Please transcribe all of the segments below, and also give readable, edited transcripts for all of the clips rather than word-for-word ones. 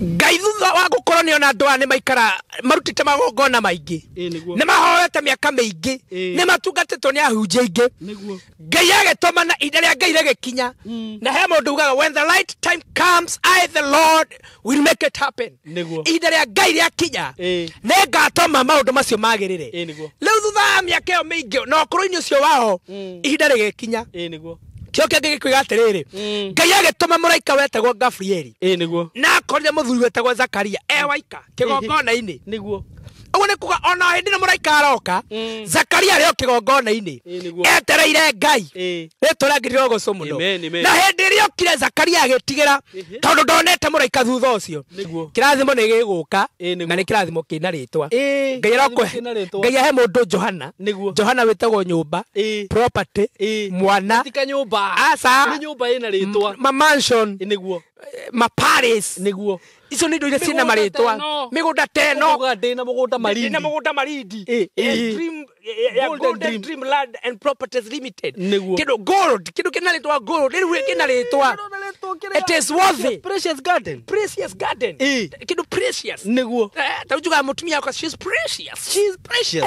Ngai thutha wa gũkorwo nĩ ona andũ aya nĩ maikara marutĩte magongona maingĩ, Ĩĩ nĩguo. nĩ mahoete mĩaka mĩingĩ, Ĩĩ. nĩ matungatĩtwo nĩ ahunjia aingĩ. Nĩguo. Ngai agĩtũma na ihinda rĩa Ngai rĩgĩkinya, na he mũndũ ugaga, "When the right time comes, I the Lord will make it happen." Nĩguo. Ihinda rĩa Ngai rĩakinya, Ĩĩ. nĩ ngatũma maũndũ macio magĩrĩre. Ĩĩ nĩguo. Rĩu thutha wa mĩaka ĩyo mĩingĩ na ũkũrũ-inĩ ũcio wao, ihinda rĩgĩkinya. Ĩĩ nĩguo. Kĩo kĩngĩ gĩkiuga atĩrĩrĩ, Ngai agĩtũma mũraika wetagwo Gabrieli, Ĩĩ nĩguo. na akorire mũthuri wetagwo Zakaria e waika kĩgongona-inĩ. Nĩguo. Ũguo nĩ kuga ona hĩndĩ ĩno mũraika aroka, Zakaria arĩ o kĩgongona-inĩ, Ĩĩ nĩguo. etereire Ngai. Rĩtwa rĩa ngiri mũno. Amen, amen. Na hĩndĩ ĩrĩa okire, Zakaria agĩtigĩra, tondũ ndonete mũraika thutha ũcio. Nĩguo. Kĩrathimo nĩ gĩgũka, Ĩĩ nĩguo. na nĩ kĩrathimo kĩna rĩtwa. Ĩĩ Ngai kĩrathimo arokũhe kĩna rĩtwa. Ngai ahe mũndũ Johana. Nĩguo. Johana wĩtagwo nyũmba, Ĩĩ. property, Ĩĩ. mwana. Ti kanyũmba. Aca. Nĩ nyũmba ĩna rĩtwa. Ma mansion, Ĩĩ nĩguo. ma palace. Nĩguo. Icio nĩ indo iria ciĩna Mĩgũnda marĩtwa. ta ĩno. Mĩgũnda ta ĩno. Ũkauga ndĩna mũgũnda Malindi. Ndĩna mũgũnda Malindi. Ĩĩ, ĩĩ. Dream ya Golden Golden Dream. Dream Land and Properties Limited. Nĩguo. Kĩndũ gold, kĩndũ kĩna rĩtwa gold, rĩu kĩna rĩtwa. It is worthy. Precious Garden. Precious Garden. Ĩĩ. Kĩndũ precious. Nĩguo. Ta rĩu njugaga mũtumia wakwa, she's precious. She's precious.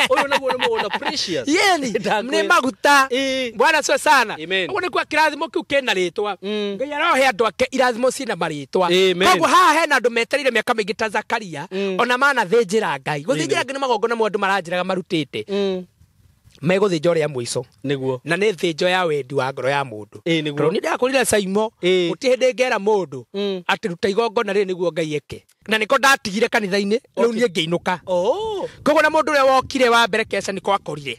Ũyũ naguo nĩ mũgũnda precious. Yeni Ndakwĩra. nĩ maguta. Ĩĩ. Bwana asifiwe sana. Amen. Ũguo nĩ kuga kĩrathimo kĩu kĩna rĩtwa. Ngai arohe andũ ake irathimo ciĩna marĩtwa. Amen. Koguo haha hena andũ metereire mĩaka mĩingĩ ta Zakaria, ona manathĩnjĩra Ngai. Gũthĩnjĩra Ngai nĩ magongona mo andũ maranjĩraga marutĩte, megũthĩnja ũrĩa mũico, Nĩguo. na nĩ thĩnjo ya wendi wa ngoro ya mũndũ. Ĩĩ nĩguo. Tondũ niĩ ndakũrire Saimo, gũtirĩ hĩndĩ ngera mũndũ atĩ ruta igongona rĩrĩ nĩguo Ngai eke, na nĩko ndatigire kanitha-inĩ rĩu niĩ ngĩinũka. Oh. Koguo na mũndũ ũrĩa wokire wa mbere keca nĩko akorire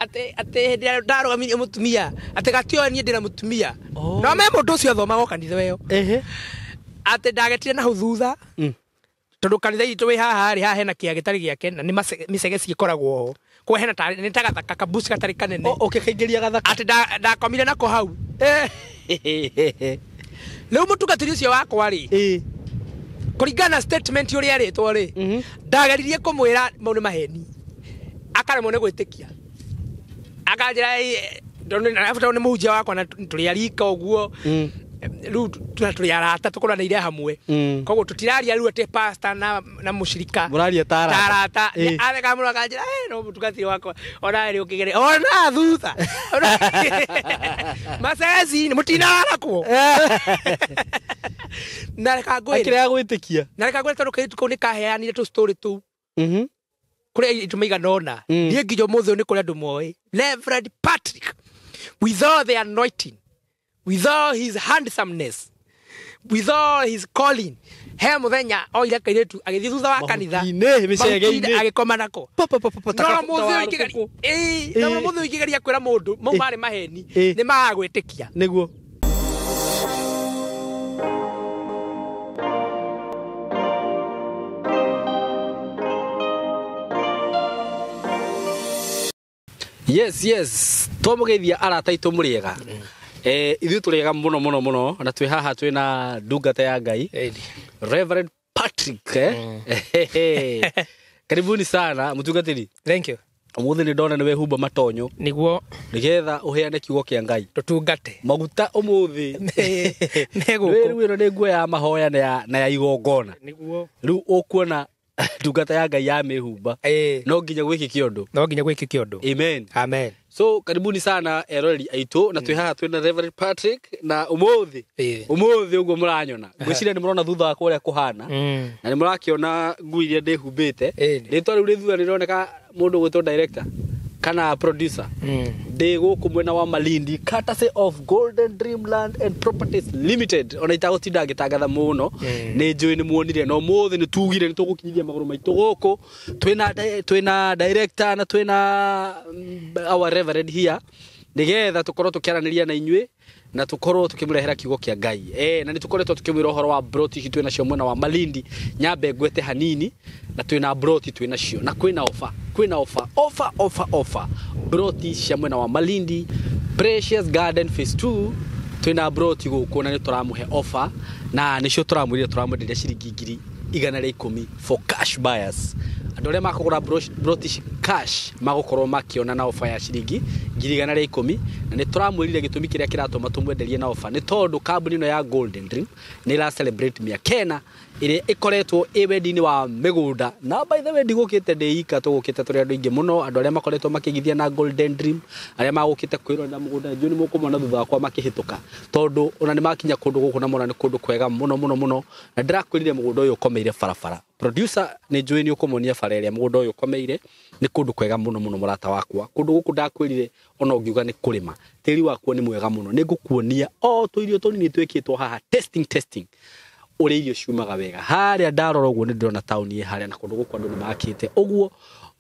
atĩ hĩndĩ ĩrĩa ndarũgamirie mũtumia atĩ gatioe niĩ ndĩna mũtumia. Oh. No me mũndũ ũcio athomaga o kanitha ĩyo, Ehe. atĩ ndagetire na hau thutha, tondũ kanitha itũ wĩ haha rĩ, haha hena kĩa gĩtarĩ gĩake na nĩ mĩcege ciĩkoragwo ho kwa hena nĩ ta gathaka kabuci gatarĩ kanene. Ũkĩkaingĩria gathaka. Atĩ ndakomire nako hau. Rĩu mũtungatĩri ũcio wakwa rĩ, kũringana na statement ũrĩa erĩtwo rĩ, ndageririe kũmwĩra mau nĩ maheni, akaremwo nĩ gwĩtĩkia, akanjĩra, "Ĩ, tondũ nĩ mũhunjia wakwa na tũrĩ arika ũguo rĩu na tũrĩ arata tũkũranĩire hamwe." Koguo tũtiraria rĩu atĩ pastor na mũcirika. Mũraria ta arata. Ta arata. Ĩĩ. Arega mũno, akanjĩra, "Eh, no mũtungatĩri wakwa ona rĩ ũkĩgere ona thutha maceci mũtinarakwo." Na reka ngwĩre, Akĩrega gwĩtĩkia. na reka ngwĩre, tondũ kairĩtu kau nĩ kaheanire tũ story tũu kũrĩ airĩtu maigana ũna. Niĩ nginya ũmũthĩ ũyũ nĩ kũrĩ andũ moĩ Reverend Patrick, with all the anointing, with all his handsomeness, with all his calling, he mũthenya oire kairĩtu agĩthiĩ thutha wa kanitha, Mahuti-inĩ, mĩcege-inĩ. mahuti-inĩ, agĩkoma nako. Pa, pa, pa, pa, pa, No mũthĩ ũyũ ta ĩĩ, no mũthĩ ũyũ ingĩgeria kwĩra mũndũ mau marĩ maheni, Ĩĩ. nĩ magaga gwĩtĩkia. Nĩguo. Yes, twamũgeithia arata aitũ, mũrĩega? Ithuĩ tũrĩega mũno mũno mũno, na twĩ haha twĩ na ndungata ya Ngai, Reverend Patrick, eh? Karibuni sana, mũtungatĩri. Thank you. Ũmũthĩ nĩ ndona nĩ wehumba matonyo Nĩguo. nĩgetha ũheane kiugo kĩa Ngai. Tũtungate. Maguta ũmũthĩ. Nĩ gũkũ. Rĩu ĩno nĩ nguo ya mahoya na ya igongona. Nĩguo. Rĩu ũkuona ndungata ya Ngai ya mĩhumba, no nginya gwĩkĩke ũndũ. No nginya gwĩkĩke ũndũ. Amen. Amen. So karibuni sana eroreri aitũ, na twĩ haha twĩna Reverend Patrick, na ũmũthĩ, ũmũthĩ ũguo mũranyona, ngwĩciria nĩ mũrona thutha wakwa ũrĩa kũhana, na nĩ mũrakĩona nguo iria ndĩhumbĩte. Ĩĩ. Rĩtwa rĩu rĩ thutha rĩroneka mũndũ gwĩtwo director kana producer. Ndĩ gũkũ mwena wa Malindi, courtesy of Golden Dreamland and Properties Limited. Ona itagũtinda ngĩtangatha mũno, nĩ njũĩ nĩ muonire, na ũmũthĩ nĩ tugire nĩ tũgũkinyithia magũrũ maitũ gũkũ. Twĩna director na twĩna our reverend here nĩgetha tũkorwo tũkĩaranĩria na inyuĩ na tũkorwo tũkĩmũrehera kiugo kĩa Ngai. Na nĩ tũkoretwo tũkĩmwĩra ũhoro wa broti ici twĩ nacio mwena wa Malindi. Nyambe ngwete hanini, na twĩna broti twĩ nacio, na kwĩna ofa, kwĩna ofa, ofa, ofa, ofa, broti cia mwena wa Malindi, Precious Garden Phase 2. Twĩna broti gũkũ na nĩ tũramũhe ofa, na nĩcio tũramwĩrire tũramwenderia ciringi ngiri 110 for cash buyers. Andũ arĩa makũgũra broti ici cash magũkorwo makĩona na ofa ya ciringi 110, na nĩ tũramwĩrire gĩtũmi kĩrĩa kĩratũma tũmwenderie na ofa nĩ tondũ kambuni ĩno ya Golden Dream nĩ ĩra celebrate mĩaka 4 ĩrĩa ĩkoretwo ĩ wendi-inĩ wa mĩgũnda. Na by the way ndigũkĩte ndĩ ika, tũgũkĩte tũrĩ andũ aingĩ mũno, andũ arĩa makoretwo makĩigithia na Golden Dream, arĩa magũkĩte kwĩrorera mũgũnda. Njũĩ nĩ mũkũmona thutha wakwa makĩhĩtũka, tondũ ona nĩ makinya kũndũ gũkũ na mona nĩ kũndũ kwega mũno mũno mũno. Na ndĩrakwĩrire mũgũnda ũyũ ũkomeire barabara. Producer nĩ njũĩ nĩ ũkũmonia bara ĩrĩa mũgũnda ũyũ ũkomeire, nĩ kũndũ kwega mũno mũno mũrata wakwa. Kũndũ gũkũ ndakwĩrire ona ũngiuga nĩ kũrĩma, tĩri wakuo nĩ mwega mũno. Nĩ ngũkuonia o tũirio tũnini twĩkĩtwo haha testing ũrĩa irio ciumaga wega. Harĩa ndarora ũguo nĩ ndĩrona taũni ĩ harĩa, na kũndũ gũkũ andũ nĩ makĩte ũguo.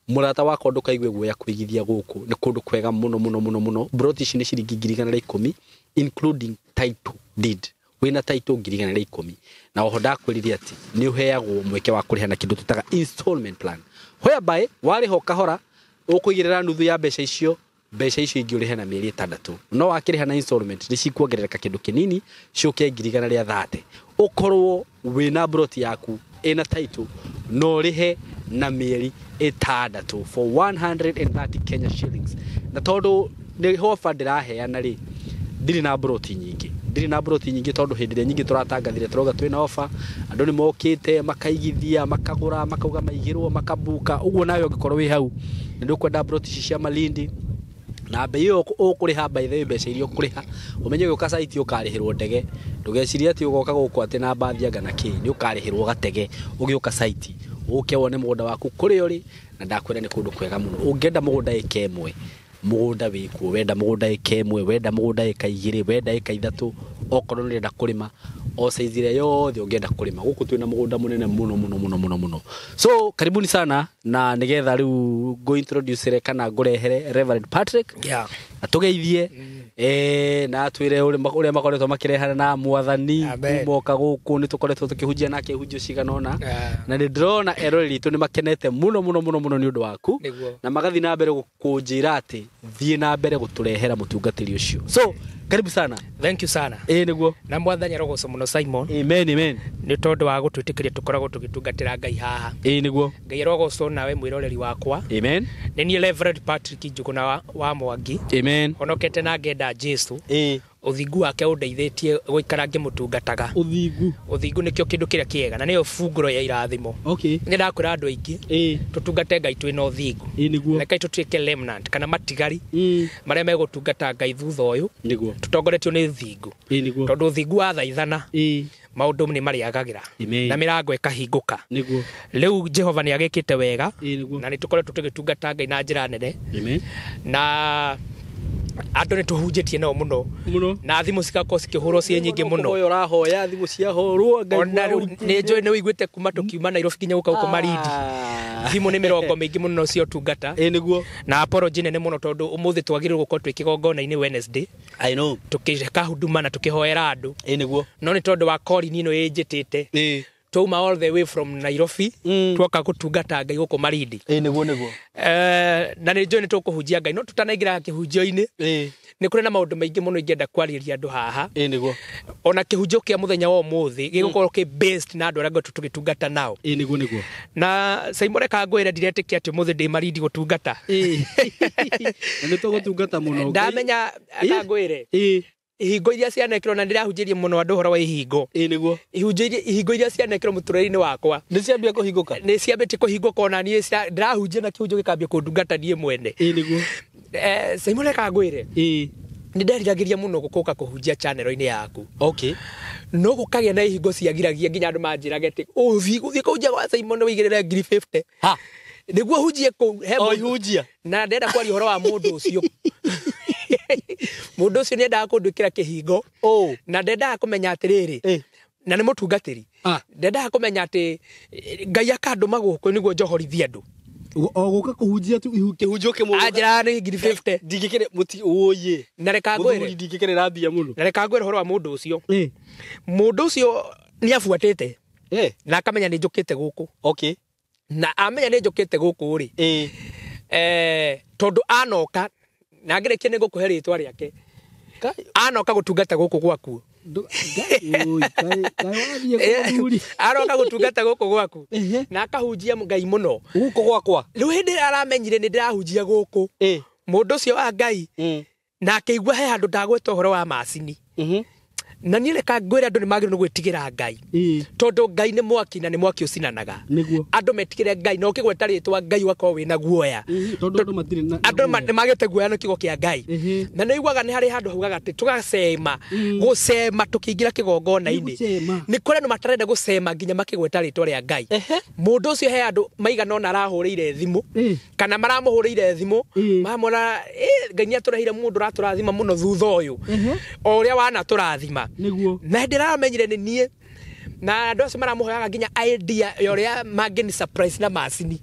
Mũrata wakwa ndũkaigue guoya kũigithia gũkũ, nĩ kũndũ kwega mũno mũno mũno mũno. Broti ici nĩ ciringi 110 including title deed. Wĩna title 110, na oho ndakwĩrire atĩ nĩ ũheagwo mweke wa kũrĩha na kĩndũ tũtaga installment plan, whereby warĩha kahora ũkũigĩrĩra nuthu ya mbeca icio, mbeca icio ingĩ ũrĩhe na mĩeri 6. No wakĩrĩha na installment nĩ cikuongerereka kĩndũ kĩnini ciũke 130, ũkorwo wĩna broti yaku ĩna title no ũrĩhe na mĩeri 6 for 130 Kenya shillings. Na tondũ nĩ ofa ndĩraheana rĩ, ndirĩ na broti nyingĩ, ndirĩ na broti nyingĩ tondũ hĩndĩ ĩrĩa nyingĩ tũratangathire tũrauga twĩna ofa, andũ nĩ mokĩte makaigithia, makagũra, makauga maigĩrwo, makabuka. Ũguo nawe ũngĩkorwo wĩ hau nĩ ndũkwenda broti ici cia Malindi na bei ĩyo ũkũrĩha, by the way mbeca iria ũkũrĩha ũmenye ũgĩũka site ũkarĩhĩrwo ndege, ndũgecirie atĩ ũgoka gũkũ atĩ na mbathi anga na kĩ, nĩ ũkarĩhĩrwo gatege ũgĩũka site ũke wone mũgũnda waku kũrĩa ũrĩ. Na ndakwĩra nĩ kũndũ kwega mũno. Ũngĩenda mũgũnda ĩka 1, mũgũnda wĩkuo, wenda mũgũnda ĩka 1, wenda mũgũnda ĩka 2, wenda ĩka 3, okorwo nĩ ũrenda kũrĩma o size ĩrĩa yothe ũngĩenda kũrĩma. Gũkũ twĩna mũgũnda mũnene mũno mũno mũno mũno mũno. So karibuni sana, na nĩgetha rĩu ngũ introduce kana ngũrehere Reverend Patrick atũgeithie na atwĩre ũrĩa makoretwo makĩrehana na mwathani kumoka gũkũ. Nĩ tũkoretwo tũkĩhunjia nake ihunjio cigana ũna, na nĩ ndĩrona eroreri aitũ nĩ makenete mũno mũno mũno mũno nĩ ũndũ waku, na magathiĩ na mbere kũnjĩra atĩ thiĩ na mbere gũtũrehera mũtungatĩri ũcio. So karibu sana. Thank you sana. Nĩguo. Na mwathani arogocwo mũno Simon. Amen amen. Nĩ tondũ wa gũtwĩtĩkĩria tũkoragwo tũgĩtungatĩra Ngai haha. Nĩguo. Ngai arogocwo nawe mwĩroreri wakwa. Amen. Nĩ niĩ Reverend Patrick Njuguna wa Mwangi. Amen. Honokete na ngenda Jesu. Ũthingu wake ũndeithĩtie gũikara ngĩmũtungataga. Ũthingu. Ũthingu nĩkĩo kĩndũ kĩrĩa kĩega na nĩyo bungũro ya irathimo. Okay. Nĩ ndakwĩra andũ aingĩ tũtungate Ngai twĩna ũthingu. Nĩguo. Rekai tũtuĩke remnant kana matigari marĩa megũtungata Ngai thutha ũyũ. Nĩguo. Tũtongoretio nĩ ũthingu. Nĩguo. Tondũ ũthingu wathaithana maũndũ nĩ marĩagagĩra na mĩrango ĩkahingũka. Nĩguo. Rĩu Jehova nĩ agĩkĩte wega Nĩguo. na nĩ tũkoretwo tũgĩtungata Ngai na njĩra nene. Amen. Na andũ nĩ tũhunjĩtie nao mũno mũno, na thimũ cigakorwo cikĩhũrwo ciĩ nyingĩ mũno. Ũyũ ũrahoya thimũ ciahũrwo Ngai ona rĩu nĩ njũĩ nĩ ũiguĩte kuma tũkiuma Nairobi nginya gũka gũkũ Malindi, thimũ nĩ mĩrongo mĩingĩ mũno cia ũtungata. Nĩguo. Na apology nene mũno tondũ ũmũthĩ twagĩrĩirwo gũkorwo twĩ kĩgongona-inĩ Wednesday. I know. Tũkĩka huduma na tũkĩhoera andũ. Nĩguo. No nĩ tondũ wa korini ĩno ĩnjĩtĩte, twauma all the way from Nairobi twoka gũtungata Ngai gũkũ Malindi. Nĩguo nĩguo. Na nĩ njũĩ nĩ tũkũhunjia Ngai, no tũtanaingĩra kĩhunjio-inĩ nĩ kũrĩ na maũndũ maingĩ mũno ingĩenda kwarĩria andũ haha. Nĩguo. Ona kĩhunjio kĩa mũthenya wa ũmũthĩ gĩgũkorwo kĩ based na andũ arĩa ngoretwo tũgĩtungata nao. Nĩguo nĩguo. Na Simon reka ngwĩre ndiretĩkia atĩ ũmũthĩ ndĩ Malindi gũtungata. Na nĩ tũgũtungata mũno. Ndamenya aka ngwĩre ihingo iria cianekĩrwo, na ndĩrahunjĩria mũno andũ ũhoro wa ihingo. Nĩguo. Ihingo iria cianekĩrwo mũtũrĩre-inĩ wakwa nĩ ciambia kũhingũka. Nĩ ciambĩtie kũhingũka, ona niĩ ndĩrahunjia na kĩhunjio gĩkambia kũndungata niĩ mwene. Nĩguo. Simon reka ngwĩre nĩ nderiragĩria mũno gũka kũhunjia channel-inĩ yaku. Okay. No gũkagĩa na ihingo ciagiragia nginya andũ manjĩrage atĩ ũthiĩ gũthiĩ kũhunjia gwa Simon wĩigĩrĩre 50,000. Ha. Nĩguo hunjie kũu he O ihunjia. Na ndĩrenda kwaria ũhoro wa mũndũ ũcio. Mũndũ ũcio nĩendaga kũndwĩkĩra kĩhingo. Na ndendaga kũmenya atĩrĩrĩ, na nĩ mũtungatĩri, ndendaga kũmenya atĩ Ngai akandũma gũkũ nĩguo njohorithie andũ. O gũka kũhunjia tu kĩhunjio kĩmwe. Anjĩraga nĩ 50,000. Ndingĩkĩre mũti ũyĩ. Na reka ngwĩre. Ndingĩkĩrĩra mbia mũno. Na reka ngwĩre ũhoro wa mũndũ ũcio. Mũndũ ũcio nĩ abuatĩte. Na akamenya nĩ njũkĩte gũkũ. Okay. Na amenya nĩ njũkĩte gũkũ rĩ. Tondũ anoka na ngĩrĩkia nĩ ngũkũhe rĩtwa rĩake. Anoka gũtungata gũkũ gwaku. Aroka gũtungata gũkũ gwaku na akahunjia Ngai mũno gũkũ gwakwa. Rĩu hĩndĩ ĩrĩa aramenyire nĩ ndĩrahunjia gũkũ, mũndũ ũcio wa Ngai na akĩigua he handũ ndagweta ũhoro wa macini. Na niĩ reka ngwĩre andũ nĩ magĩrĩirwo nĩ gwĩtigĩra Ngai, tondũ Ngai nĩ mwaki na nĩ mwaki ũcinanaga. Andũ metigĩre Ngai, na ũkĩgweta rĩtwa Ngai ũgakorwo wĩna guoya, tondũ andũ matirĩ na andũ nĩ magĩte guoya nĩ kiugo kĩa Ngai. Na nĩ ugaga nĩ harĩ handũ haugaga atĩ tũgacema gũcema tũkĩingĩra kĩgongona-inĩ. Nĩ kũrĩ andũ matarenda gũcema nginya makĩgweta rĩtwa rĩa Ngai. Mũndũ ũcio he andũ maigana ũna arahũrĩire thimũ kana maramũhũrĩire thimũ mamwĩra, Ngai nĩ atũreheire mũndũ ũratũrathima mũno thutha ũyũ o ũrĩa wanatũrathima. Na hĩndĩ ĩrĩa aramenyire nĩ niĩ, na andũ acio maramũhoyaga nginya idea ya ũrĩa mangĩni surprise na macini.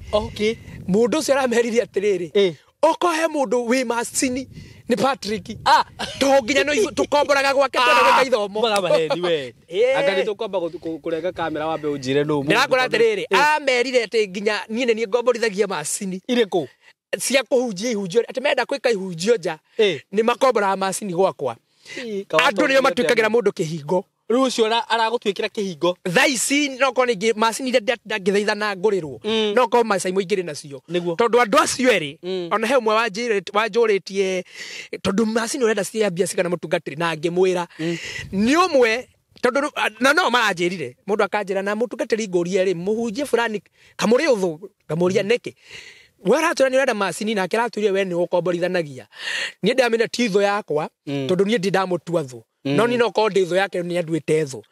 Mũndũ ũcio aramerire atĩrĩrĩ, okorwo he mũndũ wĩ macini nĩ Patrick. To nginya no tũkomboraga gwake twenda gwĩka ithomo. Mbaga maheni we. Anga nĩ tũkwamba kũrenga kamera wambe ũnjĩre nũ. Ndĩrakwĩra atĩrĩrĩ, aramerire atĩ nginya niĩ nĩ niĩ ngomborithagia macini irĩkũ cia kũhunjia ihunjio, atĩ menda gwĩka ihunjio nja nĩ makomboraga macini gwakwa. Andũ nĩo matuĩkagĩra mũndũ kĩhingo. Rĩu ũcio aragũtuĩkĩra kĩhingo. Thaa ici no korwo ningĩ macini iria ndangĩthaitha na ngũrĩrwo, no korwo macini ingĩrĩ nacio, tondũ andũ acio erĩ ona he ũmwe wanjũrĩtie tondũ macini ũrenda cia mbia cigana mũtungatĩri, na ngĩmwĩra nĩ ũmwe, tondũ na no maranjĩrire mũndũ akanjĩra na mũtungatĩri ngũrie rĩ mũhunjie fulani kamũrĩ ũthũ, ngamũria nĩkĩ we ũratwĩra nĩ ũrenda macini, nake aratwĩrire we nĩ ũkomborithanagia. Niĩ ndamenya ti thũ yakwa, tondũ niĩ ndi ndamũtua thũ, no niĩ no korwo ndĩ thũ yake nĩ anduĩte thũ.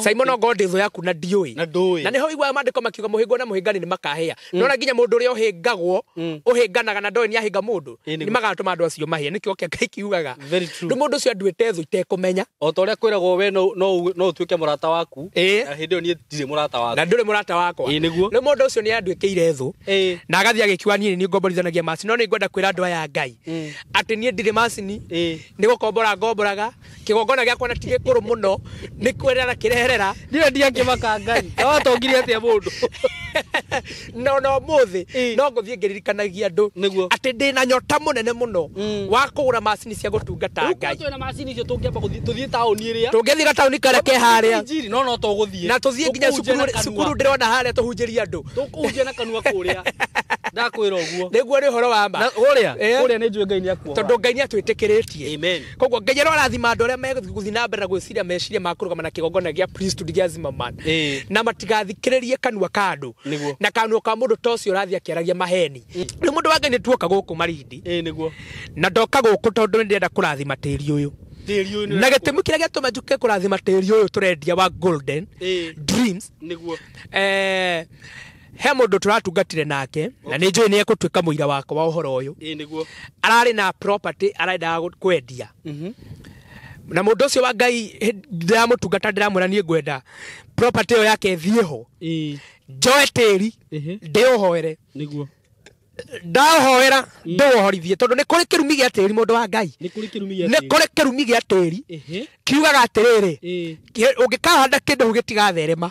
Simon, no korwo ndĩ thũ yaku na ndiũĩ, na nĩho iguaga maandĩko makiuga mũhĩngwo na mũhĩngani nĩ makahĩa. No na nginya mũndũ ũrĩa ũhĩngagwo ũhĩnganaga na ndoĩ nĩ ahĩnga mũndũ, nĩ magatũma andũ acio mahĩe. Nĩkĩo kĩa Ngai kiugaga. Rĩu mũndũ ũcio anduĩte thũ itekũmenya. O ta ũrĩa kwĩragwo we no ũtuĩke mũrata waku, na hĩndĩ ĩyo niĩ ndirĩ mũrata waku. Na ndũrĩ mũrata wakwa. Rĩu mũndũ ũcio nĩ anduĩkĩire thũ na agathiĩ agĩkiuga niĩ nĩ ngomborithanagia macini. No nĩ ngwenda kwĩra andũ aya a Ngai atĩ niĩ ndirĩ macini, nĩ gũkombora ngomboraga. Kĩgongona gĩakwa na ti gĩkũrũ mũno, nĩ kwerera kĩreherera. Niĩ ndiangĩmaka Ngai. Ta watongire atĩa mũndũ? No no mũthĩ no ngũthiĩ ngĩririkanagia andũ atĩ ndĩna nyota mũnene mũno wa kũgũra macini cia gũtungata Ngai. Rĩu twĩna macini icio tũngĩamba gũthiĩ tũthiĩ taũni ĩrĩa. Tũngĩthiĩ gataũni karĩa ke harĩa. No no tũgũthiĩ. Na tũthiĩ nginya cukuru ndĩrona harĩa tũhunjĩrie andũ. Tũkũhunjia na kanua kũrĩa. Ndakwĩra ũguo. Nĩguo nĩ ũhoro wa ma. Kũrĩa kũrĩa nĩ njũĩ Ngai nĩ akuoha. Tondũ Ngai nĩ atwĩtĩkĩrĩtie. Amen. Koguo Ngai arorathima andũ arĩa megũthiĩ na mbere na gwĩciria meciria ma kũrũgama na kĩgongona gĩa priesthood gĩa Zimmerman, na matigathikĩrĩrie kanua ka andũ na kanua ka mũndũ ta ũcio ũrathiĩ akĩaragia maheni. Rĩu mũndũ wa Ngai nĩ tuoka gũkũ Malindi. Na ndoka gũkũ tondũ nĩ ndĩrenda kũrathima tĩri ũyũ. Na gĩtũmi kĩrĩa gĩatũma njuke kũrathima tĩri ũyũ tũrendia wa Golden Dreams, he mũndũ tũratungatire nake na nĩ njũĩ nĩ egũtuĩka mũira wakwa wa ũhoro ũyũ. Ararĩ na property arendaga kwendia, na mũndũ ũcio wa Ngai ndĩramũtungata ndĩramwĩra niĩ ngwenda property ĩyo yake ĩthiĩ ho, njoe tĩri ndĩũhoere, ndaũhoera ndĩũhorithie, tondũ nĩ kũrĩ kĩrumi gĩa tĩri mũndũ wa Ngai. Nĩ kũrĩ kĩrumi gĩa tĩri kiugaga atĩrĩrĩ, ũngĩkahanda kĩndũ gĩtigatherema,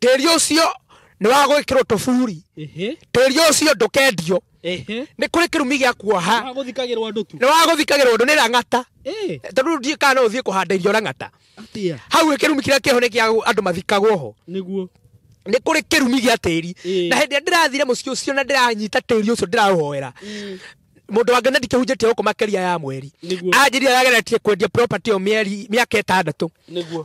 tĩri ũcio nĩ wa gwĩkĩrwo tũburi, tĩri ũcio ndũkendio. Nĩ kũrĩ kĩrumi gĩa kuoha, nĩ wa gũthikagĩrwo andũ, nĩ rang'ata, tondũ ndiĩ kana no ũthiĩ kũhanda irio rang'ata. Hau kĩrumi kĩrĩa kĩho nĩ kĩa andũ mathikagwo ho. Nĩ kũrĩ kĩrumi gĩa tĩri. Na hĩndĩ ĩrĩa ndĩrathire mũciĩ ũcio na ndĩranyita tĩri ũcio ndĩraũhoera, mũndũ wa Ngai na ndikĩhunjĩtie gũkũ makĩria ya mweri, anjĩrire arageretie kwendia property ĩyo mĩaka ĩtandatũ,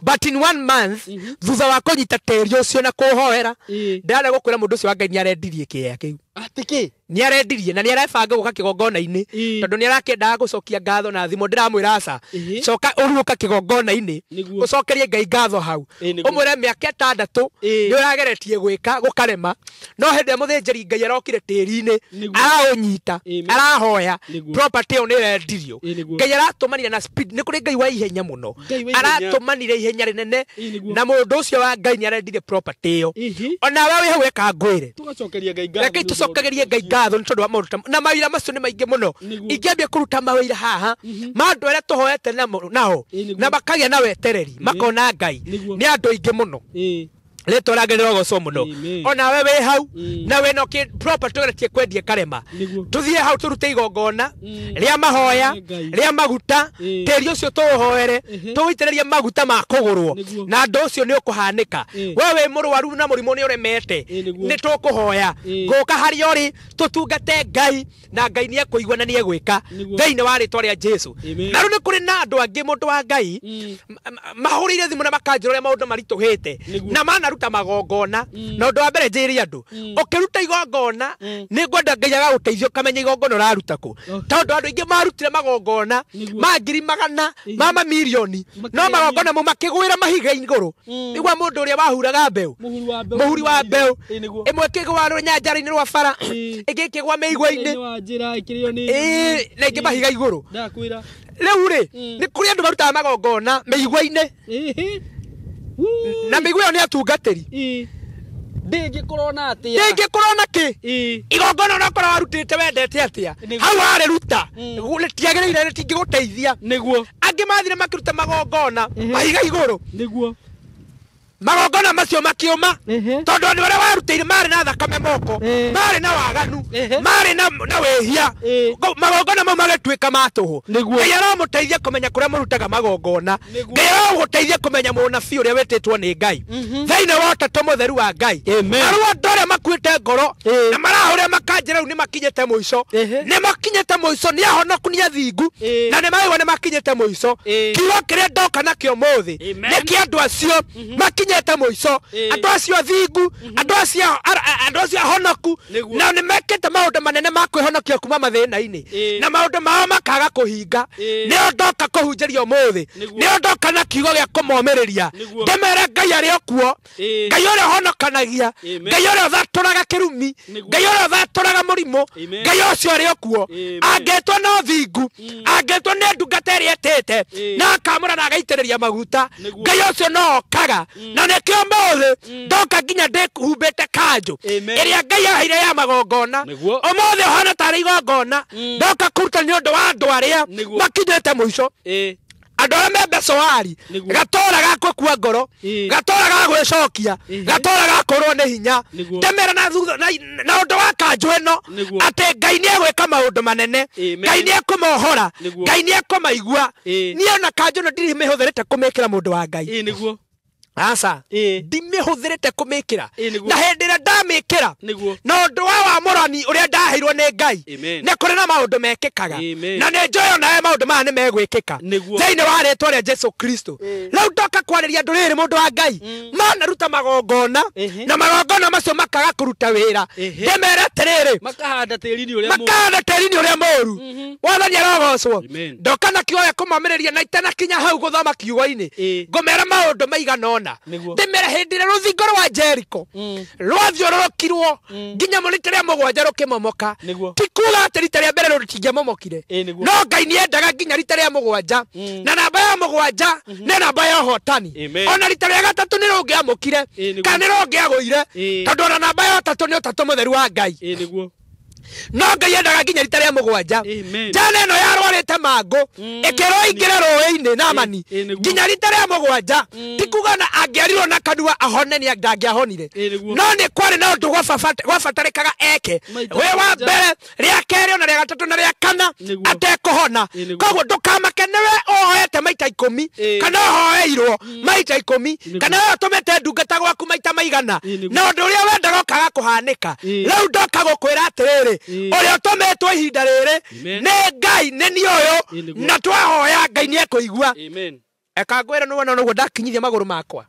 but in 1 month thutha wa kũnyita tĩri ũcio na kũũhoera, ndĩrarega gũkwĩra mũndũ ũcio wa Ngai nĩ arendirie kĩea kĩu. Atĩ nĩ arendirie na nĩ arebanga gũka kĩgongona-inĩ, tondũ nĩ arakĩendaga gũcokia ngatho na thimũ. Ndĩramwĩra aca, coka ũruũka kĩgongona-inĩ ũcokerie Ngai ngatho hau, ũmwĩre mĩaka ĩtandatũ nĩ ũrageretie gwĩka gũkarema, no hĩndĩ ĩrĩa mũthĩnjĩri Ngai arokire tĩri-inĩ araũnyita arahoya property ĩyo nĩ ĩrendirio. Ngai aratũmanire na speed, nĩ kũrĩ Ngai wa ihenya mũno, aratũmanire ihenya rĩnene, na mũndũ ũcio wa Ngai nĩ arendirie property ĩyo. Ona we wĩ hau eka ngwĩre, reke tũcokagerie Ngai ngatho nĩ tondũ wa maũndũ na mawĩra macio nĩ maingĩ mũno. Ingĩambia kũruta mawĩra haha ma andũ arĩa tũhoete nao na makagĩa na wetereri makona Ngai nĩ andũ aingĩ mũno. Rĩtwa rĩake rĩrogocwo mũno. Amen. Onawe wĩ hau na wĩna property ũgeretie kwendia karema, Nĩguo. tũthiĩ hau tũrute igongona rĩa mahoya, Ngai. rĩa maguta, tĩri ũcio tũũhoere, tũũitĩrĩrie maguta ma kũgũrwo, Nĩguo. na andũ ũcio nĩ ũkũhanĩka. We wĩ mũrwaru na mũrimũ nĩ ũremete, Nĩguo. nĩ tũkũhoya ngũka harĩa ũrĩ tũtungate Ngai, na Ngai nĩ ekũigua na nĩ egwĩka Nĩguo. thĩinĩ wa rĩtwa rĩa Jesu. Amen. Na rĩu nĩ kũrĩ na andũ angĩ, mũndũ wa Ngai, mahũrĩire thimũ na makanjĩra ũrĩa maũndũ maritũhĩte Nĩguo. na manaruta magongona. Na ũndũ wa mbere njĩre andũ, ũkĩruta igongona nĩ ngwenda Ngai agagũteithia ũkamenya igongona ũraruta kũ, tondũ andũ aingĩ marutire magongona Nĩguo. ma ngiri magana ma mamirioni, no Makĩgeria. magongona mau makĩgwĩra mahiga igũrũ. Nĩguo mũndũ ũrĩa wahuraga mbeũ, Mũhuri wa mbeũ. mũhuri wa mbeũ, Nĩguo. ĩmwe ĩkĩgwa nyanjara-inĩ rwa bara, ĩngĩ ĩkĩgwa mĩigua-inĩ, wa njĩra ĩkĩrĩo nĩ na ĩngĩ mahiga igũrũ. Ndakwĩra. Rĩu rĩ, nĩ kũrĩ andũ marutaga magongona mĩigua-inĩ, na mĩigua ĩyo nĩ atungatĩri. Ndĩngĩkorwo na atĩa? Ndĩngĩkorwo na kĩ igongona onakorwo warutĩte wendete atĩa, Nĩguo. hau warĩruta rĩtiagĩrĩire, rĩtingĩgũteithia. Nĩguo. Angĩ mathire makĩruta magongona mahiga igũrũ, Nĩguo. magongona macio makiuma, Ehe. tondũ andũ arĩa warutĩire marĩ na thakame moko, marĩ na waganu, marĩ na wĩhia. Magongona mau magĩtuĩka ma tũhũ. Nĩguo. Ngai aromũteithia kũmenya kũrĩa mũrutaga magongona. Nĩguo. Ngai arogũteithia kũmenya mũnabii ũrĩa wĩtĩtwo nĩ Ngai thĩinĩ wa ũtatũ mũtheru wa Ngai. Amen. Arĩa andũ arĩa makuĩte ngoro na marahũrĩa makanjĩra rĩu nĩ makinyĩte mũico, nĩ makinyĩte mũico, nĩ ahonoku, nĩ athingu, na nĩ maigua nĩ makinyĩte mũico. Kiugo kĩrĩa ndoka nakĩo mũthĩ Amen. nĩ kĩa andũ acio makinyĩte mũico, andũ acio athingu, andũ acio ahonoku, Nĩguo. na nĩ mekĩte maũndũ manene ma kwĩhonokia kuma mathĩna-inĩ, na maũndũ mao makaga kũhinga. Nĩo ndoka kũhunjĩria ũmũthĩ, Nĩguo. nĩo ndoka na kiugo gĩa kũmomĩrĩria, Nĩguo. ndĩmere Ngai arĩ o kuo, Ngai ũrĩa ũhonokanagia, Amen. Ngai ũrĩa ũthatũraga kĩrumi, Nĩguo. Ngai ũrĩa ũthatũraga mũrimũ, Amen. Ngai ũcio arĩ o kuo. Amen. Angĩtwo na ũthingu, angĩtwo nĩ ndungata ĩrĩa ĩtĩte na akamũra na agaitĩrĩria maguta, Nĩguo. Ngai ũcio no okaga. Na nĩkĩo ũmũthĩ ndoka nginya ndĩhumbĩte kanjũ Amen. ĩrĩa Ngai aheire ya magongona. Nĩguo. Ũmũthĩ ũhana tarĩ igongona ndoka kũruta nĩ ũndũ wa andũ arĩa Nĩguo. makinyĩte mũico, andũ arĩa me mbecoari, Nĩguo. gatũra ga gũkua ngoro, gatũra ga gwĩcokia, gatũra ga kũrwo nĩ hinya. Nĩguo. Ndĩmere na thutha na ũndũ wa kanjũ ĩno Nĩguo. atĩ Ngai nĩ egwĩka maũndũ manene, Amen. Ngai nĩ ekũmohora, Nĩguo. Ngai nĩ ekũmaigua. Niĩ ona kanjũ ĩno ndirĩ mĩhũthĩrĩte kũmĩkĩra mũndũ wa Ngai. Nĩguo. Aca, ndimĩhũthĩrĩte kũmĩkĩra, Nĩguo. na hĩndĩ ĩrĩa ndamĩkĩra Nĩguo. na ũndũ wa wamũrani ũrĩa ndaheirwo nĩ Ngai, Amen. nĩ kũrĩ na maũndũ mekĩkaga, Amen. na nĩ njũĩ onawe maũndũ maya nĩ megwĩkĩka Nĩguo. thĩinĩ wa rĩtwa rĩa Jesu Kristo. Rĩu ndoka kwarĩria andũ rĩrĩ, mũndũ wa Ngai, manaruta magongona na magongona macio makaga kũruta wĩra, ndĩmere atĩrĩrĩ, Makahanda tĩri-inĩ ũrĩa mũũru. makahanda tĩri-inĩ ũrĩa mũũru. Mwathani arogocwo. Amen. Ndoka na kiugo gĩa kũmomĩrĩria, na itanakinya hau gũthoma kiugo-inĩ, ngũmera maũndũ maigana ũna. Nĩguo. Ndĩmere hĩndĩ ĩrĩa rũthingo rwa Jeriko rwathiũrũrũkirwo nginya rita rĩa mũgwanja rũkĩmomoka, Nĩguo. ti kuga atĩ rita rĩa mbere rũtingĩamomokire, Nĩguo. no Ngai nĩ endaga nginya rita rĩa mũgwanja, na namba ya mũgwanja nĩ namba ya ũhotani. Amen. Ona rita rĩa gatatũ nĩ rũngĩamũkire, Nĩguo. kana nĩ rũngĩagũire, tondũ ona namba ya ũtatũ nĩ ũtatũ mũtheru wa Ngai. Nĩguo. No Ngai endaga nginya rita rĩa mũgwanja. Amen. Njana ĩno yarwarĩte mangũ ĩkĩrwo ingĩre rũĩ-inĩ Naamani Nĩguo. nginya rita rĩa mũgwanja, ti kuga na angĩarirwo na kanua ahone nĩ ndangĩahonire, Nĩguo. no nĩ kwarĩ na ũndũ gwabatarĩkaga eke Maita wĩ wa mũgwanja. mbere, rĩa kerĩ, ona rĩa gatatũ na rĩa kana Nĩguo. atekũhona. Nĩguo. Koguo ndũkamake nĩwe ũhoete maita 10, kana ũhoeirwo maita 10, Nĩguo. kana we ũtũmĩte ndungata gwaku maita maigana, Nĩguo. na ũndũ ũrĩa wendaga ũkaga kũhanĩka. Rĩu ndoka gũkwĩra atĩrĩrĩ, ũrĩa ũtũmĩtwo ihinda rĩrĩ Amen. nĩ Ngai, nĩ niĩ ũyũ, Nĩguo. na twahoya Ngai nĩ ekũigua. Amen. Eka ngwĩre nĩwona ũguo ndakinyithia magũrũ makwa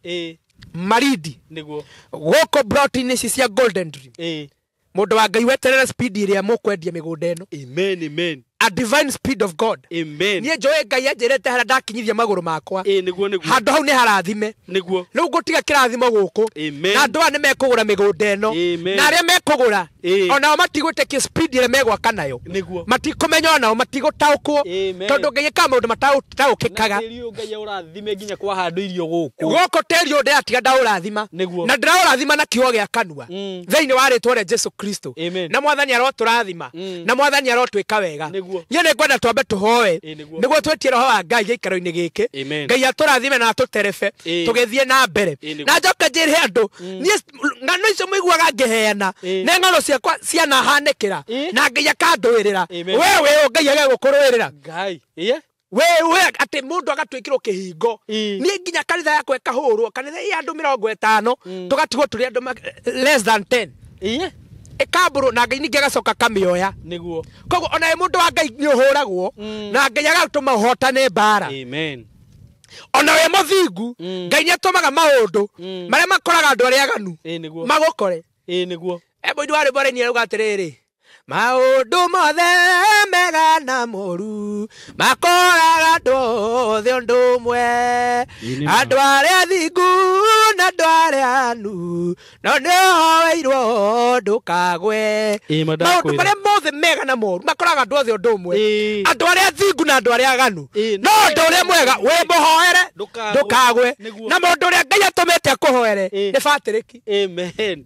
Marindi Nĩguo. gũkũ broti-inĩ ici cia Golden Dream, mũndũ wa Ngai, weterere speed ĩrĩa mũkwendia mĩgũnda ĩno. Amen. Amen. A divine speed of God. Amen. Niĩ njũĩ Ngai anjĩrĩte harĩa ndakinyithia magũrũ makwa, Nĩguo. Nĩguo. handũ hau nĩ harathime. Nĩguo. Rĩu ngũtiga kĩrathimo gũkũ, Amen. na andũ aya nĩ mekũgũra mĩgũnda ĩno, Amen. na arĩa mekũgũra onao matigwĩtĩkia speed ĩrĩa megwaka nayo, Nĩguo. matikũmenya onao matigũtaũkwo, Amen. tondũ Ngai ĩkaga maũndũ mataũkĩkaga. Na tĩri ũyũ Ngai ũrathime nginya kwahandwo irio gũkũ. Gũkũ tĩri ũyũ ndĩratiga ndaũrathima, Nĩguo. na ndĩraũrathima na kiugo gĩa kanua thĩinĩ wa rĩtwa rĩa Jesu Kristo. Amen. Na mwathani arotũrathima, na mwathani arotwĩka wega. Nĩguo. Niĩ nĩ ngwenda twambe tũhoe nĩguo twĩtie roho wa Ngai gĩikaro-inĩ gĩkĩ. Ngai atũrathime na atũterebe tũgĩthiĩ na mbere. Na njoke njĩre andũ niĩ ng'ano icio mũiguaga ngĩheana nĩ ng'ano ciakwa cianahanĩkĩra na Ngai akandũĩrĩra. We wĩ Ngai agegũkũrũĩrĩra. Ngai. Wewe ati mundu agatwikirwo kihingo ni nginya kanitha yakwa ikahurwo kanitha ya andu 50 tugatigwo turi andu less than 10 ikamburu na Ngai ningi agacoka kamioya niguo koguo ona mundu wa Ngai ni uhuragwo na Ngai agatuma uhotane mbara. Amen. Ona we muthingu Ngai ni atumaga maundu maria makoraga andu aria aganu magukore. Niguo mũindu wa rwĩmbo rĩini arauga atĩrĩrĩ, maũndũ mothe mega na moru makoraga andũ othe ũndũ ũmwe, andũ arĩa athingu na andũ arĩa anu, no nĩũhoeirwo ndũkagwe. Maũndũ marĩa mothe mega na moru makoraga andũ othe ũndũ ũmwe, andũ arĩa athingu na andũ arĩa aganu, no ũndũ ũrĩa mwega wĩ mũhoere ndũkagwe, na mũndũ ũrĩa Ngai atũmĩte akũhoere nĩ Patrick. Amen.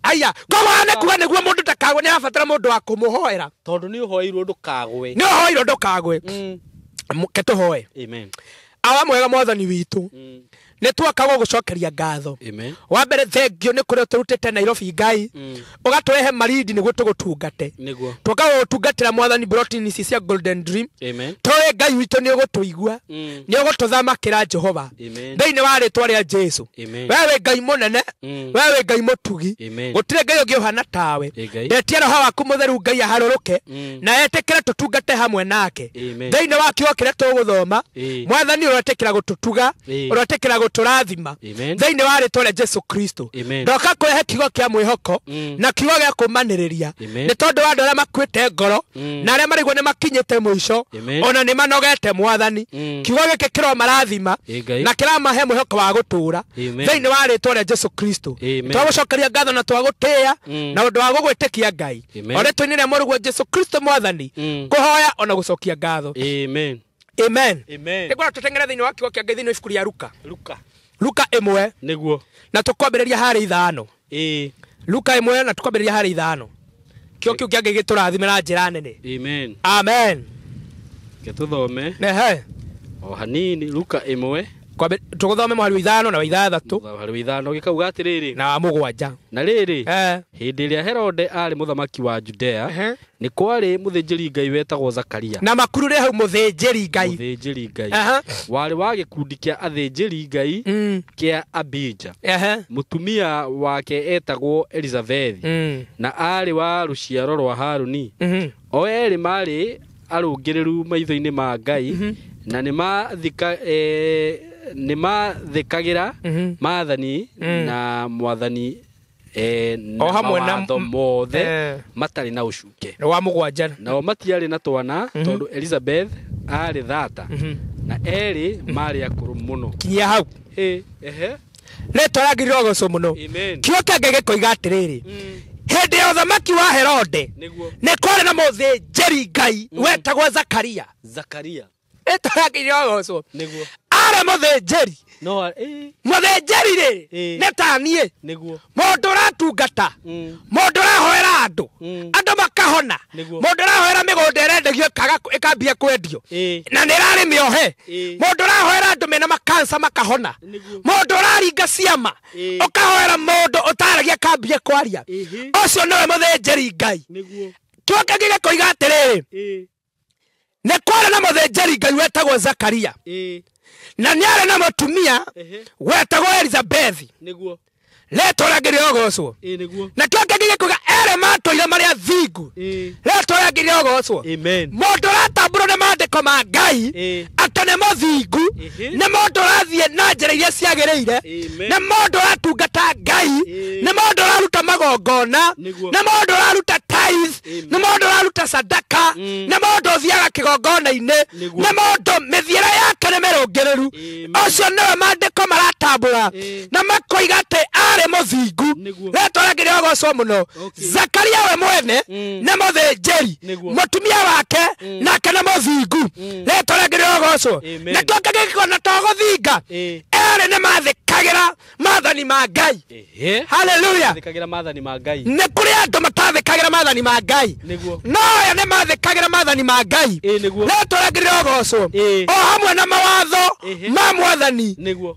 Aya, koguo nĩ kuga nĩguo mũndũ ndakagwe nĩ arabatara mũndũ wa kũmũhoera. Tondũ nĩ ũhoeirwo ndũkagwe. Nĩ ũhoeirwo ndũkagwe. Ke tũhoe. Amen. Awa mwega mwathani witũ. Nĩ twaka gũgũcokeria ngatho. Amen. Wa mbere thengio nĩ kũrĩa ũtũrutĩte Nairobi Ngai. Ũgatũrehe Malindi nĩguo tũgũtungate. Nĩguo. Twoka gũgũtungatĩra mwathani brotini ici cia Golden Dream. Amen. Tũĩ Ngai witũ nĩ ũgũtũigua. Nĩ ũgũtũthamakĩra Jehova. Thĩinĩ wa rĩtwa rĩa Jesu. Amen. We wĩ Ngai mũnene. We wĩ Ngai mũtugi. Gũtirĩ Ngai ũngĩ ũhana tawe. Ndetia roho waku mũtheru Ngai aharũrũke na etĩkĩre tũtungate hamwe nake. Thĩinĩ wa kiugo kĩrĩa tũgũthoma mwathani ũretĩkĩra gũtũtuga, ũretĩkĩra gũtũrathima thĩinĩ wa rĩtwa rĩa Jesu Kristo. Ndoka kũrehe kiugo kĩa mwĩhoko na kiugo gĩa kũmanĩrĩria nĩ tondũ wa andũ arĩa makuĩte ngoro na arĩa marigwo nĩ makinyĩte mũico ona nĩ manogete mwathani. Kiugo gĩkĩ kĩromarathima na kĩramahe mwĩhoko wa gũtũũra thĩinĩ wa rĩtwa rĩa Jesu Kristo. Twagũcokeria ngatho na twagũtĩĩa na ũndũ wa gũgwĩtĩkia Ngai o rĩtwa-inĩ rĩa mũrũguo Jesu Kristo mwathani kũhoya ona gũcokia ngatho. Amen. Amen. Amen. Nĩngwenda tũteng'ere thĩinĩ wa kiugo kĩa Ngai thĩinĩ wa ibuku rĩa Luka. Luka 1 nĩguo na tũkwambĩrĩria harĩ 5. Luka 1 na tũkwambĩrĩria harĩ 5. Kiugo kĩu kĩa Ngai gĩtũrathime na njĩra nene. Amen. Amen. Ke tũthome Ehe. o hanini Luka 1 tũgũthome mũhari wa 5 na wa 6. Mũhari wa 5 gĩkauga atĩrĩrĩ na wa 7. Na rĩrĩ hĩndĩ ĩrĩa Herode aarĩ mũthamaki wa Judea nĩ kwarĩ mũthĩnjĩri Ngai wetagwo Zakaria. Na makurure hau mũthĩnjĩri Ngai. Mũthĩnjĩri Ngai warĩ wa gĩkundi kĩa athĩnjĩri Ngai kĩa Abija. Mũtumia wake etagwo Elizabethi na aarĩ wa rũciaro rwa Haruni. O erĩ maarĩ arũngĩrĩru maitho-inĩ ma Ngai na nĩ mathĩkagĩra maathani na mwathani na mawatho mothe matarĩ na ũcuke. Wa 7. Nao matiarĩ na twana tondũ Elizabeth aarĩ thata na erĩ maarĩ akũrũ mũno. Kinyia hau. Ehe. Rĩtwa rĩa Ngai rĩrogocwo mũno. Kiugo kĩa Ngai gĩkoiga atĩrĩrĩ, hĩndĩ ya ũthamaki wa Herode nĩ kwarĩ na mũthĩnjĩri Ngai wetagwo Zakaria. Zakaria. Rĩtwa rĩa Ngai rĩrogocwo. Nĩguo. Arĩ mũthĩnjĩri. No Mũthĩnjĩri rĩ nĩ ta niĩ. Nĩguo. Mũndũ ũratungata, mũndũ ũrahoera andũ, andũ makahona, mũndũ ũrahoera mĩgũnda ĩrendagio ĩkambia kwendio na nĩ ĩrarĩ mĩohe, mũndũ ũrahoera andũ mena makansa makahona, mũndũ ũraringa ciama ũkahoera mũndũ ũtaragia akambia kwaria, ũcio nĩwe mũthĩnjĩri Ngai. Kiugo kĩa Ngai gĩkoiga atĩrĩrĩ, nĩ kwarĩ na mũthĩnjĩri Ngai wetagwo Zakaria na nĩ arĩ na mũtumia wetagwo Elizabethi. Nĩguo. Rĩtwa rĩa Ngai rĩrogocwo. Nĩguo. Na kĩo kĩngĩ gĩkuga erĩ matũire marĩ athingu. Rĩtwa rĩa Ngai rĩrogocwo. Amen. Mũndũ ũratambũrwo nĩ maandĩko ma Ngai atĩ nĩ mũthingu, nĩ mũndũ ũrathiĩ na njĩra iria ciagĩrĩire, nĩ mũndũ ũratungata Ngai, nĩ mũndũ ũraruta magongona, nĩ mũndũ ũraruta tithe, nĩ mũndũ ũraruta sadaka, nĩ mũndũ ũthiaga kĩgongona-inĩ, nĩ mũndũ mĩthiĩre yake nĩ mĩrũngĩrĩru. Ũcio nĩwe maandĩko maratambũra na makoiga atĩ arĩ mũthingu. Rĩtwa rĩa Ngai rĩrogocwo mũno. Zakaria we mwene nĩ mũthĩnjĩri, mũtumia wake nake nĩ mũthingu. Rĩtwa rĩa Ngai rĩrogocwo. Na kĩo kĩngĩ gĩkona to gũthinga, erĩ nĩ mathĩkagĩra Maathani ma Ngai. Hallelujah. Mathĩkagĩra maathani ma Ngai. Nĩ kũrĩ andũ matathĩkagĩra maathani ma Ngai. Nĩguo. No aya nĩ mathĩkagĩra maathani ma Ngai. Ĩĩ nĩguo. Rĩtwa rĩangĩrĩire ũgocwo. Ĩĩ. O hamwe na mawatho Ĩhĩ. ma Mwathani. Nĩguo.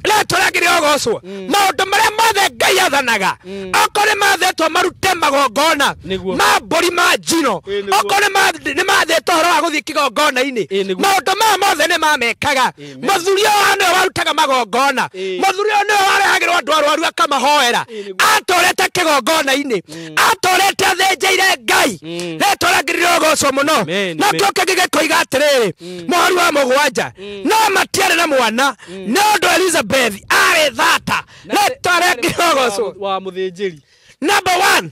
Rĩtwa rĩangĩrĩire ũgocwo. Maũndũ marĩa mothe Ngai athanaga. Okorwo nĩ mathĩtwo marute magongona Nĩguo. ma mbũri ma njino. Ĩĩ, nĩguo. Okorwo nĩ mathĩtwo ũhoro wa gũthiĩ kĩgongona-inĩ. Ĩĩ, nĩguo. Maũndũ maya mothe nĩ mamekaga. Amen. Mũthuri ũyũ nĩwe warutaga magongona. Ĩĩ. Mũthuri ũyũ nĩwe warehagĩrwo andũ arwaru akamahoera. Ĩĩ, nĩguo. Atũrĩte kĩgongona-inĩ. Atũrĩte athĩnjĩire Ngai. Rĩtwa rĩangĩrĩire ũgocwo mũno. Amen, Na amen. kĩo kĩngĩ gĩkoiga atĩrĩrĩ, mũhari wa 7, no matiarĩ na mwana nĩ ũndũ Elizabeth arĩ thata. Rĩtwa rĩangĩrĩire ũgocwo. Wa mũthĩnjĩri. Number 1,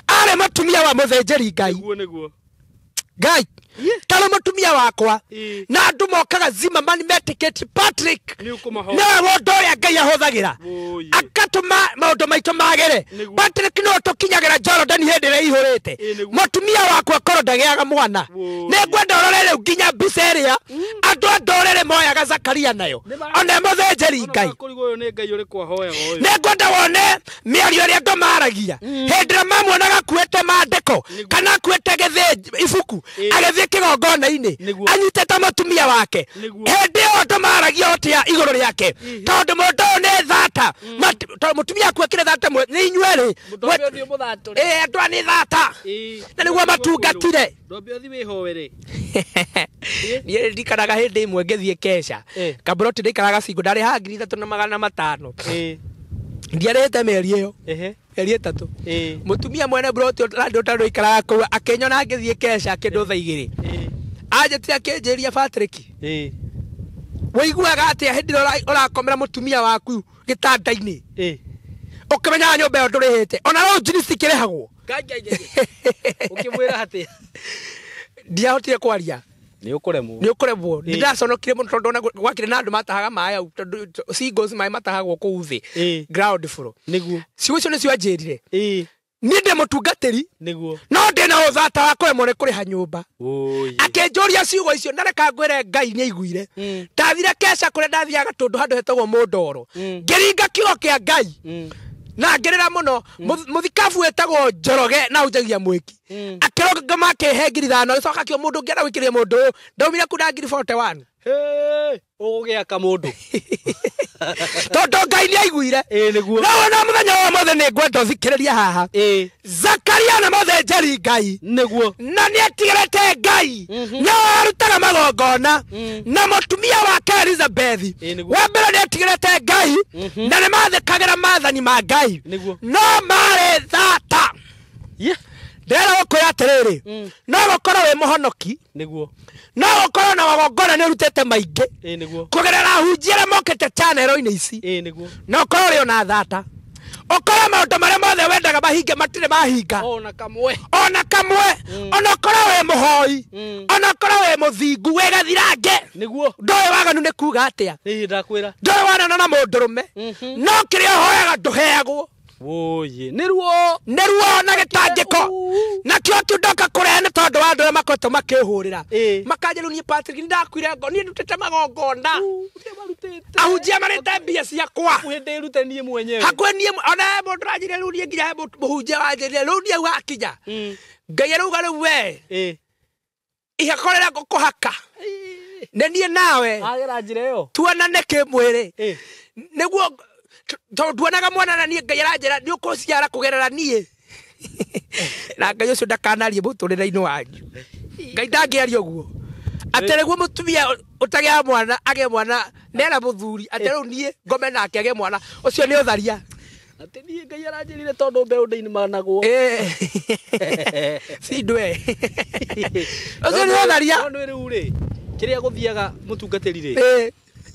arĩ mũtumia wa mũthĩnjĩri Ngai. Nĩguo nĩguo. Ngai tarĩ mũtumia wakwa Ĩĩ. na andũ mokaga Zimmerman metĩkĩtie Patrick Nĩ ũkũmahoya. nĩwe mũndũ ũrĩa Ngai ahũthagĩra Wũi. akatũma maũndũ maitũ magĩre. Nĩguo. Patrick nĩwe tũkinyagĩra Jordan hĩndĩ ĩrĩa ihũrĩte. Ĩĩ, nĩguo. Mũtumia wakwa korwo ndagĩaga mwana. Wũi. Nĩngwenda ũrore rĩu nginya mbica ĩrĩa andũ a ndũrĩrĩ moyaga Zakaria nayo Nĩ ona mũthĩnjĩri Ngai. Kũrigwo ũyũ nĩ Ngai ũrĩkũ ahoyaga ũyũ. Nĩngwenda wone mĩario ĩrĩa andũ maragia hĩndĩ ĩrĩa mamuonaga akuĩte maandĩko kana akuĩte gĩthĩ ibuku Ĩĩ. agĩthiĩ kĩgongona-inĩ Nĩguo. anyitĩte mũtumia wake. Nĩguo. Hĩndĩ ĩyo andũ maragia ũtĩa igũrũ rĩake tondũ mũndũ ũyũ nĩ thata. Tondũ mũtumia akuĩkire thata nĩ inyuerĩ. Ndwambe ũthiĩ ũmũthatũre. Ĩĩ, andũ aya nĩ thata. Ĩĩ. Na nĩguo matungatire. Ndwambe ũthiĩ wĩhoere. Niĩ ndikaraga hĩndĩ ĩmwe ngĩthiĩ keca Ĩĩ. kamburoti ndaikaraga cingo ndarĩhaga 3500. Ĩĩ. Ndiarĩhĩte mĩeri ĩyo. Ehe. Mĩeri 3. Ĩĩ. Mũtumia mwene buroti ũrĩa ũikaraga kũu akĩnyona ngĩthiĩ keca kĩndũ thaa 2. Ĩĩ. Anjĩtire akĩnjĩria Patrick. Ĩĩ. Wĩiguaga atĩa hĩndĩ ĩrĩa ũrakomera mũtumia waku gĩtanda-inĩ Ĩĩ. ũkĩmenyaga nyũmba ĩyo ndũrĩhĩte ona rĩu njini cikĩrĩhagwo. Ngai ngai ngai. Ũkĩmwĩra atĩa? Ndiahotire kwaria. Nĩ ũkũremwo. Nĩ ũkũremwo. Ndĩraconokire mũno tondũ ona gwakĩrĩ na andũ matahaga maĩ au tondũ singles maĩ matahagwo kũu thĩ Ĩĩ. ground floor. Nĩguo. Ciugo icio nĩcio anjĩrire. Ĩĩ. Niĩ ndĩ mũtungatĩri Nĩguo. no ndĩna ũthata wa kũremwo nĩ kũrĩha nyũmba. Wũi. Akĩnjũria ciugo icio na reka ngwĩre Ngai nĩ aiguire. Ndathire keca kũrĩa ndathiaga tondũ handũ hetagwo Mũndoro. Ngĩringa kiugo kĩa Ngai na ngĩrĩra mũno. Mũthikabu wĩtagwo Njoroge na hunjagia mwĩki akĩrũgama akĩhe 5,000 agĩcoka akiuga mũndũ ũngĩenda gũikĩria mũndũ ũyũ ndaumire kuu na 41,000. Hĩ, ũgũgĩaka mũndũ. Tondũ Ngai nĩ aiguire. Ĩĩ nĩguo. No wona mũthenya wa ũmũthĩ nĩ ngwenda ũthikĩrĩrie haha. Ĩĩ. Zakaria na mũthĩnjĩri Ngai Nĩguo. na nĩ atigĩrĩte Ngai no arutaga magongona na mũtumia wake Elizabeth. Ĩĩ, nĩguo. Wa mbere nĩ atigĩrĩte Ngai na nĩ mathĩkagĩra maathani ma Ngai Nĩguo. no marĩ thata. Yeah. Ndĩrenda gũkwĩra atĩrĩrĩ, no gũkorwo wĩ mũhonoki, Nĩguo. no gũkorwo na magongona nĩ ũrutĩte maingĩ Ĩĩ nĩguo. kũgerera ahunjia arĩa mokĩte channel-inĩ ici, Ĩĩ nĩguo. na ũkorwo ũrĩ ona thata, ũkorwo maũndũ marĩa mothe wendaga mahinge matirĩ mahinga Ona kamwe. ona kamwe, ona ũkorwo wĩ mũhoi, ona ũkorwo wĩ mũthingu wĩ gathirange, Nĩguo. ndũĩ waganu nĩ kuga atĩa, Ĩĩ ndakwĩra. ndũĩ wanana na mũndũrũme, no kĩrĩa ũhoyaga ndũheagwo. Wũi. Nĩ ruo. Nĩ ruo na gĩtangĩko. Nakĩo kĩu ndoka kũrehe nĩ tondũ wa andũ arĩa makoretwo makĩhũrĩra Ĩĩ. makanjĩra rĩu niĩ Patrick nĩndakuire ngo niĩ ndutĩte magongona ahunjia marĩte mbia ciakwa Hakuhĩ ndĩrute niĩ mwenyewe. hakuhĩ niĩ ona he mũndũ ũranjĩrire rĩu niĩ nginya he mũhunjia wanjĩrire rĩu niĩ wakinya Ngai arauga rĩu we Ĩĩ. ihako rĩrĩa ngũkũhaka nĩ niĩ nawe Agera njĩra ĩyo. tuonane kĩmwĩrĩ Ĩĩ. nĩguo tondũ nduonaga mwana na niĩ Ngai aranjĩra nĩ ũkũciara kũgerera niĩ. Na Ngai ũcio ndakanarie mũtũrĩre-inĩ wanyu. Ngai ndangĩaria ũguo atĩ nĩguo mũtumia ũtagĩaga mwana agĩe mwana nera mũthuri atĩ rĩu niĩ ngome nake agĩe mwana ũcio nĩ ũtharia. Atĩ niĩ Ngai aranjĩrire tondũ mbeũ ndĩimanagwo. Ĩĩ. Cindwe. Ũcio nĩ ũtharia. No nĩ rĩu rĩ kĩrĩa gũthiaga mũtungatĩri rĩ. Ĩĩ.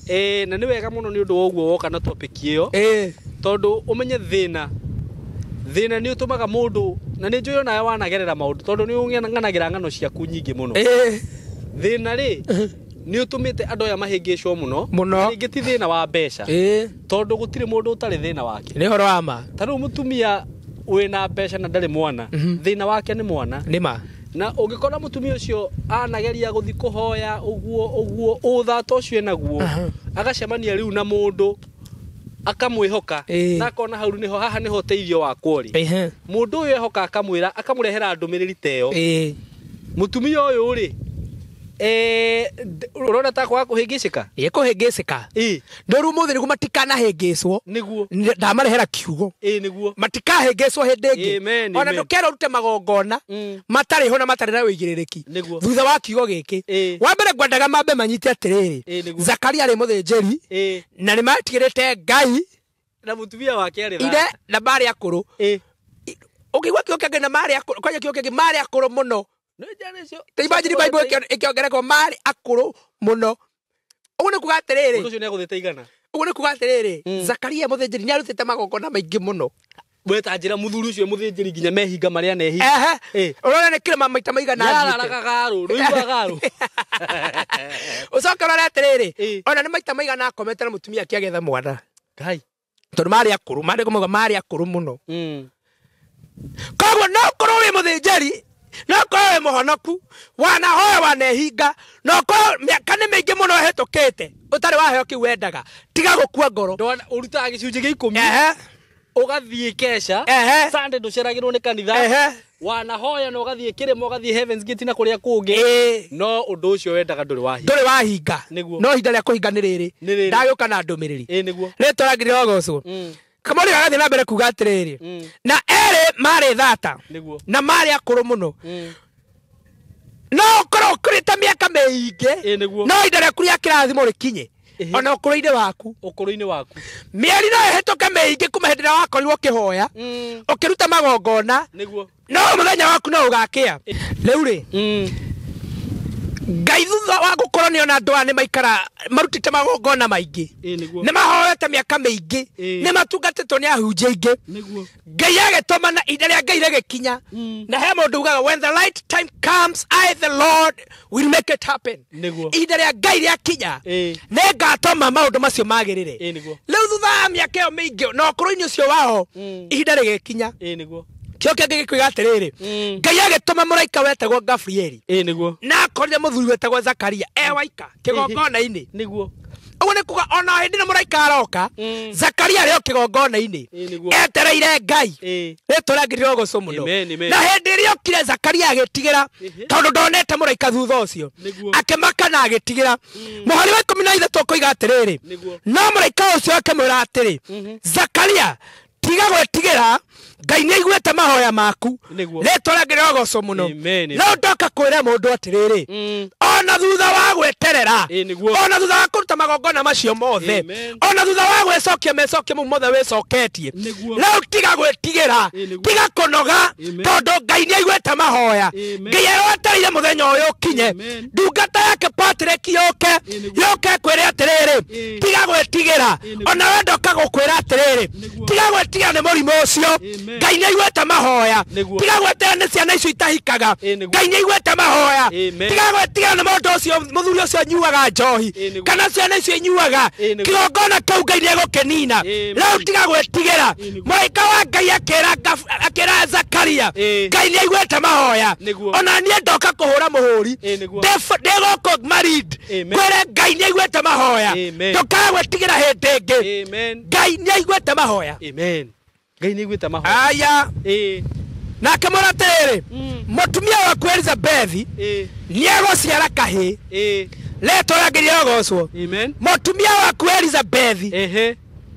Ĩĩ na nĩ wega mũno nĩ ũndũ wa ũguo woka na topic ĩyo. Ĩĩ. Tondũ ũmenye thĩna. Thĩna nĩ ũtũmaga mũndũ na nĩ njũĩ onawe wanagerera maũndũ tondũ nĩ ũng'anagĩra ng'ano ciaku nyingĩ mũno. Ĩĩ. Thĩna rĩ nĩ ũtũmĩte andũ aya mahĩngĩcwo mũno. Mũno. Na rĩngĩ ti thĩna wa mbeca. Ĩĩ. Tondũ gũtirĩ mũndũ ũtarĩ thĩna wake. Nĩ ũhoro wa ma. Ta rĩu mũtumia wĩna mbeca na ndarĩ mwana, thĩna wake nĩ mwana. Nĩ ma. Na ũngĩkora mũtumia ũcio anageria gũthiĩ kũhoya ũguo ũguo ũthata ũcio enaguo, agacemania rĩu na mũndũ Akamwĩhoka na akona hau nĩho haha nĩho ũteithio wakwa ũrĩ. Mũndũ ũyũ ehoka akamwĩra akamũrehera ndũmĩrĩri ta ĩyo. Mũtumia ũyũ rĩ ũrona ta kwaga kũhĩngĩcĩka? Ĩ kũhĩngĩcĩka. No rĩu ũmũthĩ nĩguo matikanahĩngĩcwo. Nĩguo. Ndamarehera kiugo. Ĩ nĩguo. Matikahĩngĩcwo hĩndĩ ĩngĩ. Ona ndũkerwo ũrute magongona matarĩ ho na matarĩ na ũigĩrĩrĩki. Thutha wa kiugo gĩkĩ. Wa mbere ngwendaga mambe manyite atĩrĩrĩ. Zakaria arĩ mũthĩnjĩri na nĩmatigĩrĩte Ngai na mũtumia wake arĩ ire na marĩ akũrũ. Ũkĩigua kiugo kĩngĩ na marĩ akũrũ, kwanja kiugo kĩngĩ marĩ akũrũ mũno. Ta imagine Bible ĩkĩongererwo marĩ akũrũ mũno. Ũguo nĩ kuga atĩrĩrĩ. Mũndũ ũcio nĩagũthĩte igana. Ũguo nĩ kuga atĩrĩrĩ, Zakaria mũthĩnjĩri nĩarutĩte magongona maingĩ mũno. We ta njĩra mũthuri ũcio mũthĩnjĩri nginya mehinga marĩa anehinga. Ũrona nĩ kĩrĩma maita maigana athiĩte. Yararaga garũ, ndũiguaga garũ. Ũcoke ũrore atĩrĩrĩ, ona nĩ maita maigana akomete na mũtumia akĩagetha mwana. Ngai. Tondũ marĩ akũrũ, maandĩko mauga marĩ akũrũ mũno. Koguo no ũkorwo wĩ mũthĩnjĩri, no ũkorwo wĩ mũhonoku, wanahoya wanehinga, no ũkorwo mĩaka nĩ mĩingĩ mũno ĩhĩtũkĩte ũtarĩ waheo kĩu wendaga, tiga gũkua ngoro. Ũrutaga gĩcunjĩ gĩa 10, ũgathiĩ kesha, Sunday ndũceragĩrwo nĩ kanitha, wanahoya na ũgathiĩ kĩrĩma, ũgathiĩ Heavens Gate na kũrĩa kũngĩ, no ũndũ ũcio wendaga ndũrĩ wahinga. Ndũrĩ wahinga. No ihinda rĩa kũhinga nĩ rĩrĩ. Ndagĩũka na ndũmĩrĩri. Rĩtwa rĩa rĩrogocwo. Kamori agathiĩ na mbere kuga atĩrĩrĩ, na erĩ marĩ thata na marĩ akũrũ mũno. No ũkorwo ũkũrĩte mĩaka mĩingĩ, no ihinda rĩaku rĩa kĩrathimo rĩkinye ona ũkũrũ-inĩ waku. Ũkũrũ-inĩ waku. Mĩeri no ĩhĩtũke mĩingĩ kuma hĩndĩ ĩrĩa wakorirwo ũkĩhoya, ũkĩruta magongona, no mũthenya waku no ũgakĩa. Rĩu rĩ, Ngai thutha wa gũkorwo nĩ ona andũ aya nĩ maikara marutĩte magongona maingĩ, nĩ mahoete mĩaka mĩingĩ, nĩ matungatĩtwo nĩ ahunjia aingĩ, Ngai agĩtũma na ihinda rĩa Ngai rĩgĩkinya. Na he mũndũ ugaga, when the right time comes, I the Lord will make it happen. Ihinda rĩa Ngai rĩakinya, nĩngatũma maũndũ macio magĩrĩre. Rĩu thutha wa mĩaka ĩyo mĩingĩ na ũkũrũ-inĩ ũcio wao, ihinda rĩgĩkinya. Kĩo kĩngĩ gĩkiuga atĩrĩrĩ, Ngai agĩtũma mũraika wetagwo Gabrieli na akorire mũthuri wetagwo Zakaria e waika kĩgongona-inĩ. Ũguo nĩ kuga ona hĩndĩ ĩno mũraika aroka, Zakaria arĩ o kĩgongona-inĩ etereire Ngai. Rĩtwa rĩa Ngai rĩrogocwo mũno. Na hĩndĩ ĩrĩa okire Zakaria agĩtigĩra, tondũ ndonete mũraika thutha ũcio, akĩmaka na agĩtigĩra. Mũhari wa 13 ũkoiga atĩrĩrĩ, no mũraika ũcio akĩmwĩra atĩrĩ, Zakaria, tiga gwĩtigĩra, Ngai nĩaiguĩte mahoya maku. Rĩtwa rĩa Ngai rĩrogocwo mũno. No ndoka kwĩra mũndũ atĩrĩrĩ, ona thutha wa gweterera, ona thutha wa kũruta magongona macio mothe, ona thutha wa gwĩcokia mecokio mau mothe wĩcoketie, rĩu tiga gwĩtigĩra, tiga kũnoga, tondũ Ngai nĩaiguĩte mahoya. Ngai eroetereire mũthenya ũyũ ũkinye, ndungata yake Patrick yũke, yũke kwĩre atĩrĩrĩ, tiga gwĩtigĩra. Ona we ndoka gũkwĩra atĩrĩrĩ, tiga gwĩtigĩra nĩ mũrimũ ũcio, Ngai nĩaiguĩte mahoya. Tiga gwĩtigĩra nĩ ciana icio itahikaga, Ngai nĩaiguĩte mahoya. Tiga gwĩtigĩra nĩ mũndũ ũcio, mũthuri ũcio anyuaga njohi, kana ciana icio inyuaga, kĩgongona kĩu Ngai nĩegũkĩnina. Rĩu tiga gwĩtigĩra. Mũraika wa Ngai akĩra Zakaria, Ngai nĩaiguĩte mahoya. Ona niĩ ndoka kũhũra mũhũri, ndĩ gũkũ Marid, kwĩre Ngai nĩaiguĩte mahoya. Ndũkae gwĩtigĩra hĩndĩ ĩngĩ. Ngai nĩaiguĩte mahoya. Ngai nĩaiguĩte mahoya. Aya. Nake mwĩra atĩrĩrĩ, mũtumia waku Elizabeth nĩegũciara kahĩĩ. Rĩtwa rĩa Ngai rĩrogocwo. Mũtumia waku Elizabeth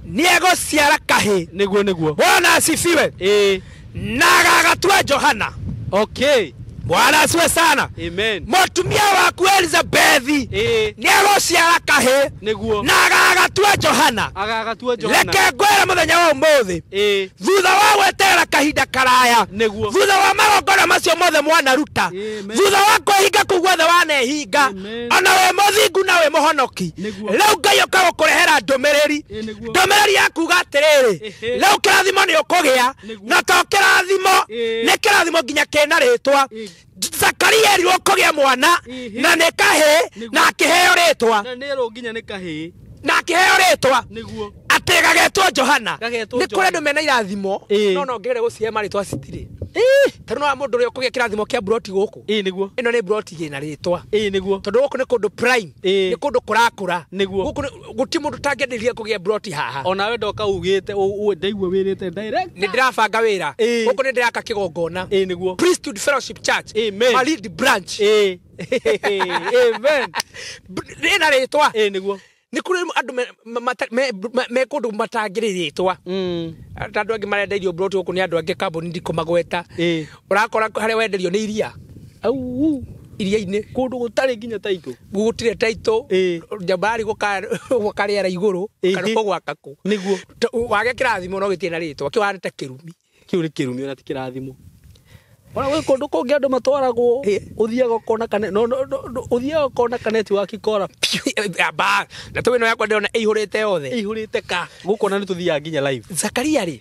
nĩegũciara kahĩĩ. Nĩguo. Bwana asifiwe. Na agagatua Johana. Okay. Bwana asifiwe sana. Amen. Mũtumia waku Elizabeth nĩegũciara kahĩĩ. Nĩguo. Na agagatua Johana. Agagatua Johana. Reke ngwĩre mũthenya wa ũmũthĩ, thutha wa gweterera kahinda karaya, Nĩguo. thutha wa magongona macio mothe mwanaruta, thutha wa kwĩhinga kũu guothe wanehinga, ona wĩ mũthingu na wĩ mũhonoki, rĩu Ngai ũka gũkũrehera ndũmĩrĩri, ndũmĩrĩri ya kuga atĩrĩrĩ, rĩu kĩrathimo nĩ ũkũgĩa, na to kĩrathimo, nĩ kĩrathimo nginya kĩna rĩtwa. Zakaria erirwo kũgĩa mwana na nĩ kahĩĩ, na akĩheo rĩtwa. Na nĩerwo nginya nĩ kahĩĩ. Na akĩheo rĩtwa. Nĩguo. Atĩ gagetwo Johana. Gagetwo Nĩ kũrĩ Johana. andũ mena irathimo, no no ngĩgeria gũcihe marĩtwa citirĩ. Tondũ no mũndũ ũrĩa ũkũgĩa kĩrathimo kĩa broti gũkũ. Ĩĩ nĩguo. Ĩno nĩ broti ĩna rĩtwa. Ĩĩ nĩguo. Tondũ gũkũ nĩ kũndũ prime. Ĩĩ. Nĩ kũndũ kũrakũra. Nĩguo. Gũkũ gũtirĩ mũndũ ũtangĩenderia kũgĩa broti haha. Onawe ndoka ugĩte ndaigua wĩrĩte direct. Nĩ ndĩrabanga wĩra. Ĩĩ. Gũkũ nĩ ndĩraka kĩgongona. Ĩĩ nĩguo. Priesthood Fellowship Church. Amen. Malindi branch. Ĩĩ. Amen. Ĩna rĩtwa. Ĩĩ nĩguo. Nĩ kũrĩ andũ me kũndũ matangĩrĩ rĩtwa. Ta andũ angĩ marenderio broti gũkũ nĩ andũ angĩ kambuni ndikũmagweta. Ĩĩ. Ũrakora harĩa wenderio nĩ iria. Au. Iria-inĩ. Kũndũ gũtarĩ nginya taitũ. Gũtirĩ taitũ. Ĩĩ. Njambari gũka rĩera igũrũ Ĩĩ. kana ũgwaka kũ. Nĩguo. Wage kĩrathimo no gĩtirĩ na rĩtwa kĩu ta kĩrumi. Kĩu nĩ kĩrumi ona ti kĩrathimo. Ona gwĩ kũndũ kũngĩ andũ matwaragwo ũthiaga ũkona kana no ũthiaga ũkona kaneti wa kikora Amba na tũ ĩno yakwa ndĩrona ĩihũrĩte yothe. ĩihũrĩte ka gũkũ ona nĩ tũthiaga nginya live. Zakaria rĩ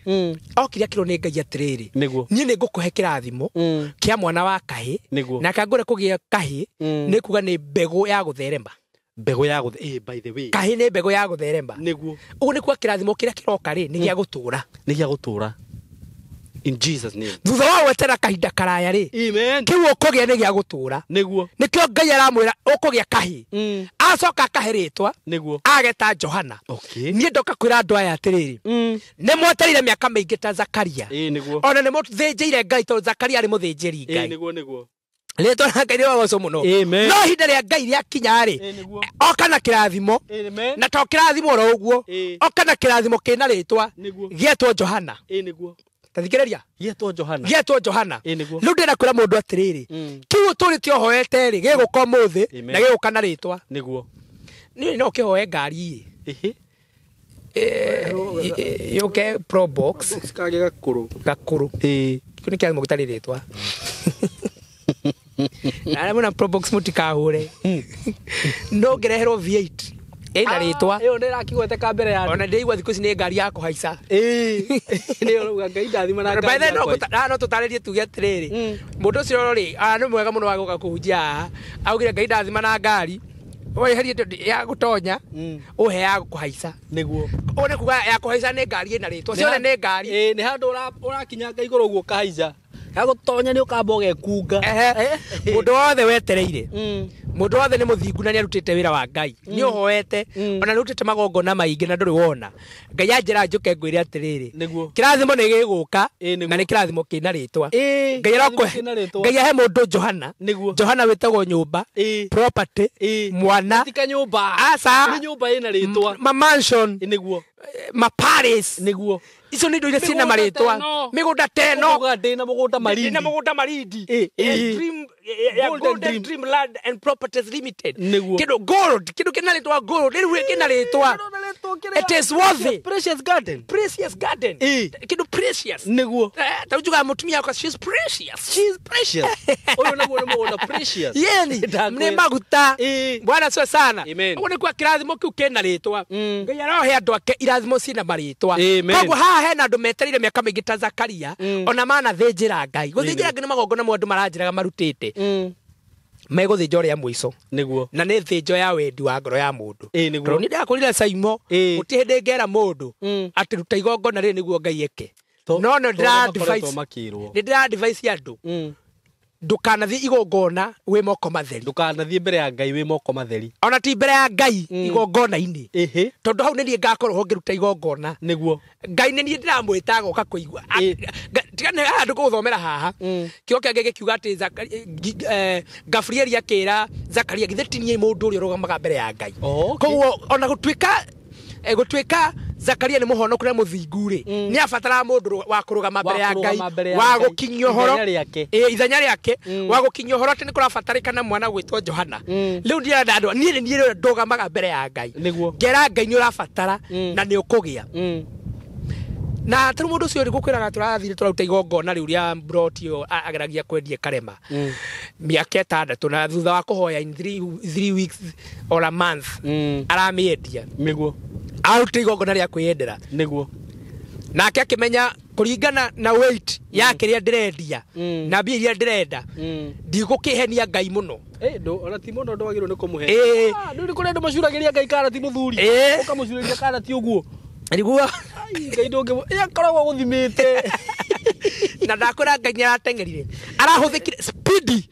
okire akĩrwo nĩ Ngai atĩrĩrĩ, Nĩguo. niĩ nĩ ngũkũhe kĩrathimo kĩa mwana wa kahĩ. Nĩguo. Na kangũre kũgĩa kahĩ nĩ kuga nĩ mbegũ ya gũtherema. Mbegũ ya gũthe by the way. Kahĩ nĩ mbegũ ya gũtherema. Nĩguo. Ũguo nĩ kuga kĩrathimo kĩrĩa kĩroka rĩ nĩ gĩa gũtũra. Nĩ gĩa gũtũra. In Jesus name. Thutha wa gwetera kahinda karaya rĩ, Amen. kĩu ũkũgĩa nĩ gĩa gũtũra. Nĩguo. Nĩkĩo Ngai aramwĩra ũkũgĩa kahĩ. Acoka akahe rĩtwa. Nĩguo. Ageta Johana. Okay. Niĩ ndoka kwĩra andũ aya atĩrĩrĩ, nĩ mwetereire mĩaka mĩingĩ ta Zakaria. Ĩĩ nĩguo. Ona nĩ mũthĩnjĩire Ngai tondũ Zakaria arĩ mũthĩnjĩri Ĩĩ Ngai. nĩguo nĩguo. Rĩtwa rĩa Ngai rĩrogocwo mũno. Amen. No ihinda rĩa Ngai rĩakinya rĩ, Ĩĩ nĩguo. oka na kĩrathimo. Amen. Na to kĩrathimo oro ũguo, Ĩĩ. oka na kĩrathimo kĩna rĩtwa Nĩguo. gĩetwo Johana. Ĩĩ nĩguo. Ta thikĩrĩria. Gĩetwo Johana. Gĩetwo Johana. Ĩĩ nĩguo. Rĩu ndĩrenda kwĩra mũndũ atĩrĩrĩ, kĩu ũtũrĩte ũhoete rĩ, gĩgũka ũmũthĩ Amen. na gĩgũka na rĩtwa. Nĩguo. Niĩ no ũkĩhoe ngari Ĩhĩ. ĩ yũke Probox Kage gakũrũ. gakũrũ. Ĩĩ. Kĩu nĩ kĩrathimo gĩtarĩ rĩtwa. Na arĩa mwĩna Probox mũtikahũre. No ngĩreherwo V8 ĩna rĩtwa. Ĩyo nĩ ĩrakĩgweteka mbere ya andũ. Ona ndĩraigua thikũ ici nĩ ngari ya kũhaica. Ĩĩ. Nĩ ũrauga Ngai ndathima na By ngari the way, yakwa. no tũtarĩrie tuge atĩrĩrĩ, mũndũ ũcio rĩ, nĩ mwega mũno wa gũka kũhunjia haha. Augire Ngai ndathima na ngari, weherie ya gũtonya, ũhe ya kũhaica. Nĩguo. Ũguo nĩ kuga ya kũhaica nĩ ngari ĩna rĩtwa. Ciothe nĩ ngari. Ĩĩ nĩ handũ ũrakinyanga igũrũ ũguo ũkahaica. Ya gũtonya nĩ ũkamba ũgekunga. Mũndũ wothe wetereire. Mũndũ wothe nĩ mũthingu na nĩ arutĩte wĩra wa Ngai. Nĩ ũhoete, ona nĩ ũrutĩte magongona maingĩ na ndũrĩ wona. Ngai anjĩra njũke ngwĩre atĩrĩrĩ, Nĩguo. kĩrathimo nĩ gĩgũka Ĩĩ, nĩguo. na nĩ kĩrathimo kĩna rĩtwa. Ĩĩ. Ngai arokũhe Kĩna rĩtwa. Ngai ahe mũndũ Johana. Nĩguo. Johana wĩtagwo nyũmba, Ĩĩ. property, Ĩĩ. mwana, Ti kanyũmba. Aca. Nĩ nyũmba ĩna rĩtwa. ma mansion, Ĩĩ nĩguo. ma palace. Nĩguo. Icio nĩ indo iria ciĩna Mĩgũnda marĩtwa. ta ĩno. Mĩgũnda ta ĩno. Ũkauga ndĩna mũgũnda Malindi. Ndĩna mũgũnda Malindi. Ĩĩ, ĩĩ. Dream, ya Golden Golden Dream. Dream Land and Properties Limited. Nĩguo. Kĩndũ gold, kĩndũ kĩna rĩtwa gold, rĩu kĩna rĩtwa. It is worthy. Precious garden. Precious garden. Ĩĩ. Kĩndũ precious. Nĩguo. Ta njugaga mũtumia wakwa, she's precious. She's precious. Ũyũ naguo nĩ mũgũnda precious. Yeni, Ndakwĩra. nĩ maguta. Ĩĩ. Bwana sio sana. Amen. Ũguo nĩ kuga kĩrathimo kĩu kĩna rĩtwa. Ngai arohe andũ ake irathimo ciĩna marĩtwa. Amen. Koguo haha hena andũ metereire mĩaka mĩingĩ ta Zakaria, ona manathĩnjĩra Ngai. Gũthĩnjĩra Ngai nĩ magongona mo andũ maranjĩraga marutĩte. Megũthĩnja ũrĩa mũico. Nĩguo. Na nĩ thĩnjo ya wendi wa ngoro ya mũndũ. Ĩĩ, nĩguo. Tondũ niĩ ndakũrire Saimo, Ĩĩ. gũtirĩ hĩndĩ ngera mũndũ atĩ ruta igongona rĩrĩ nĩguo Ngai eke. No nĩ ndĩra advise makĩrwo. nĩ ndĩra advise andũ ndũkanathiĩ igongona wĩ moko matheri. Ndũkanathiĩ mbere ya Ngai wĩ moko matheri. Ona ti mbere ya Ngai igongona-inĩ. Ĩhĩ. Tondũ hau nĩ niĩ ngakorwo ho ngĩruta igongona. Nĩguo. Ngai nĩ niĩ ndĩramwĩta agoka kũigua. Ĩĩ. Tiga nĩ haha ndũkũgũthomera haha. Kĩo kĩangĩ gĩkiuga atĩ Gabrieli akĩra Zakaria githĩ ti niĩ mũndũ ũrĩa ũrũgamaga mbere ya Ngai. Oh, okay. Koguo ona gũtuĩka Zakaria nĩ mũhonoku na mũthingu rĩ, nĩ abataraga mũndũ wa kũrũgama mbere ya Ngai, kũrũgama mbere ya wa Ngai. gũkinyia ũhoro. Ithenya rĩake. Ĩĩ, ithenya rĩake, wa gũkinyia ũhoro atĩ nĩ kũrabatarĩkana mwana gwĩtwo Johana. Rĩu ndirenda andũ, niĩ nĩ niĩ ndũgamaga mbere ya Ngai. Nĩguo. Ngera Ngai nĩ ũrabatara na nĩ ũkũgĩa. Na tarĩu mũndũ ũcio ngũkwĩraga tũrathire tũraruta igongona rĩu rĩa mbroti ĩyo ageragia kwendia karema mĩaka 6 na thutha wa kũhoya in 3 weeks or a month aramĩendia. Nĩguo. Arutire igongona rĩa kwĩyendera. Nĩguo. Nake akĩmenya kũringana na weight ya kĩrĩa ndĩrendia na mbia iria ndĩrenda ndigũkĩhenia Ngai mũno. Ona ti mũno ndwagĩrĩirwo nĩ kũmũhe. Ĩĩ. Rĩu nĩ kũrĩ andũ macuragĩria Ngai karati mũthuri. Ĩĩ. Ũkamũcurĩria karati ũguo. Nĩguo. Ai, Ngai ndũngĩ akoragwo agũthimĩte. Na ndakwĩra Ngai nĩ arateng'erire, arahũthĩkire spidi.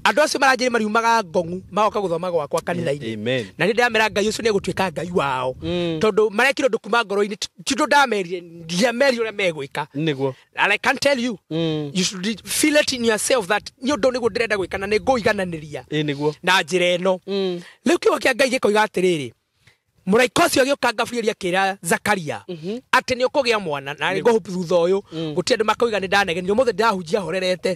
Andũ acio maranjĩrĩ mariumaga ngongu magoka gũthoma gwakwa kanitha-inĩ. Amen. Na nĩ ndamera Ngai ũcio nĩ egũtuĩka Ngai wao, tondũ marekire ũndũ kuma ngoro-inĩ. Ti ũndũ ndamerire, ndiamerire ũrĩa megwĩka. Nĩguo. And I can tell you, you should feel it in yourself that nĩ ũndũ nĩguo ndĩrenda gwĩka na nĩ ngũigananĩria Ĩĩ nĩguo. na njĩra ĩno. Rĩu kiugo kĩa Ngai gĩkoiga atĩrĩrĩ, mũraika ũcio agĩũka Gabrieli akĩra Zakaria atĩ nĩ ũkũgĩa mwana, na nĩ ngũhupu thutha ũyũ gũtirĩ andũ makoiga nĩ ndanegenire ũmũthĩ, ndĩrahunjia horerete.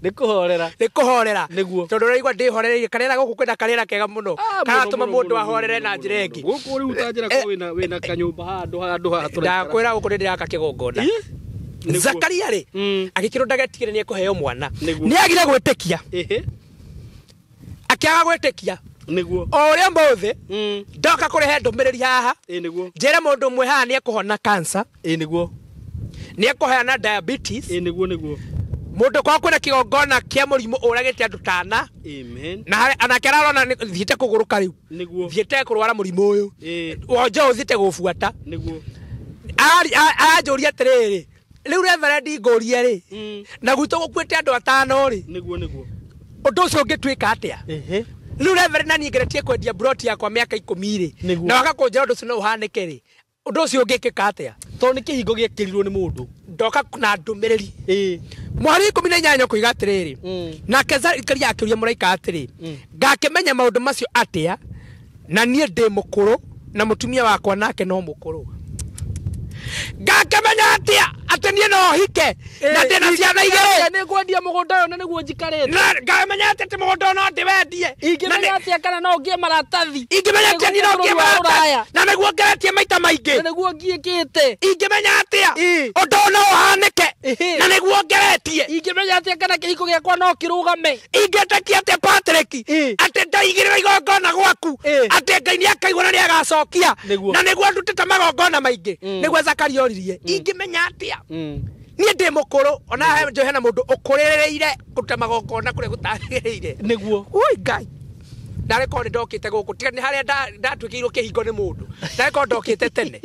Nĩ kũhorera. Nĩ kũhorera. Nĩguo. Tondũ ũraigua ndĩhorereire karĩera gũkũ, kwĩna karĩera kega mũno karatũma mũndũ ahorere na njĩra ĩngĩ. Gũkũ rĩu ta njĩra ko wĩna kanyũmba handũ handũ haha tũraikara. Ndakwĩra gũkũ nĩ ndĩraka kĩgongona. Ĩ? Nĩguo. Zakaria rĩ, agĩkĩrwo ndagetigĩre nĩ ekũheo mwana. Nĩguo. Nĩ agire gwĩtĩkia, akĩaga gwĩtĩkia. Nĩguo. O ũrĩa mũthĩ ndoka kũrehe ndũmĩrĩri haha, Ĩĩ nĩguo. njĩre mũndũ ũmwe haha nĩ ekũhona cancer, Ĩĩ nĩguo. nĩ ekũheana diabetes. Ĩĩ nĩguo nĩguo. Mũndũ kwa kwĩna kĩgongona kĩa mũrimũ ũragĩte andũ tana. Amen. Na anake ararona thiĩte kũgũrũka rĩu, Nĩguo. thiĩte kũrwara mũrimũ ũyũ, Ĩĩ. wonje ũyũ thiĩte gũbuata. Nĩguo. Aranjũria atĩrĩrĩ, rĩu reverend, ngũrie rĩ, na gwitũ gũkuĩte andũ atano rĩ, Nĩguo nĩguo. ũndũ ũcio ũngĩtuĩka atĩa? Ehe. Rĩu reverend, na niĩ ngeretie kwendia broti yakwa mĩaka 10 rĩ, Nĩguo. na waka kũnjĩra ũndũ ũcio no ũhanĩke rĩ, ũndũ ũcio ũngĩkĩka atĩa? Tondũ nĩ kĩhingo gĩekĩrirwo nĩ mũndũ. Ndoka na ndũmĩrĩri. Ĩĩ. Mweri 18 kũiga atĩrĩrĩ, nake Zakaria akĩũria mũraika atĩrĩ, ngakĩmenya maũndũ macio atĩa, na niĩ ndĩ mũkũrũ na mũtumia wakwa nake no mũkũrũ? Ngakĩmenya atĩa atĩ niĩ no hike na ndĩ na ciana igĩrĩ? Nĩ ngwendia mũgũnda ũyũ na nĩguo njikarĩte. Na ngamenya atĩa atĩ mũgũnda ũyũ no ndĩwendie? Na Ingĩmenya atĩa kana no ngĩe maratathi? Ingĩmenya atĩa niĩ no Nĩguo ngĩe bũrũri wa Rũraya. maratathi na nĩguo ngeretie maita maingĩ? Na nĩguo ngiĩkĩte. Ingĩmenya atĩa Ĩ. ũndũ ũyũ no ũhanĩke Ĩhĩ. na nĩguo ngeretie? Ingĩmenya atĩa kana kĩhiko gĩakwa no kĩrũgame? Ingĩtĩkia atĩa, Patrick, Ĩ. atĩ ndaigĩrĩra igongona gwaku, Ĩ. atĩ Ngai nĩ akaigua na nĩ agacokia? Nĩguo. Na nĩguo ndutĩte magongona maingĩ. Nĩguo Zakaria oririe, ingĩmenya atĩa niĩ ndĩ mũkũrũ? Ona njũĩ hena mũndũ ũkũrĩrĩire kũruta magongona kũrĩa gũtagĩrĩire. Nĩguo. Ui Ngai, narĩ korwo nĩ ndokĩte gũkũ, tiga nĩ harĩa ndatuĩkĩirwo kĩhingo nĩ mũndũ, narĩ korwo ndokĩte tene,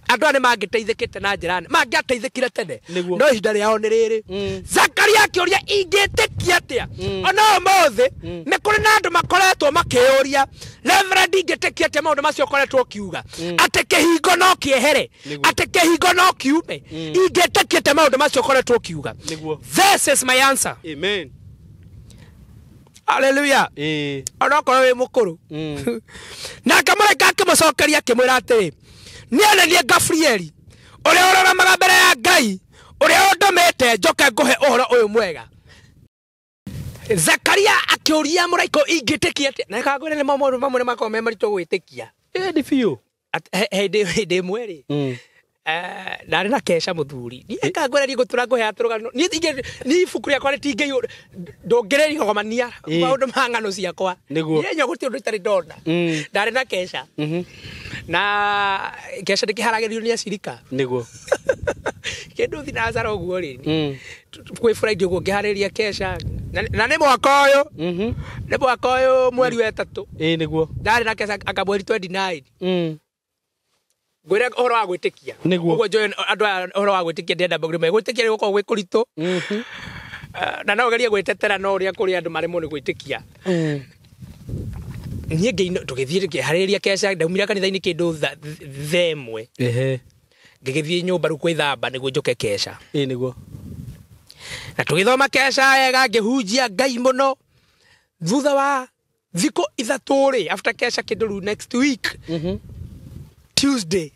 andũ aya nĩ mangĩteithĩkĩte na njĩra nene, mangĩateithĩkire tene. Nĩguo. No ihinda rĩao nĩ rĩrĩ. Zakaria akĩũria, ingĩtĩkia atĩa? Ona ũmũthĩ nĩ kũrĩ na andũ makoretwo makĩũria, reverend, ingĩtĩkia atĩa maũndũ macio ũkoretwo ũkiuga atĩ kĩhingo no kĩehere, Nĩguo. atĩ kĩhingo no kiume? Ingĩtĩkia atĩa maũndũ macio ũkoretwo ũkiuga? Nĩguo. This is my answer. Amen. Hallelujah. Ĩĩ. Onokorwo wĩ mũkũrũ. Nake mũraika akĩmũcokeria akĩmwĩra atĩrĩ, niĩ nĩ niĩ Gabrieli ũrĩa ũrũgamaga mbere ya Ngai, ũrĩa ũndũmĩte njoke ngũhe ũhoro ũyũ mwega. Zakaria akĩũria mũraika, ingĩtĩkia atĩa? Na kangwĩra nĩ maũndũ mamwe nĩ makoragwo me maritũ gwĩtĩkia. Ĩĩ nĩ biũ. Hĩndĩ ĩmwe rĩ, ndarĩ na keca mũthuri, niĩ kangwĩra niĩ ngũtũra ngũheaga tũrũgano. Niĩ niĩ ibuku rĩakwa rĩtingĩiyũ, ndũngĩrĩrigomania maũndũ ma ng'ano ciakwa. Nĩguo. Niĩ nyo gũtirĩ ũndũ itarĩ ndona. Ndarĩ na keca, na keca ndĩkĩharagĩrĩrio nĩ acirika. Nĩguo. Kĩndũ thinacara ũguo rĩ, kwĩ Friday ũguo ngĩharĩria keca, na nĩ mwaka ũyũ, nĩ mwaka ũyũ mweri wa 3. Ĩĩ nĩguo. Ndarĩ na keca anga mweri 29. Ngwĩre ũhoro wa gwĩtĩkia. Nĩguo. Ũguo njũĩ andũ aya ũhoro wa gwĩtĩkia, ndĩrenda maũndũ me gwĩtĩkia nĩ gũkorwo gwĩ kũritũ. Na no ũgerie gwĩtetera, no ũrĩa kũrĩ andũ maremwo nĩ gwĩtĩkia. Niĩ ngĩino tũgĩthiĩ tũkĩharĩrĩria keca, ndaumire kanitha-inĩ kĩndũ thaa 1. Ehe. Ngĩgĩthiĩ nyũmba rĩu gwĩthamba nĩguo njũke keca. Ĩĩ nĩguo. Na tũgĩthoma keca wega, ngĩhunjia Ngai mũno. Thutha wa thikũ 3 rĩ, after keca kĩndũ rĩu next week Tuesday,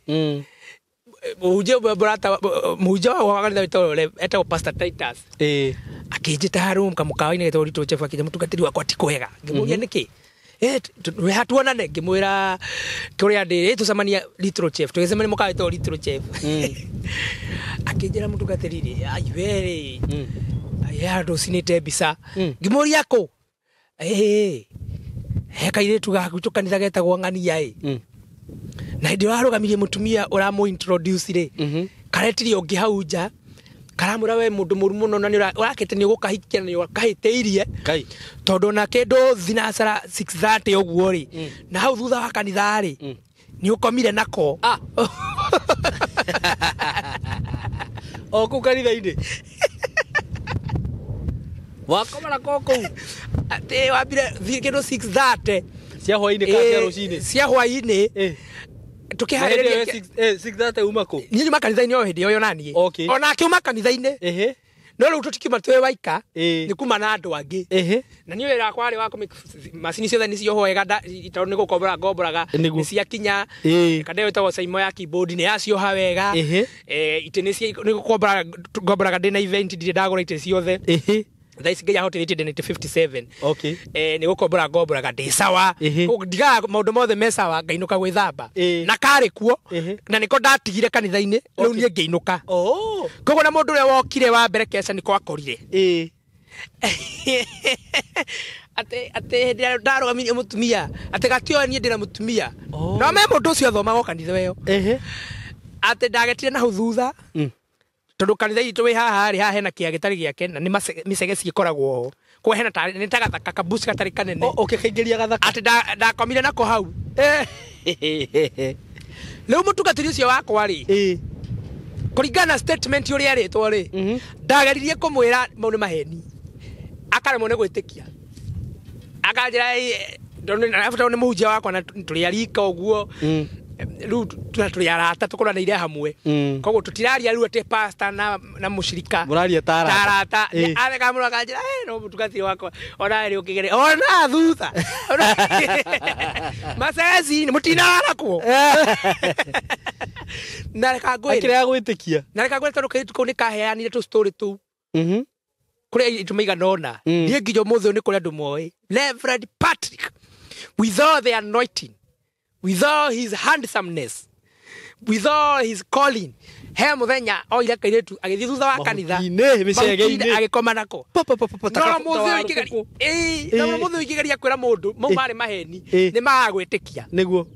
mũhunjia ũmwe mũrata, mũhunjia wa kanitha witũ etagwo Pastor Titus, Ĩĩ. akĩnjĩta harũ kamũkawa-inĩ getagwo Little Chef, akĩnjĩra, mũtungatĩri wakwa, ti kwega. Ngĩmũria, nĩkĩ? We hatuonane. Ngĩmwĩra kũrĩa ndĩ, tũcemania Little Chef. Tũgĩcemania mũkawa wĩtagwo Little Chef. Akĩnjĩra, mũtungatĩri rĩ, ai we rĩ, he handũ ũcinĩte mbica. Ngĩmũria, kũ? He kairĩtu ga gwitũ kanitha getagwo ng'ania ĩ, na hĩndĩ ĩyo arũgamirie mũtumia ũramũ introduce rĩ, karetirie ũngĩ hau nja, karamwĩra, we mũndũ mũru mũno, na nĩ ũrakĩte nĩ ũgũkahikia na nĩ ũkahĩtĩirie. Ngai. Tondũ ona kĩndũ thinacara 6:30 ũguo rĩ, na hau thutha wa kanitha rĩ, nĩ ũkomire nako. Ah. O kũu kanitha-inĩ. Wakoma nako kũu. Atĩ wambire thiĩ kĩndũ 6:30 Cia hwaĩ-inĩ kana cia rũcinĩ? Cia hwaĩ-inĩ. Eh. Tũkĩharĩrĩria. 6:30 uma kũ? Niĩ nyuma kanitha-inĩ o hĩndĩ ĩyo naniĩ. Okay. Onake uma kanitha-inĩ. Ehe. No rĩu tũtikiuma twĩ waika. Ĩĩ. Nĩ kuma na andũ angĩ. Ehe. Na niĩ wĩra wakwa warĩ wa macini ciothe nĩ ciohwo wega tondũ nĩ gũkombora ngomboraga. Nĩguo. Nĩ ciakinya. Ĩĩ. Kandeo ĩtagwo Saimo ya keyboard nĩ yacioha wega. Ehe. Itĩ nĩ nĩ gũkombora ngomboraga ndĩ na event, ndirĩ ndagũra itĩ ciothe. Ehe. Thaa ici Ngai ahotithĩtie ndĩ na itĩ 57. Okay. Nĩ gũkombora ngomboraga ndĩ sawa. Ehe. Koguo ndigaga maũndũ mothe me sawa, ngainũka gwĩthamba. Ĩĩ. Na karĩ kuo. Ehe. Na nĩko ndatigire kanitha-inĩ, rĩu Okay. niĩ ngĩinũka. Oh. Koguo na mũndũ ũrĩa wokire wa mbere keca nĩko akorire. Ĩĩ. Atĩ hĩndĩ ĩrĩa ndarũgamirie mũtumia, atĩ gatioe niĩ ndĩna mũtumia. Oh. No me mũndũ ũcio athomaga o kanitha ĩyo. Ehe. Atĩ ndagetire na hau thutha. Tondũ kanitha itũ wĩ haha rĩ, haha hena kĩea gĩtarĩ gĩake na nĩ mĩcege ciĩkoragwo ho. Koguo hena nĩ ta gathaka kabuci gatarĩ kanene. O ũkĩkaingĩria gathaka. Atĩ ndakomire nako hau. Rĩu mũtungatĩri ũcio wakwa rĩ, Ĩĩ. kũringana na statement ũrĩa erĩtwo rĩ, ndageririe kũmwĩra mau nĩ maheni. Akaremwo nĩ gwĩtĩkia. Akanjĩra, tondũ nĩ mũhunjia wakwa na tũrĩ a rika ũguo. Rĩu tũrĩ arata tũkũranĩire hamwe. Koguo tũtiraria rĩu atĩ pastor na mũcirika. Mũraria ta arata. Ta arata. Ĩĩ. Areka mũno akanjĩra, no mũtungatĩri wakwa ona rĩ ũkĩgere ona thutha. Maceci-inĩ mũtinara kuo. Na reka ngwĩre. Akĩrega gwĩtĩkia. Na reka ngwĩre tondũ kairĩtu kau nĩ kaheanire tũ story tũu. Kũrĩ airĩtu maigana ũna. Niĩ nginya ũmũthĩ ũyũ nĩ kũrĩ andũ moĩ. Reverend Patrick, with all the anointing, with all his handsomeness, with all his calling, he mũthenya oire kairĩtu agĩthiĩ thutha wa kanitha. Mahuti-inĩ, mĩcege-inĩ. Mahuti-inĩ, agĩkoma nako. Pa, pa, pa, pa, pa, No ta mũthĩ ũyũ wa ingĩgeria- rũkũkũ. Ĩĩ, no Ĩĩ. mũthĩ ũyũ ingĩgeria kwĩra mũndũ mau marĩ maheni, Ĩĩ. nĩ magaga gwĩtĩkia. Nĩguo.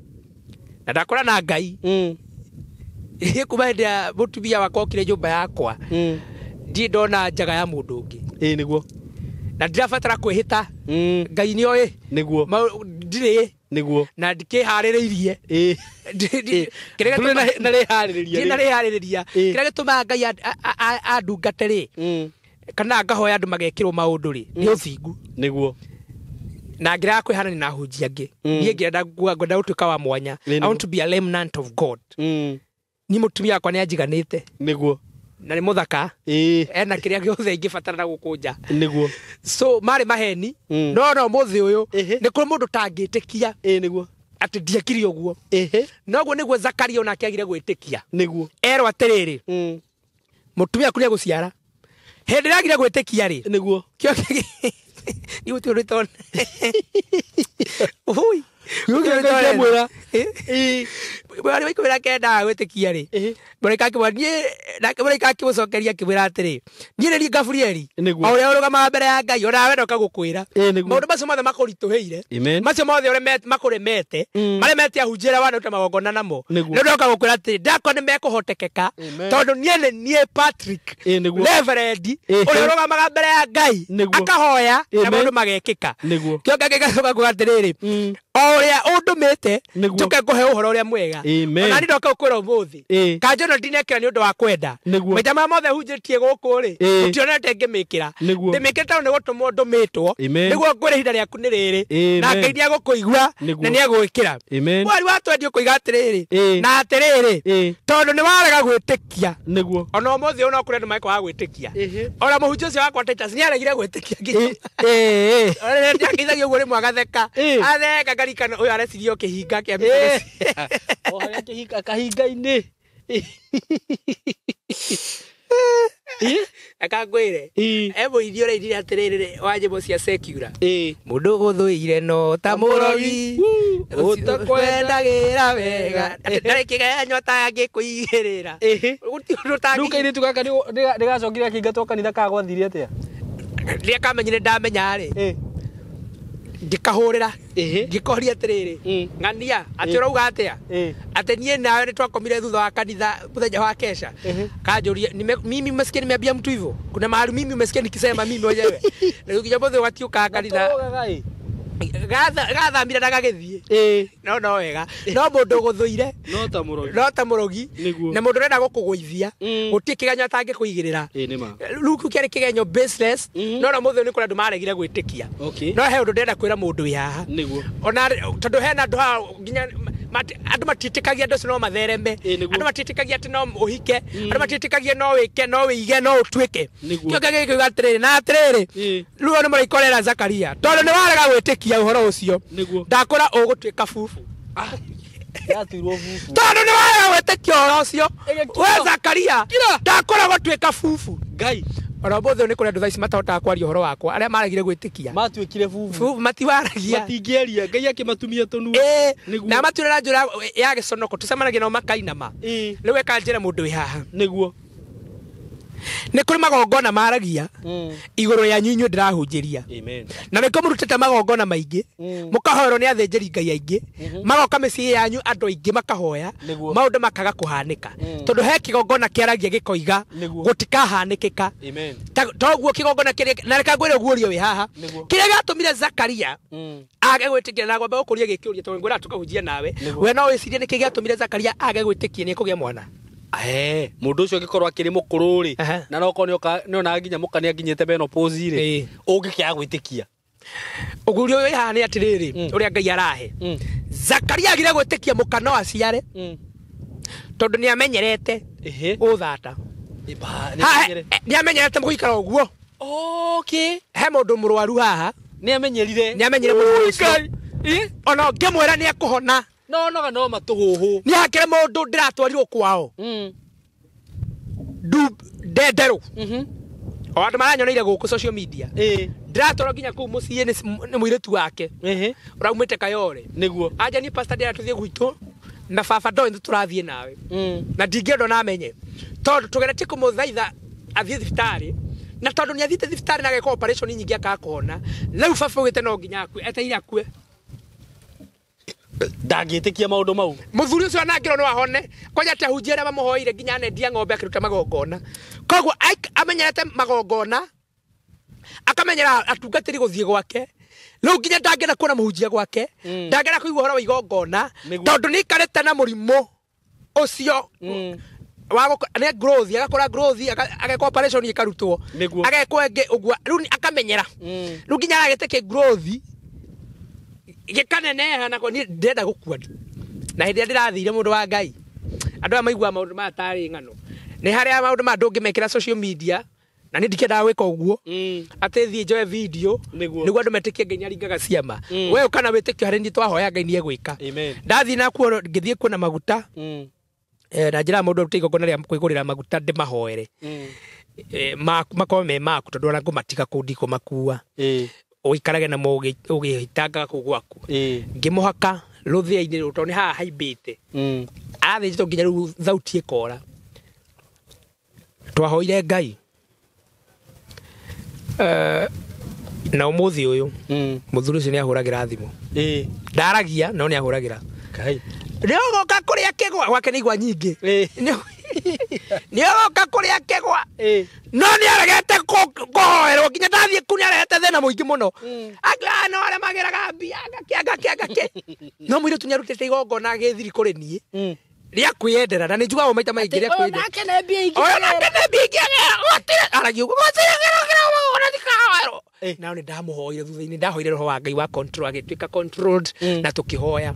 Na ndakora na Ngai. Niĩ kuma hĩndĩ ya mũtumia wakwa okire nyũmba yakwa, ndirĩ ndona njaga ya mũndũ ũngĩ. Ĩĩ nĩguo. Na ndirabatara kwĩhĩta. Ngai nĩoĩ. Nĩguo. Ndirĩ. Nĩguo. Na ndikĩharĩrĩirie. Ĩĩ. Kĩrĩa Ndũrĩ na rĩharĩrĩria. Ndirĩ na rĩharĩrĩria. Ĩĩ. Kĩrĩa gĩtũmaga Ngai andungate rĩ, kana ngahoya andũ magekĩrwo maũndũ rĩ, nĩ ũthingu. Nĩguo. Na ngĩrega kwĩhanania na ahunjia angĩ. Niĩ ngĩenda ngwenda gũtuĩka wa mwanya. Ĩĩ, I nĩguo. want to be a remnant of God. Niĩ mũtumia wakwa nĩ anjiganĩte. Nĩguo. Na nĩ mũthaka. Ĩĩ. Ena kĩrĩa gĩothe ingĩbatara na gũkũ nja. Nĩguo. So marĩ maheni. No no mũthĩ ũyũ Ĩhĩ. nĩ kũrĩ mũndũ tangĩtĩkia Ĩĩ nĩguo. atĩ ndiekire ũguo. Ĩhĩ. Noguo nĩguo Zakaria onake agire gwĩtĩkia. Nĩguo. Erwo atĩrĩrĩ, mũtumia aku nĩegũciara. Hĩndĩ ĩrĩa agire gwĩtĩkia rĩ, Nĩguo. kĩo nĩ gũtirĩ ũndũ itona. Ũhũi. Kiugo kĩa Ngai kĩamwĩra. Ĩĩ. Mweri wa 19 gwĩtĩkia rĩ, Ĩhĩ. mũraika akĩmwĩra, niĩ nake mũraika akĩmũcokeria akĩmwĩra atĩrĩ, niĩ nĩ niĩ Gabrieli, Nĩguo. o ũrĩa ũrũgamaga mbere ya Ngai, onawe ndoka gũkwĩra. Ĩĩ, nĩguo. Maũndũ macio mothe makũritũhĩire, Amen. macio mothe makũremete, maremete ahunjia arĩa wanaruta magongona namo, Nĩguo. rĩu ndoka gũkwĩra atĩrĩ, ndakwa nĩ mekũhotekeka, Amen. tondũ niĩ nĩ niĩ Patrick, Ĩĩ, nĩguo. Reverend, Ĩhĩ. ũrĩa ũrũgamaga mbere ya Ngai, Nĩguo. akahoya na Amen. maũndũ magekĩka. Nĩguo. Kĩo kĩngĩ gĩgacoka kuuga atĩrĩrĩ, o ũrĩa ũndũmĩte, Nĩguo. njũke ngũhe ũhoro ũrĩa mwega. Amen. Ona niĩ ndoka gũkwĩra ũmũthĩ. Ĩĩ. Kanjũ ĩno ndinekĩra nĩ ũndũ wa kwenda. Nĩguo. Maita marĩa mothe hunjĩtie gũkũ rĩ, Ĩĩ. mũtionete ngĩmĩkĩra. Nĩguo. Ndĩmĩkĩrĩte tondũ nĩ gũtũmwo ndũmĩtwo. Amen. Nĩguo ngwĩre ihinda rĩaku nĩ rĩrĩ. Amen. Na Ngai nĩegũkũigua Nĩguo. na nĩegwĩkĩra. Amen. Mweri wa twenty ũkoiga atĩrĩrĩ, Ĩĩ. na atĩrĩrĩ, Ĩĩ. tondũ nĩ warega gwĩtĩkia. Nĩguo. Ona ũmũthĩ ũyũ no kũrĩ andũ mangĩkwaga gwĩtĩkia. Ĩhĩ. Ona mũhunjia ũcio wakwa Titus nĩaregire gwĩtĩkia nginya. Ĩĩ. Nĩakĩithagia ũguo rĩmwe agatheka. Ĩĩ. Atheka ngarikana ũyũ areciria o kĩhinga kĩa Ĩĩ. mĩcege. O harĩa kĩhinga kahinga-inĩ. Ĩĩ. Reka ngwĩre. Ĩĩ. He mũini ũrainire atĩrĩrĩ wa nyĩmbo cia secular. Ĩĩ. Mũndũ gũthũire no ta mũrogi ũtakwendagĩra wega. Atĩ ndarĩ kĩgenyo atangĩkũigĩrĩra. Ĩhĩ. Gũtirĩ ũndũ Rĩu ũtangĩ- kairĩtu gaka nĩgacokire akĩingatwo kanitha kana gwathire atĩa? Rĩrĩa kamenyire ndamenya rĩ, Ĩĩ. ngĩkahũrĩra. Ĩhĩ. Ngĩkoria atĩrĩrĩ, ng'ania atĩ Ĩĩ. ũrauga atĩa? Ĩĩ. Atĩ niĩ nawe nĩ twakomire thutha wa kanitha mũthenya wa kesha. Ehe. Kanjũria, mimi umesikia nimeambia mtu hivyo? Kuna mahali mimi umesikia nikisema mimi mwenyewe. Rĩu nginya mũthĩ ũgatiũkaga kanitha. Gatũrũgaga ĩ. Gathamire na gagĩthiĩ. No no wega. No mũndũ ũgũthũire. No ta mũrogi. No ta mũrogi. Nĩguo. Na mũndũ ũrenda gũkũgũithia. Gũtirĩ kĩgenyo atangĩkũigĩrĩra. Ĩĩ nĩ ma. Rĩu kĩu kĩarĩ kĩgenyo baseless. No na mũthĩ nĩ kũrĩ andũ maregire gwĩtĩkia. Okay. No he ũndũ ndĩrenda kwĩra mũndũ wĩ haha. Nĩguo. Ona tondũ hena andũ haha nginya andũ matiĩtĩkagia andũ acio no mathereme. Ĩĩ nĩguo. Andũ matiĩtĩkagia atĩ no ũhike. Andũ matiĩtĩkagia no wĩke, no wĩige, no ũtuĩke. Nĩguo. Kĩo gĩkiuga atĩrĩrĩ na atĩrĩrĩ. Ĩĩ. Rĩu nĩ mũraika ũrera Zakaria. Tondũ nĩ warega gwĩtĩkia ũhoro ũcio. Nĩguo. Ndakũra ũgũtuĩka bubu. Yatuirwo bubu. Tondũ nĩ warega gwĩtĩkia ũhoro ũcio. Ĩgĩkira. We Zakaria. Kira. Ndakũra gũtuĩka bubu. Ngai. Ona ũmũthĩ nĩ kũrĩ andũ thaa ici matahotaga kwaria ũhoro wakwa arĩa maregire gwĩtĩkia. Matuĩkire bubu. Bubu matiwaragia. Matingĩaria. Ngai akĩmatumia tũnua. Ĩĩ. Nĩguo. Na matuĩra na njĩra ya gĩconoko tũcemanagia nao makainama. Ĩĩ. Rĩu eka njĩre mũndũ wĩ haha. Nĩguo. Nĩ kũrĩ magongona maragia igũrũ rĩanyu inyuĩ ndĩrahunjĩria. Amen. Na nĩkĩo mũrutĩte magongona maingĩ mũkahoerwo nĩ athĩnjĩri ngai aingĩ magoka mĩciĩ yanyu andũ aingĩ makahoya Nĩguo. maũndũ makaga kũhanĩka tondũ he kĩgongona kĩaragia gĩkoiga Nĩguo. gũtikahanĩkĩka. Amen. Toguo kĩgongona kĩrĩa na reke ngwĩre ũguũrio wĩ haha Nĩguo. kĩrĩa gĩatũmire Zakaria age gwĩtĩkia na ngwamba gũkũria gĩkĩũria tondũ ngwĩra tũkahunjia nawe. Nĩguo. We no wĩcirie nĩkĩ gĩatũmire Zakaria age gwĩtĩkia nĩ ekũgĩa mwana. Mũndũ ũcio angĩkorwo akĩrĩ mũkũrũ rĩ Aha. na nokorwo nĩonaga nginya mũka nĩakinyĩte menopause rĩ Ĩĩ. ũngĩkĩaga gwĩtĩkia. Ũguũrio wĩ haha nĩ atĩrĩrĩ ũrĩa Ngai arahe. Zakaria agire gwĩtĩkia mũka no aciare tondũ nĩ amenyerete Ĩhĩ. ũthata. Ba, Nĩ amenyerete gũikara ũguo. Okay. He mũndũ mũrwaru haha Nĩ amenyerire. nĩ amenyere mũrimũ ũcio. Ngai. Ĩ? Ona ũngĩmwĩra nĩ ekũhona. No onaga no matũhũhũ. Nĩ hakĩrĩ mũndũ ndĩratwarirwo kwao. Ndenderũ. O andũ maranyoneire gũkũ social media. Ĩĩ. Ndĩratwarwo nginya kũu mũciĩ nĩ mũirĩtu wake. Ĩhĩ. Ũraumĩte Kayore. Nĩguo. Anja niĩ pastor ndĩrenda tũthiĩ gwitũ na baba ndoĩ nĩ tũrathiĩ nawe. Na ndingĩenda ona amenye. Tondũ tũgeretie kũmũthaitha athiĩ thibitarĩ na tondũ nĩ athiĩte thibitarĩ na ageka operation nyingĩ akaga kũhona. Rĩu baba augĩte no nginya akue, etereire akue. Ndangĩtĩkia maũndũ mau. Mũthuri ũcio onangĩrwo no ahone kwanja atĩ ahunjia arĩa mamũhoire nginya anendia ng'ombe akĩruta magongona. Koguo amenyerete magongona akamenyera atungatĩri gũthiĩ gwake. Rĩu nginya ndangĩenda kuona mũhunjia gwake, ndangĩenda kũigua ũhoro wa igongona Nĩguo. tondũ nĩ aikarĩte na mũrimũ ũcio wa nĩ growth, agakũra growth, agekwo operation ĩkarutwo. Nĩguo. Agekwo ĩngĩ ũguo, rĩu akamenyera. Rĩu nginya aragĩte kĩ growth gĩkaneneha na niĩ ndĩrenda gũkua. Na hĩndĩ ĩrĩa ndĩrathire mũndũ wa Ngai, andũ aya maiguaga maũndũ maya tarĩ ng'ano. Nĩ harĩa maũndũ maya ndũngĩmekĩra social media, na niĩ ndikĩendaga gwĩka ũguo. Atĩ thiĩ njoe video Nĩguo. nĩguo andũ metĩkie Ngai nĩaringaga ciama. We ũka na wĩtĩkio harĩ niĩ twahoya Ngai nĩegwĩka. Amen. Ndathiĩ nakuo ngĩthiĩ kuona maguta na njĩra ya mũndũ arute igongona rĩa kwĩgũrĩra maguta ndĩmahoere. Makorwo me maku tondũ ona ngũmatiga kũu ndikũmakua. Ĩĩ. Ũikarage namo ũgĩitangaga kũu gwaku. Ĩĩ. Ngĩmũhaka rũthĩa-inĩ rũrũ tondũ nĩ haha haimbĩte. Arathĩnjĩtwo nginya rĩu thauti ĩkora. Twahoire Ngai. Na ũmũthĩ ũyũ mũthuri ũcio nĩahũragĩra thimũ. Ĩĩ. Ndaragia no nĩahũragĩra. Ngai. Nĩ ũgũka kũrĩa kĩgwa gwake nĩ igwa nyingĩ. Ĩĩ. Nĩ ũgũka kũrĩa kĩgwa. Ĩĩ. No nĩ aregete kũhoerwo nginya ndathiĩ kũu nĩ arehete thĩna mũingĩ mũno. Akiuga no arĩa magĩraga mbia ngakĩ ngakĩ ngakĩ. No mũirĩtu nĩ arutĩte igongona gĩthiri kũrĩ niĩ rĩa kwĩyendera na nĩ njugaga ũũ maita maingĩ rĩa kwĩyendera. Nake nĩ mbia ingĩ. Ũyũ nake nĩ mbia ingĩ gũtirĩ aragia ũguo gũtirĩ kĩro kĩro ndikahoerwo. Nao nĩ ndamũhoire thutha-inĩ ndahoire roho wa Ngai wa control agĩtuĩka controlled na tũkĩhoya.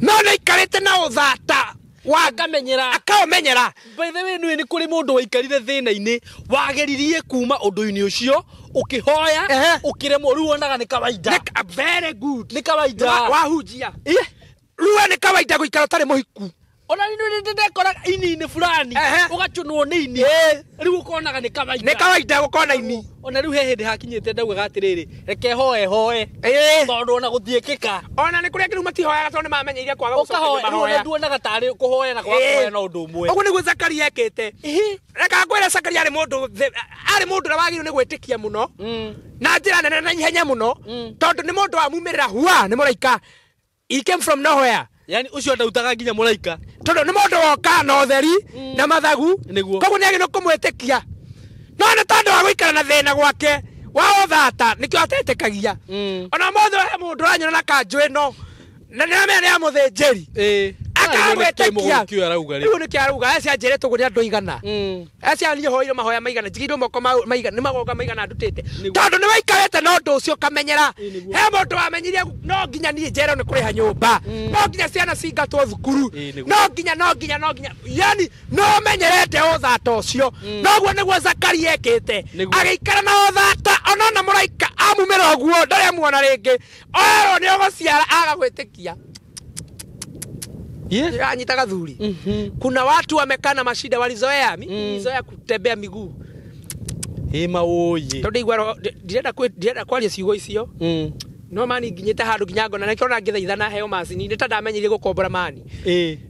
No nĩ aikarĩte na ũthata wa Akamenyera. akaũmenyera. By the way, nĩ kũrĩ mũndũ waikarire thĩna-inĩ wageririe kuma ũndũ-inĩ ũcio ũkĩhoya Ehe. ũkĩremwo rĩu wonaga nĩ kawaida. Very good. Nĩ kawaida. Wahunjia. Ĩ. Rĩu we nĩ kawaida gũikara ũtarĩ mũhiku. Ona nĩ nĩ ndekora ini-inĩ fulani Ehe. ũgacũnwo nĩ ini rĩu ũkonaga nĩ kawaida. Nĩ kawaida gũkorwo na ini. Ona rĩu he hĩndĩ hakinyĩte ndaugaga atĩrĩrĩ reke hoe hoe Ĩĩ. tondũ ona gũtiĩkĩka. Ona nĩ kũrĩa kĩrĩu matihoyaga tondũ nĩ mamenyeire kwaga gũcokerio Ũkahoya rĩu ona mahoya. nduonaga tarĩ kũhoya na kwaga kũhoya no ũndũ ũmwe. Ũguo nĩguo Zakaria ekĩte. Reke ngwĩre Zakaria arĩ mũndũ arĩ mũndũ ũrĩa wagĩrĩirwo nĩ gwĩtĩkia mũno na njĩra nene na ihenya mũno tondũ nĩ mũndũ wamumĩrĩra hua nĩ mũraika. He came from nowhere. Yani ũcio ndautaga nginya mũraika. Tondũ nĩ mũndũ woka na ũtheri na mathagu. Nĩguo. Koguo nĩ agĩrĩirwo kũmwĩtĩkia. No nĩ tondũ wa gũikara na thĩna gwake Wa ũthata nĩkĩo atetĩkagia. Ona mothe he mũndũ ũranyona na kanjũ ĩno na nĩramenya nĩ ya mũthĩnjĩri. Akagwĩtĩkia. Rĩu nĩkĩo arauga acia njĩrĩtwo ũguo nĩ andũ aigana. Acia niĩ hoire mahoya maigana njigĩirwo moko maigana nĩ magonga maigana ndutĩte. Tondũ nĩ waikarĩte na ũndũ ũcio ũkamenyera. He mũndũ wamenyire no nginya niĩ njerwo nĩ kũrĩha nyũmba. No nginya ciana cingatwo thukuru. No nginya no nginya no nginya. Yani no menyerete ũthata ũcio. Noguo nĩguo Zakaria ekĩte. Agĩikara na ũthata onona mũraika amumĩra ũguo ndarĩ amuona rĩngĩ. Oerwo nĩ ũgũciara aga gwĩtĩkia. Anyita gathuri. Kuna watu wamekaa na mashida walizoea. Mimi nilizoea kutembea miguu. Tondu igwa ndirenda kwaria ciugo icio. No mani nginyite handu nginya ngona na kĩona ngĩthaithana heo macini nĩ ta ndamenyire gũkombora mani.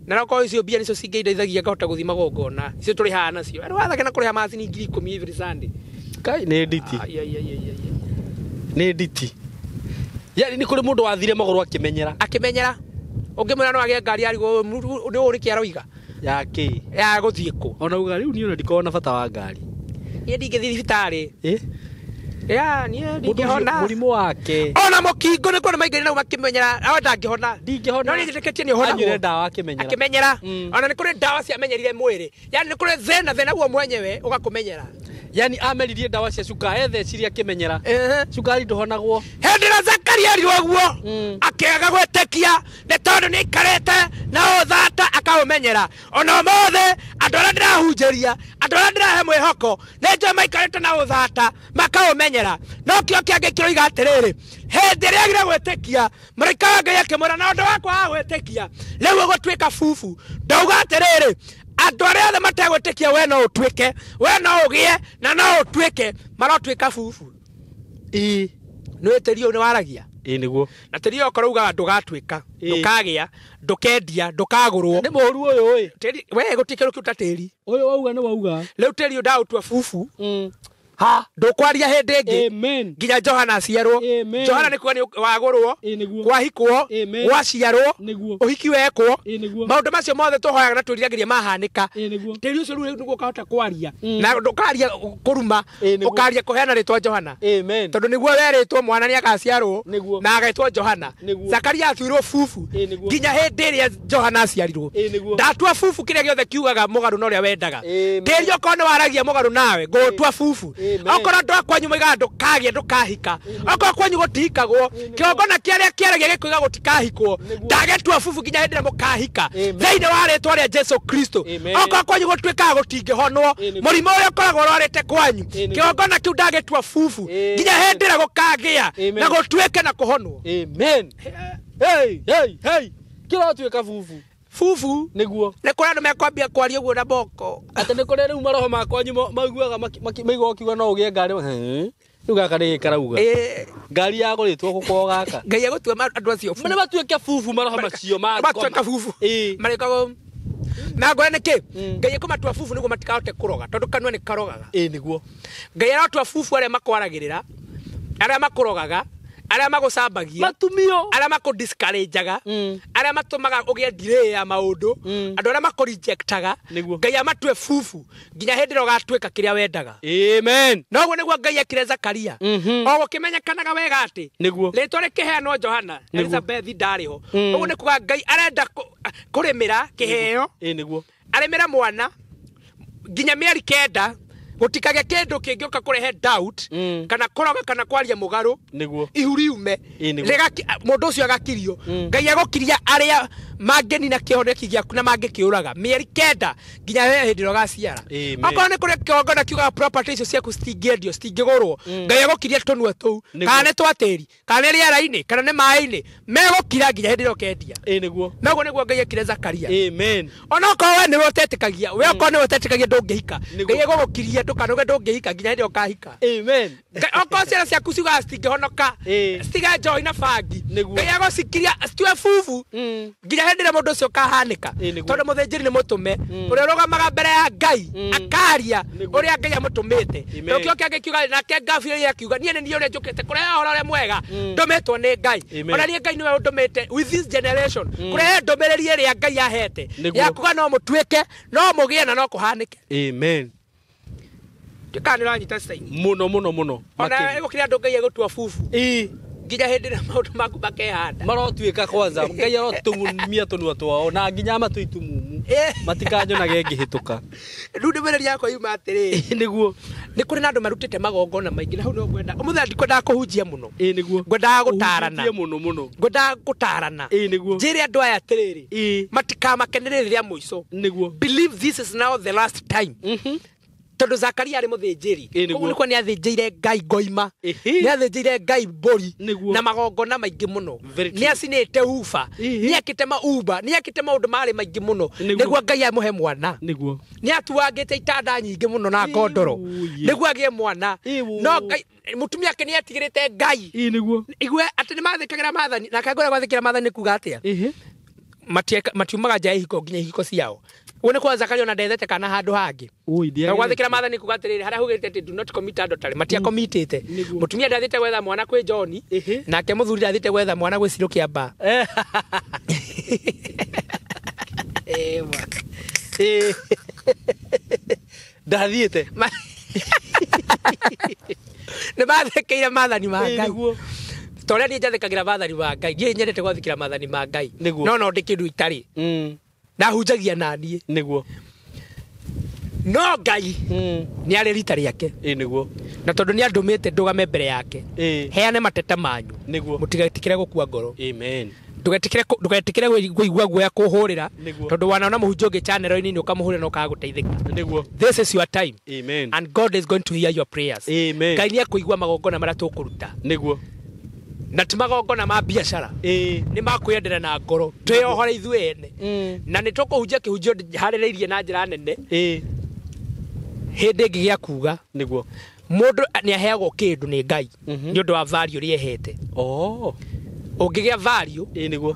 Na no icio mbia nicio cingĩndeithagia ngahota gũthiĩ magongona. Icio tũrĩhaga nacio. Andũ wathake na kũrĩha macini 10,000 every Sunday. Kai nĩ nditi. Nĩ nditi. Yani nĩ kũrĩ mũndũ wathire magũrũ akĩmenyera. Akĩmenyera. Ũngĩmwĩra no agĩe ngari arigwo nĩ ũũ nĩkĩ aroiga. Ya kĩ? Ya gũthiĩ kũ. Ona uga rĩu niĩ ona ndikoragwo na bata wa ngari. Niĩ ndingĩthiĩ thibitarĩ. Ya niĩ ndingĩhona. Mũrimũ wake. Ona mũkingo nĩ kuona maingĩrire nau makĩmenyera awe ndangĩhona. Ndingĩhona. No niĩ njĩtĩkĩtie nĩ ũhonagwo. Anyuire ndawa akĩmenyera. Akĩmenyera. Ona nĩ kũrĩ ndawa ciamenyerire mwĩrĩ. Yani nĩ kũrĩ thĩna thĩna guo mwenyewe ũgakũmenyera. Yani ameririe ndawa cia cukari ethecirie akĩmenyera. Cukari ndũhonagwo. Hĩndĩ ĩrĩa Zakaria erirwo ũguo akĩaga gwĩtĩkia nĩ tondũ nĩ aikarĩte na ũthata akaũmenyera. Ona ũmũthĩ andũ arĩa ndĩrahunjĩria andũ arĩa ndĩrahe mwĩhoko nĩ njũĩ maikarĩte na ũthata makaũmenyera. No kĩo kĩangĩ kĩroiga atĩrĩrĩ hĩndĩ ĩrĩa agire gwĩtĩkia mũraika wa Ngai akĩmwĩra na ũndũ wa kwaga gwĩtĩkia rĩu ũgũtuĩka bubu. Ndauga atĩrĩrĩ andũ arĩa othe mategwĩtĩkia we no ũtuĩke we no ũgĩe na no ũtuĩke marotuĩka bubu. Nĩ tĩri ũyũ nĩ waragia. Nĩguo. Na tĩri ũyũ okorwo ugaga ndũgatuĩka ndũkagĩa ndũkendia ndũkagũrwo. Nĩ mũũru ũyũ ĩ. Tĩri we gũtirĩ kĩndũ kĩu ta tĩri. Ũyũ wauga nĩ wauga. Rĩu tĩri ũyũ ndaũtua bubu. Ha ndũkwaria hĩndĩ ĩngĩ. Nginya Johana aciarwo. Johana nĩ kuga nĩ wagũrwo kwahikwo gwaciarwo ũhiki wekwo maũndũ macio mothe tũhoyaga na twĩriragĩria mahanĩka. Tĩri ũcio rĩu nĩguo ũkahota kwaria na ndũkaria kũruma ũkaria kũheana rĩtwa Johana. Tondũ nĩguo werĩtwo mwana nĩ agaciarwo na agetwo Johana. Zakaria atuirwo bubu nginya hĩndĩ ĩrĩa Johana aciarirwo. Ndatua bubu kĩrĩa gĩothe kiugaga mũgarũ na ũrĩa wendaga. Tĩri okorwo nĩ waragia mũgarũ nawe ngũgũtua bubu. Okorwo andũ a kwanyu moigaga ndũkagĩa ndũkahika. Okorwo kwanyu gũtihikagwo kĩgongona kĩarĩa kĩaragia gĩkoiga gũtikahikwo ndagĩtua bubu nginya hĩndĩ ĩrĩa mũkahika thĩinĩ wa rĩtwa rĩa Jesu Kristo. Okorwo kwanyu gũtuĩkaga gũtingĩhonwo mũrimũ ũrĩa ũkoragwo ũrwarĩte kwanyu kĩgongona kĩu ndagĩtua bubu nginya hĩndĩ ĩrĩa gũkagĩa na gũtuĩke na kũhonwo. Amen. Hey hey hey. Kĩratuĩka bubu. Bubu nĩguo. Nĩ kũrĩ andũ mekwambia kwaria ũguo na moko. Atĩ nĩ kũrĩ rĩu maroho ma kwanyu maiguaga maiguaga ũkiuga no ũgĩe ngari. Rĩu gaka nĩ karauga. Ngari yagũrĩtwo gũkorwo gaka. Ngai agũtua andũ acio bubu. Nĩ matuĩke bubu maroho macio ma matuĩka bubu. Marĩkagwo na ngore nĩkĩ Ngai ekũmatua bubu nĩguo matikahote kũroga tondũ kanua nĩ karogaga. Nĩguo. Ngai arotua bubu arĩa makwaragĩrĩra arĩa makũrogaga arĩa magũcambagia matumio arĩa makũdiscourageaga arĩa matũmaga ũgĩe delay ya maũndũ andũ arĩa makũrejectaga Ngai amatue bubu nginya hĩndĩ ĩrĩa ũgatuĩka kĩrĩa wendaga. Amen. Noguo nĩguo Ngai ekire Zakaria. O gũkĩmenyekanaga wega atĩ rĩtwa rĩkĩheanwo Johana Elizabeth ndarĩ ho. Ũguo nĩ kuga Ngai arenda kũrĩmĩra kĩheo. Nĩguo. Arĩmĩra mwana nginya mĩeri 9 gũtikagĩa kĩndũ kĩngĩũka kũrehe doubt kana kũroga kana kwaria mũgarũ nĩguo ihu riume mũndũ ũcio agakirio. Ngai agũkiria arĩa mangĩnina kĩhoneki gĩaku na mangĩkĩũraga mĩeri 9 nginya he hĩndĩ ĩrĩa ũgaciara. Okorwo nĩ kũrĩ kĩgongona kiugaga property icio ciaku citingĩendio citingĩgũrwo Ngai agũkiria tũnua tũu kana nĩ twa tĩri kana nĩ rĩera-inĩ kana nĩ maĩ-inĩ megũkira nginya hĩndĩ ĩrĩa ũkendia. Nĩguo. Noguo nĩguo Ngai ekire Zakaria. Amen. Ona okorwo we nĩwe ũtetĩkagia we okorwo nĩwe ũtetĩkagia ndũngĩhika Ngai egũgũkiria ndũkanoge ndũngĩhika nginya hĩndĩ ĩrĩa ũkahika. Amen. Okorwo ciana ciaku ciugaga citingĩhonoka citige njohi na bangi Ngai egũcikiria citue bubu nginya hĩndĩ ĩrĩa mũndũ ũcio ũkahanĩka. Tondũ mũthĩnjĩri nĩ mũtũme ũrĩa ũrũgamaga mbere ya Ngai akaria ũrĩa Ngai amũtũmĩte. Nĩkĩo kĩangĩ kiuga nake Gabriel akiuga niĩ nĩ niĩ ũrĩa njũkĩte kũrehe ũhoro ũrĩa mwega ndũmĩtwo nĩ Ngai. Ona niĩ Ngai nĩwe ũndũmĩte with this generation kũrehe ndũmĩrĩri ĩrĩa Ngai ahete ya kuga no mũtuĩke no mũgĩe na no kũhanĩke. Amen. Kana nĩ ũranyita Simon? Muno muno muno. Ona Makĩria. gũkĩrĩ andũ Ngai egũtua bubu Ĩĩ. nginya hĩndĩ ĩrĩa maũndũ maku makehanda. Marotuĩka kwanza Ngai arotũng'umia tũnua twao na nginya matũ itumumu matikanyonage ngĩhĩtũka. Rĩu ndũmĩrĩri yakwa yuma atĩrĩrĩ, Nĩguo. nĩ kũrĩ na andũ marutĩte magongona maingĩ, na hau no ngwenda ũmũthĩ ndikwendaga kũhunjia mũno, Ĩĩ nĩguo. ngwendaga gũtarana. Ũhunjĩtie mũno mũno. Ngwendaga gũtarana. Ĩĩ nĩguo. Njĩre andũ aya atĩrĩrĩ, Ĩĩ. matikamakenerere rĩrĩa mũico. Nĩguo. Believe this is now the last time. Tondũ Zakaria arĩ mũthĩnjĩri. Ĩĩ, nĩguo. Koguo nĩkuo nĩ athĩnjĩire Ngai ngoima, Ĩhĩ. nĩ athĩnjĩire Ngai mbũri Nĩguo. na magongona maingĩ mũno, Very true. nĩ acinĩte uba, Ĩhĩ. nĩ akĩte mauba, nĩ akĩte maũndũ marĩ maingĩ mũno Nĩguo. nĩguo Ngai amũhe mwana. Nĩguo. Nĩ atuangĩte itanda nyingĩ mũno na ngondoro Ĩĩ. nĩguo agĩe mwana. Ĩĩ. No Ngai, mũtumia ake nĩ atigĩrĩte Ngai. Ĩĩ nĩguo. Igue atĩ nĩ mathĩkagĩra maathani, na kangũra gwathĩkĩra maathani nĩ kuga atĩa? Ĩhĩ. Matiumaga nja ya ihiko nginya ihiko ciao. Ũguo nĩ kwa Zakaria ona ndethete kana handũ hangĩ. Ui, Na gwathĩkĩra maathani kuga atĩrĩrĩ, harĩa hugĩte atĩ do not commit adultery, matiakomitĩte. Nĩguo. Mũtumia ndathiĩte gwetha mwana kwĩ John, Ĩhĩ. nake mũthuri ndathiĩte gwetha mwana gwĩ Ciro Kĩamba. Ĩĩ. Ndathiĩte. Nĩ mathĩkĩire maathani ma Ĩĩ Ngai. nĩguo. Ta ũrĩa niĩ njathĩkagĩra maathani ma Ngai, niĩ nyendete gwathĩkĩra maathani ma Ngai. Nĩguo. No no ndĩ kĩndũ itarĩ. Ndahunjagia naniĩ. Nĩguo. No Ngai nĩ arĩ rita rĩake. Ĩĩ nĩguo. Na tondũ nĩ andũmĩte ndũgame mbere yake, Ĩĩ. heane mateta manyu. Nĩguo. Mũtigetĩkĩre gũkua ngoro. Amen. Ndũgetĩkĩre kũigua guoya kũhũrĩra, Nĩguo. tondũ wanaona mũhunjia ũngĩ channel-inĩ nĩ ũkamũhũrĩra na ũkaga gũteithĩka. Nĩguo. This is your time. Amen. And God is going to hear your prayers. Amen. Ngai nĩ ekũigua magongona marĩa tũkũruta, Nĩguo. na ti magongona ma biacara, Ĩĩ. nĩ makwĩyendera na ngoro, twĩyohore ithuĩ ene. Na nĩ tũkũhunjia kĩhunjio harĩrĩirie na njĩra nene Ĩĩ. hĩndĩ ĩngĩ gĩa kuga Nĩguo. mũndũ nĩ aheagwo kĩndũ nĩ Ngai Mhm. nĩ ũndũ wa value ĩrĩa ehete. Oh. Ũngĩgĩa value, Ĩĩ nĩguo.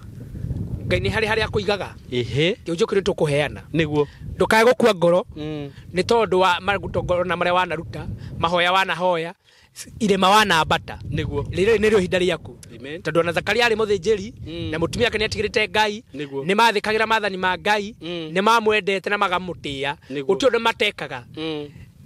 Ngai nĩ harĩ harĩa akũigaga. Ĩhĩ. Kĩhunjio kĩrĩa tũkũheana, Nĩguo. ndũkae gũkua ngoro nĩ tondũ wa magongona marĩa wanaruta, mahoya wanahoya, irĩma wanambata. Nĩguo. Rĩrĩ nĩrĩo ihinda rĩaku. Amen. Tondũ ona Zakaria arĩ mũthĩnjĩri, na mũtumia ake nĩ atigĩrĩte Ngai, Nĩguo. nĩ mathĩkagĩra maathani ma Ngai, nĩ mamwendete na magamũtĩĩa, Nĩguo. gũtirĩ ũndũ matekaga,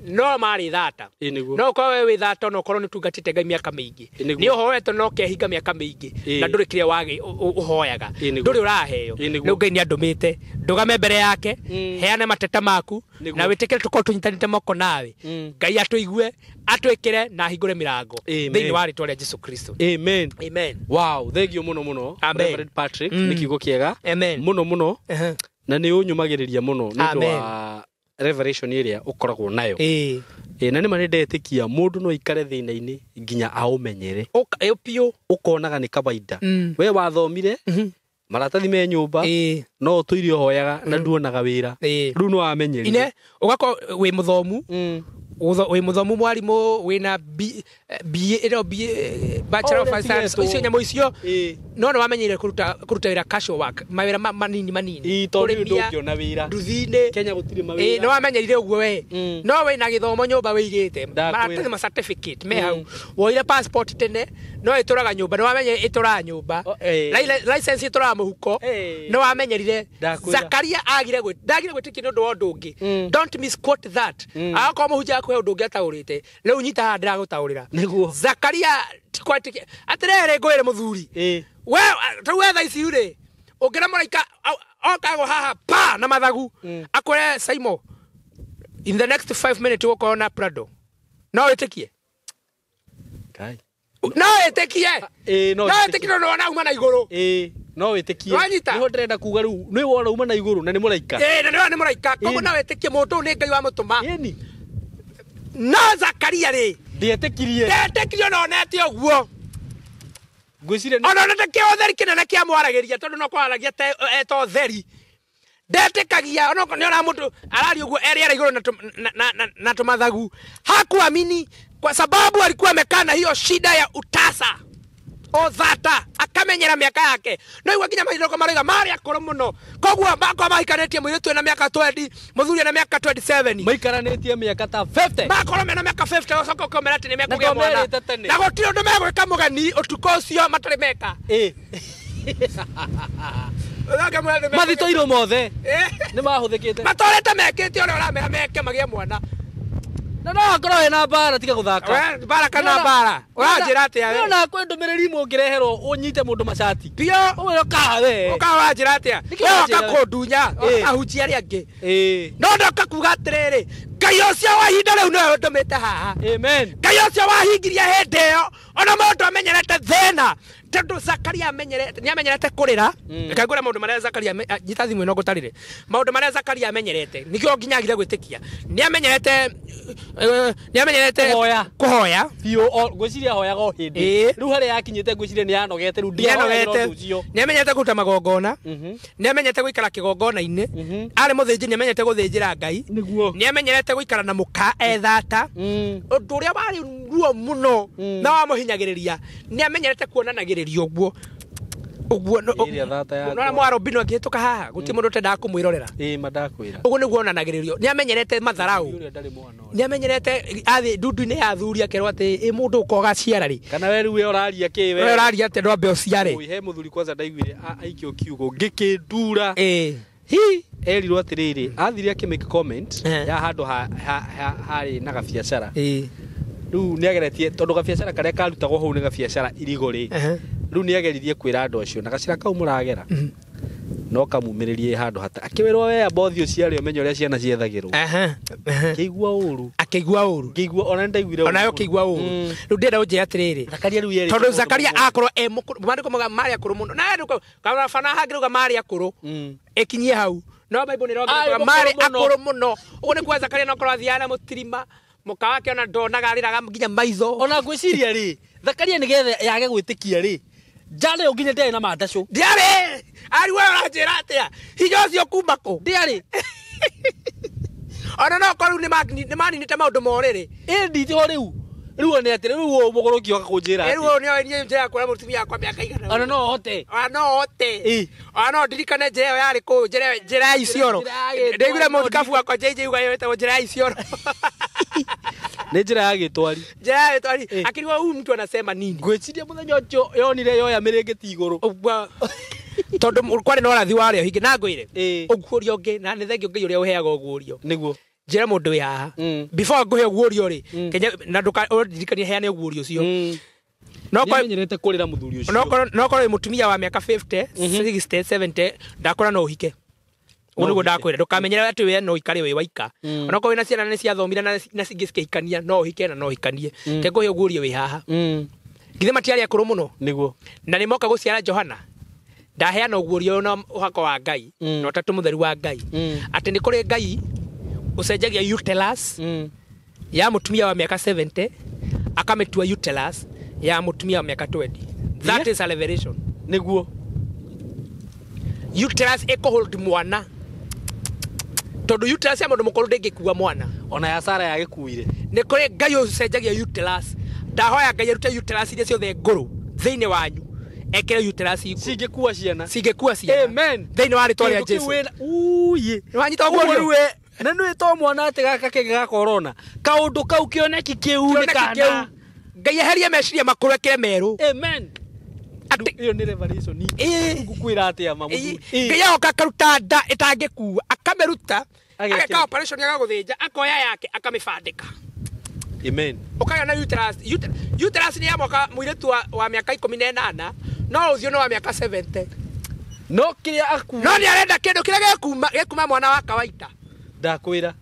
no marĩ thata. Ĩĩ nĩguo. No ũkorwo we wĩ thata, ona ũkorwo nĩ ũtungatĩte Ngai mĩaka mĩingĩ, Ĩĩ nĩguo. nĩ ũhoete no ũkehinga mĩaka mĩingĩ, Ĩĩ. na ndũrĩ kĩrĩa wagĩ ũhoyaga, Ĩĩ nĩguo. ndũrĩ ũraheo. Ĩĩ nĩguo. Rĩu Ngai nĩ andũmĩte ndũgame mbere yake, heane mateta maku, Nĩguo. na wĩtĩkĩre tũkorwo tũnyitanĩte moko nawe. Ngai atũigue, atwĩkĩre na ahingũre mĩrango Amen. thĩinĩ wa rĩtwa rĩa Jesu Kristo. Amen. Amen. Wow, thengio mũno mũno. Amen. Reverend Patrick, nĩ kiugo kĩega. Amen. Mũno mũno. Ehe. Na nĩ ũnyũmagĩrĩria mũno nĩ ũndũ Amen. wa revelation ĩrĩa ũkoragwo nayo. Ĩĩ. Ĩĩ, na nĩ ma nĩ ndetĩkia mũndũ no aikare thĩna-inĩ nginya aũmenyere. Ũka- ĩ piũ. Ũkonaga nĩ kawaida. We wathomire, maratathi me nyũmba, Ĩĩ. no ũtũire ũhoyaga na nduonaga wĩra. Ĩĩ. Rĩu nĩ wamenyerire. Ine ũgakorwo wĩ mũthomu, wĩ mũthomu mwarimũ wĩna BA ĩno BA, Bachelor of Oh, Science, ũrĩa icio nyamũ icio, Ĩĩ. no nĩ wamenyeire kũruta wĩra casual work, mawĩra manini manini, Ĩĩ, tondũ rĩu Kũrĩmia, ndũngĩona wĩra. nduthi-inĩ. Kenya gũtirĩ Ĩĩ, mawĩra. nĩ wamenyerire ũguo we, no wĩna gĩthomo nyũmba wĩigĩte, Ndakwĩra. maratathi ma certificate me hau, woire passport tene no ĩtũraga nyũmba, nĩ wamenye ĩtũraga nyũmba. Oh, ĩĩ. License ĩtũraga mũhuko, Ĩĩ. nĩ wamenyerire. Ndakwĩra. Zakaria agire ndagire gwĩtĩkia nĩ ũndũ wa ũndũ ũngĩ. Don't misquote that. Agakorwo mũhunjia akũhe ũndũ ũngĩ ataũrĩte, rĩu nyita haha ndĩragũtaũrĩra. Nĩguo. Zakaria ti kwĩtĩkia atĩrĩrĩ, ngwĩre mũthuri, Ĩĩ. we rĩu we thaa ici rĩ, ũngĩra mũraika okagwo haha pa na mathagu, akwĩre Simon, in the next 5 minutes ũgũkorwo na Prado, no wĩtĩkie? Ngai. No wĩtĩkie? Ĩĩ, no No wĩtĩkie. wĩtĩkie tondũ wona uma na igũrũ. Ĩĩ, no wĩtĩkie. Wanyita? Nĩho ndĩrenda kuga rĩu nĩ wona uma na igũrũ na nĩ mũraika. Ĩĩ, na nĩwona nĩ mũraika, koguo Ĩĩ. no wĩtĩkie mũndũ ũyũ nĩ Ngai wamũtũma. Ĩni. No Zakaria rĩ, Ndietĩkirie. ndetĩkirie ona onete ũguo, Ngwĩciria nĩ ona onete kĩũtheri kĩnene kĩamwaragĩria, tondũ no kwaragĩria eta ũtheri, ndetĩkagia ona nĩ ona mũndũ araria ũguo erĩera igũrũ na tũmathagu, hakuamini kwa sababu alikuwa amekaa na hiyo shida ya utasa ũthata, akamenyera mĩaka yake. No igua nginya maithoko marauga marĩ akũrũ mũno, koguo makorwo mahikanĩtie mũirĩtu ena mĩaka 20, mũthuri ena mĩaka 27, maikaranĩtie mĩaka ta 50. makorwo mena mĩaka 50, ũcoke ũkamera atĩ nĩ Na mekũgĩa mwana, to merĩte tene. na gũtirĩ ũndũ megwĩka mũgeni ũtukũ ũcio matarĩ meka. Ĩĩ. Mathitoirwo mothe Eh. nĩ mahũthĩkĩte. Matũrĩte mekĩte ũrĩa ũramera meke magĩe mwana. Na no akorwo hena mbara tiga guthaka. We mbara kana mbara. Ũranjĩra atĩa we? No na kwĩ ndũmĩrĩri imwe ũngĩreherwo ũnyite mũndũ macati. Biũ. Ũmwĩre ũka we. Ũka ũranjĩra atĩa? Nĩkĩ We ũranjĩra ũka we? kũndunya, Ĩĩ. ahunjia arĩa angĩ. Ĩĩ. No ndoka kuga atĩrĩrĩ, Ngai ũcio wa ihinda rĩu nĩwe ũndũmĩte haha. Amen. Ngai ũcio wahingirie hĩndĩ ĩyo ona mũndũ amenyerete thĩna tondũ Zakaria amenyerete nĩ amenyerete kũrĩra. Reke ngwĩre maũndũ marĩa Zakaria nyita thimũ ĩno ngũtarĩre maũndũ marĩa Zakaria amenyerete nĩkĩo nginya agire gwĩtĩkia nĩ amenyerete nĩ amenyerete Kũhoya. kũhoya Biũ ngwĩciria ahoyaga o hĩndĩ. Ĩĩ. Rĩu harĩa yakinyĩte ngwĩciria nĩ yanogete rĩu nĩ ndiahoyagĩra anogete ũndũ ũcio. nĩ amenyerete kũruta magongona Mhm. nĩ amenyerete gũikara kĩgongona-inĩ Mhm. arĩ mũthĩnjĩri nĩ amenyerete gũthĩnjĩra Ngai Nĩguo. nĩ amenyerete gũikara na mũka ethata ũndũ ũrĩa warĩ ruo mũno na wamũhinyagĩrĩria nĩ amenyerete kuonanagĩrĩria ũguo ũguo Ĩrĩa thata yakwa. nona mwarobino akĩhĩtũka haha gũtirĩ mũndũ ũtendaga kũmwĩrorera Ĩĩ mandakwĩra. ũguo nĩguo onanagĩrĩrio nĩ amenyerete matharau Ũrĩa ndarĩ mwana ũrĩa. nĩ amenyerete athiĩ ndundu-inĩ ya athuri akerwo atĩ ĩ mũndũ ũka ũgaciara rĩ Kana we rĩu we ũraria kĩ we? we ũraria atĩ ndwambe ũciare Oi, he mũthuri kwanza ndaiguire aikio kiugo ngĩkĩndura. ĩĩ Hi erirwo atĩrĩrĩ athire akĩmake comment Eh. ya handũ harĩ na gabiacara ĩĩ rĩu nĩageretie tondũ gabiacara karĩa karutagwo hau nĩ gabiacara irigũ rĩ Ehe. rĩu nĩageririe kwĩra andũ acio na gacĩra kau mũragera no kamumĩrĩrie handũ hata akĩwĩrwo we amba ũthiĩ ũciare ũmenye ũrĩa ciana ciethagĩrwo Aha, aha. ngĩigua ũru akĩigua ũru ngĩigua ona nĩndaiguire onawe ũkĩigua ũru rĩu ndĩrenda ũnjĩre atĩrĩrĩ Zakaria rĩu yerĩte tondũ mũndũ Zakaria mũkũrũ. akorwo e mũkũrũ maandĩko mauga marĩ akũrũ mũno na andũ bana hangĩrauga marĩ akũrũ Mm. ĩkinyie hau no Bible nĩ Arĩ ĩrongerera mũkũrũ marĩ mũno. akũrũ mũno ũguo nĩ kuga Zakaria no korwo athiaga na mũtirima mũka wake ona ndonaga arĩraga nginya maitho ona ngwĩciria rĩ Zakaria nĩgetha yage gwĩtĩkia rĩ njara ĩyo nginya ndĩarĩ na mandacũ ndiarĩ ari we ũranjĩra atĩa hinya ũcio kuma kũ ndĩarĩ ona no korwo rĩu nĩ maninĩte maũndũ ma ũrĩrĩ ĩ nditiho rĩu rĩu one atĩ rĩu ũyũ mũgũrũki oka kũnjĩra rĩu atĩ ũyũ nĩoĩ niĩ njĩra kuona mũtumia wakwa mĩaka igana ona no hote ona no hote Ĩ. ona no ndirikane njĩra ĩyo yarĩ kũ njĩra ya Isiolo Njĩra ya Gĩtwari, ndaiguire no mũthikabu wakwa JJ uga ĩyo ĩtagwo njĩra ya Isiolo nĩ njĩra ya gĩtwari njĩra ya Gĩtwari Ĩ. akĩrigwo huyu mtu anasema nini ngwĩciria mũthenya ũcio yonire yoya mĩrĩngĩti igũrũ Ũguo tondũ kwarĩ na ũrathi warĩ o hingĩ na ngwĩre Ĩ. ũguũrio ũngĩ na nĩ thengio Ngai ũrĩa ũheaga ũguũrio nĩguo njĩra mũndũ wĩ haha Mm. before ngũhe ũguũrio rĩ Mm. kenya na ndũka ũndirikanie heane ũguũrio ũcio no korwo nĩamenyerete kũrĩra mũthuri ũcio no korwo wĩ mũtumia wa mĩaka 50 60 70 ndakora no ũhike ũguo No nĩguo ũhike. ndakwĩra ndũkamenyere atĩ we no ũikare wĩ waika Mm. onokorwo wĩna ciana nĩ ciathomire na cingĩ cikĩhikania no ũhike na no ũhikanie Mm. ke ngũhe ũguũrio wĩ haha Mm. githĩ matiarĩ akũrũ mũno nĩguo na nĩ moka gũciara Johana ndaheana ũguũrio ũyũ na ũhako wa Ngai Mm. na ũtatũ mũtheru wa Ngai Mm. atĩ nĩ kũrĩ Ngai ũcenjagia uterus Mm. ya mũtumia wa mĩaka 70 akamĩtua uterus ya mũtumia wa mĩaka 20 that Yeah. is a revelation nĩguo uterus ĩkũhold mwana tondũ uterus ya mũndũ mũkũrũ ndĩngĩkua mwana ona ya Sara yagĩkuire nĩ kũrĩ Ngai ũcenjagia uterus ndahoya Ngai arute uterus iria ciothe ngũrũ thĩinĩ wanyu ekĩre uterus ingũ cingĩkua ciana cingĩkua ciana Amen. thĩinĩ wa rĩtwa rĩa Kĩndũ kĩu Jesu wĩna- Uye. Nĩwanyita Ũguo ũguũrio? rĩu we- na nĩ to mwana atĩ gaka kĩngĩ ga corona kaũndũ kau kĩoneki kĩu nĩ Kĩoneki kana kĩu. Ngai eherie meciria makũrũ ekĩre merũ amen Atĩ- ĩyo nĩ revelation Ĩĩ. ngũkwĩra atĩa ma mũthuri Ngai agoka akaruta nda ĩtangĩkua akamĩruta Agekĩra. ageka operation agagũthĩnja akoya yake akamĩbandĩka amen ũkagĩa na uterus uterus nĩ ya mwaka mũirĩtu wa mĩaka 18 no ũthiũ nĩ wa mĩaka 70 no kĩrĩa aku no nĩ arenda kĩndũ kĩrĩa gĩkuma mwana wa kawaida ndakwĩra